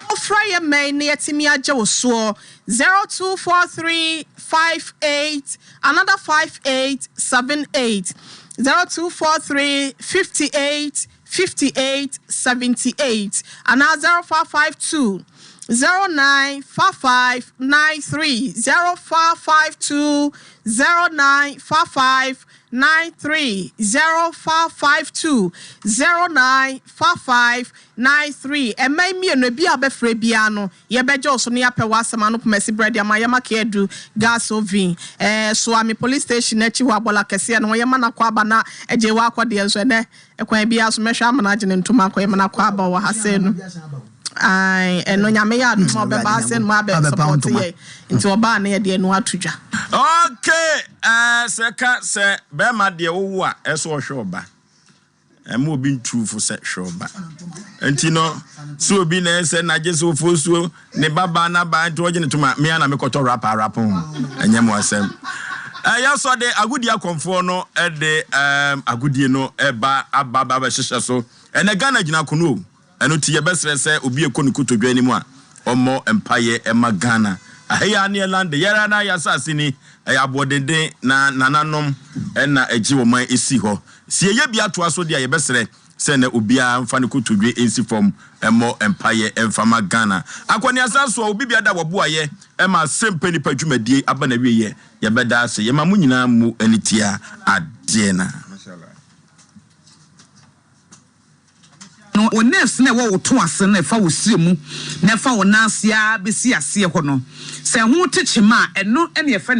Wo frɛ yɛ mmɛn na yɛatumi agye wo soɔ 0243 58 another 58 78 0243 58 58 78 anaa 0552 09 55 93 0552 09 55 93 0552 09 55 93 Mmɛn mmienu, ebi a wobɛfrɛ biara no, yɛbɛgye wo so na yɛapɛ w'asɛm ano pomasi berɛ de ama Yɛma Keadu Gas Oven, eh, Soame Police Station akyi hɔ, Abɔla kɛseɛ no ho, Yɛma no akɔ aba na agye w'akɔ deɛ nso ɛnɛ, kwan biara so mɛhwɛ ama no agye ne ntoma akɔ, Yɛma no akɔ aba wɔ ha sei no, ae, ɛno Nyame yɛ adom a ɔbɛba ha sei no mu abɛ support yɛn, nti ɔba a na yɛde ɛno ato dwa. Okay, eh, sɛ ka sɛ bɛrima deɛ wowo a ɛsɛ ɔhwɛ ɔba. Ɛmma obi ntu fo sɛ hwɛ ɔba. Nti no, sɛ obi na ɛsɛ na gye sɛ ofosuo ne ba baa na baa nti ɔgye ne toma, me ara na mekɔtɔ rapa rapo ho. Ɛnyɛ mo asɛm. Ɛyɛ sɔ de agodie akɔmfoɔ no de um, agodie no ɛba aba ba bɛhyehyɛ so. Ɛnɛ Ghana gyina kono o. Ɛno nti yɛbɛsrɛ sɛ obi ɛkɔ ne kotodwe anim a ɔmmɔ mpaeɛ mma Ghana. Aha yi ara ne yɛ lande, yɛn ara yɛn asase ni, ɛyɛ aboɔdenden na nananom na ɛgye ɔman ɛsi hɔ. Sɛ yɛyɛ bi atoa so deɛ a yɛbɛsrɛ. sɛ nnɛ obiara mfa ne kotodwe nsi fam mmɔ mpaeɛ mfa ma Ghana. Akɔneasa nso a obi biara da wɔboayɛ ma asɛmpa nipa dwumadie aba n'awieɛ. Yɛbɛda ase. Yɛma mo nyinaa mmu ani tia adeɛ no. No, wo nerves no a ɛwɔ wo to ase no a ɛfa wo srɛ mu na ɛfa wo nan ase ara bɛsi aseɛ hɔ no, sɛ ɛho te kyema a, ɛno na yɛfrɛ no.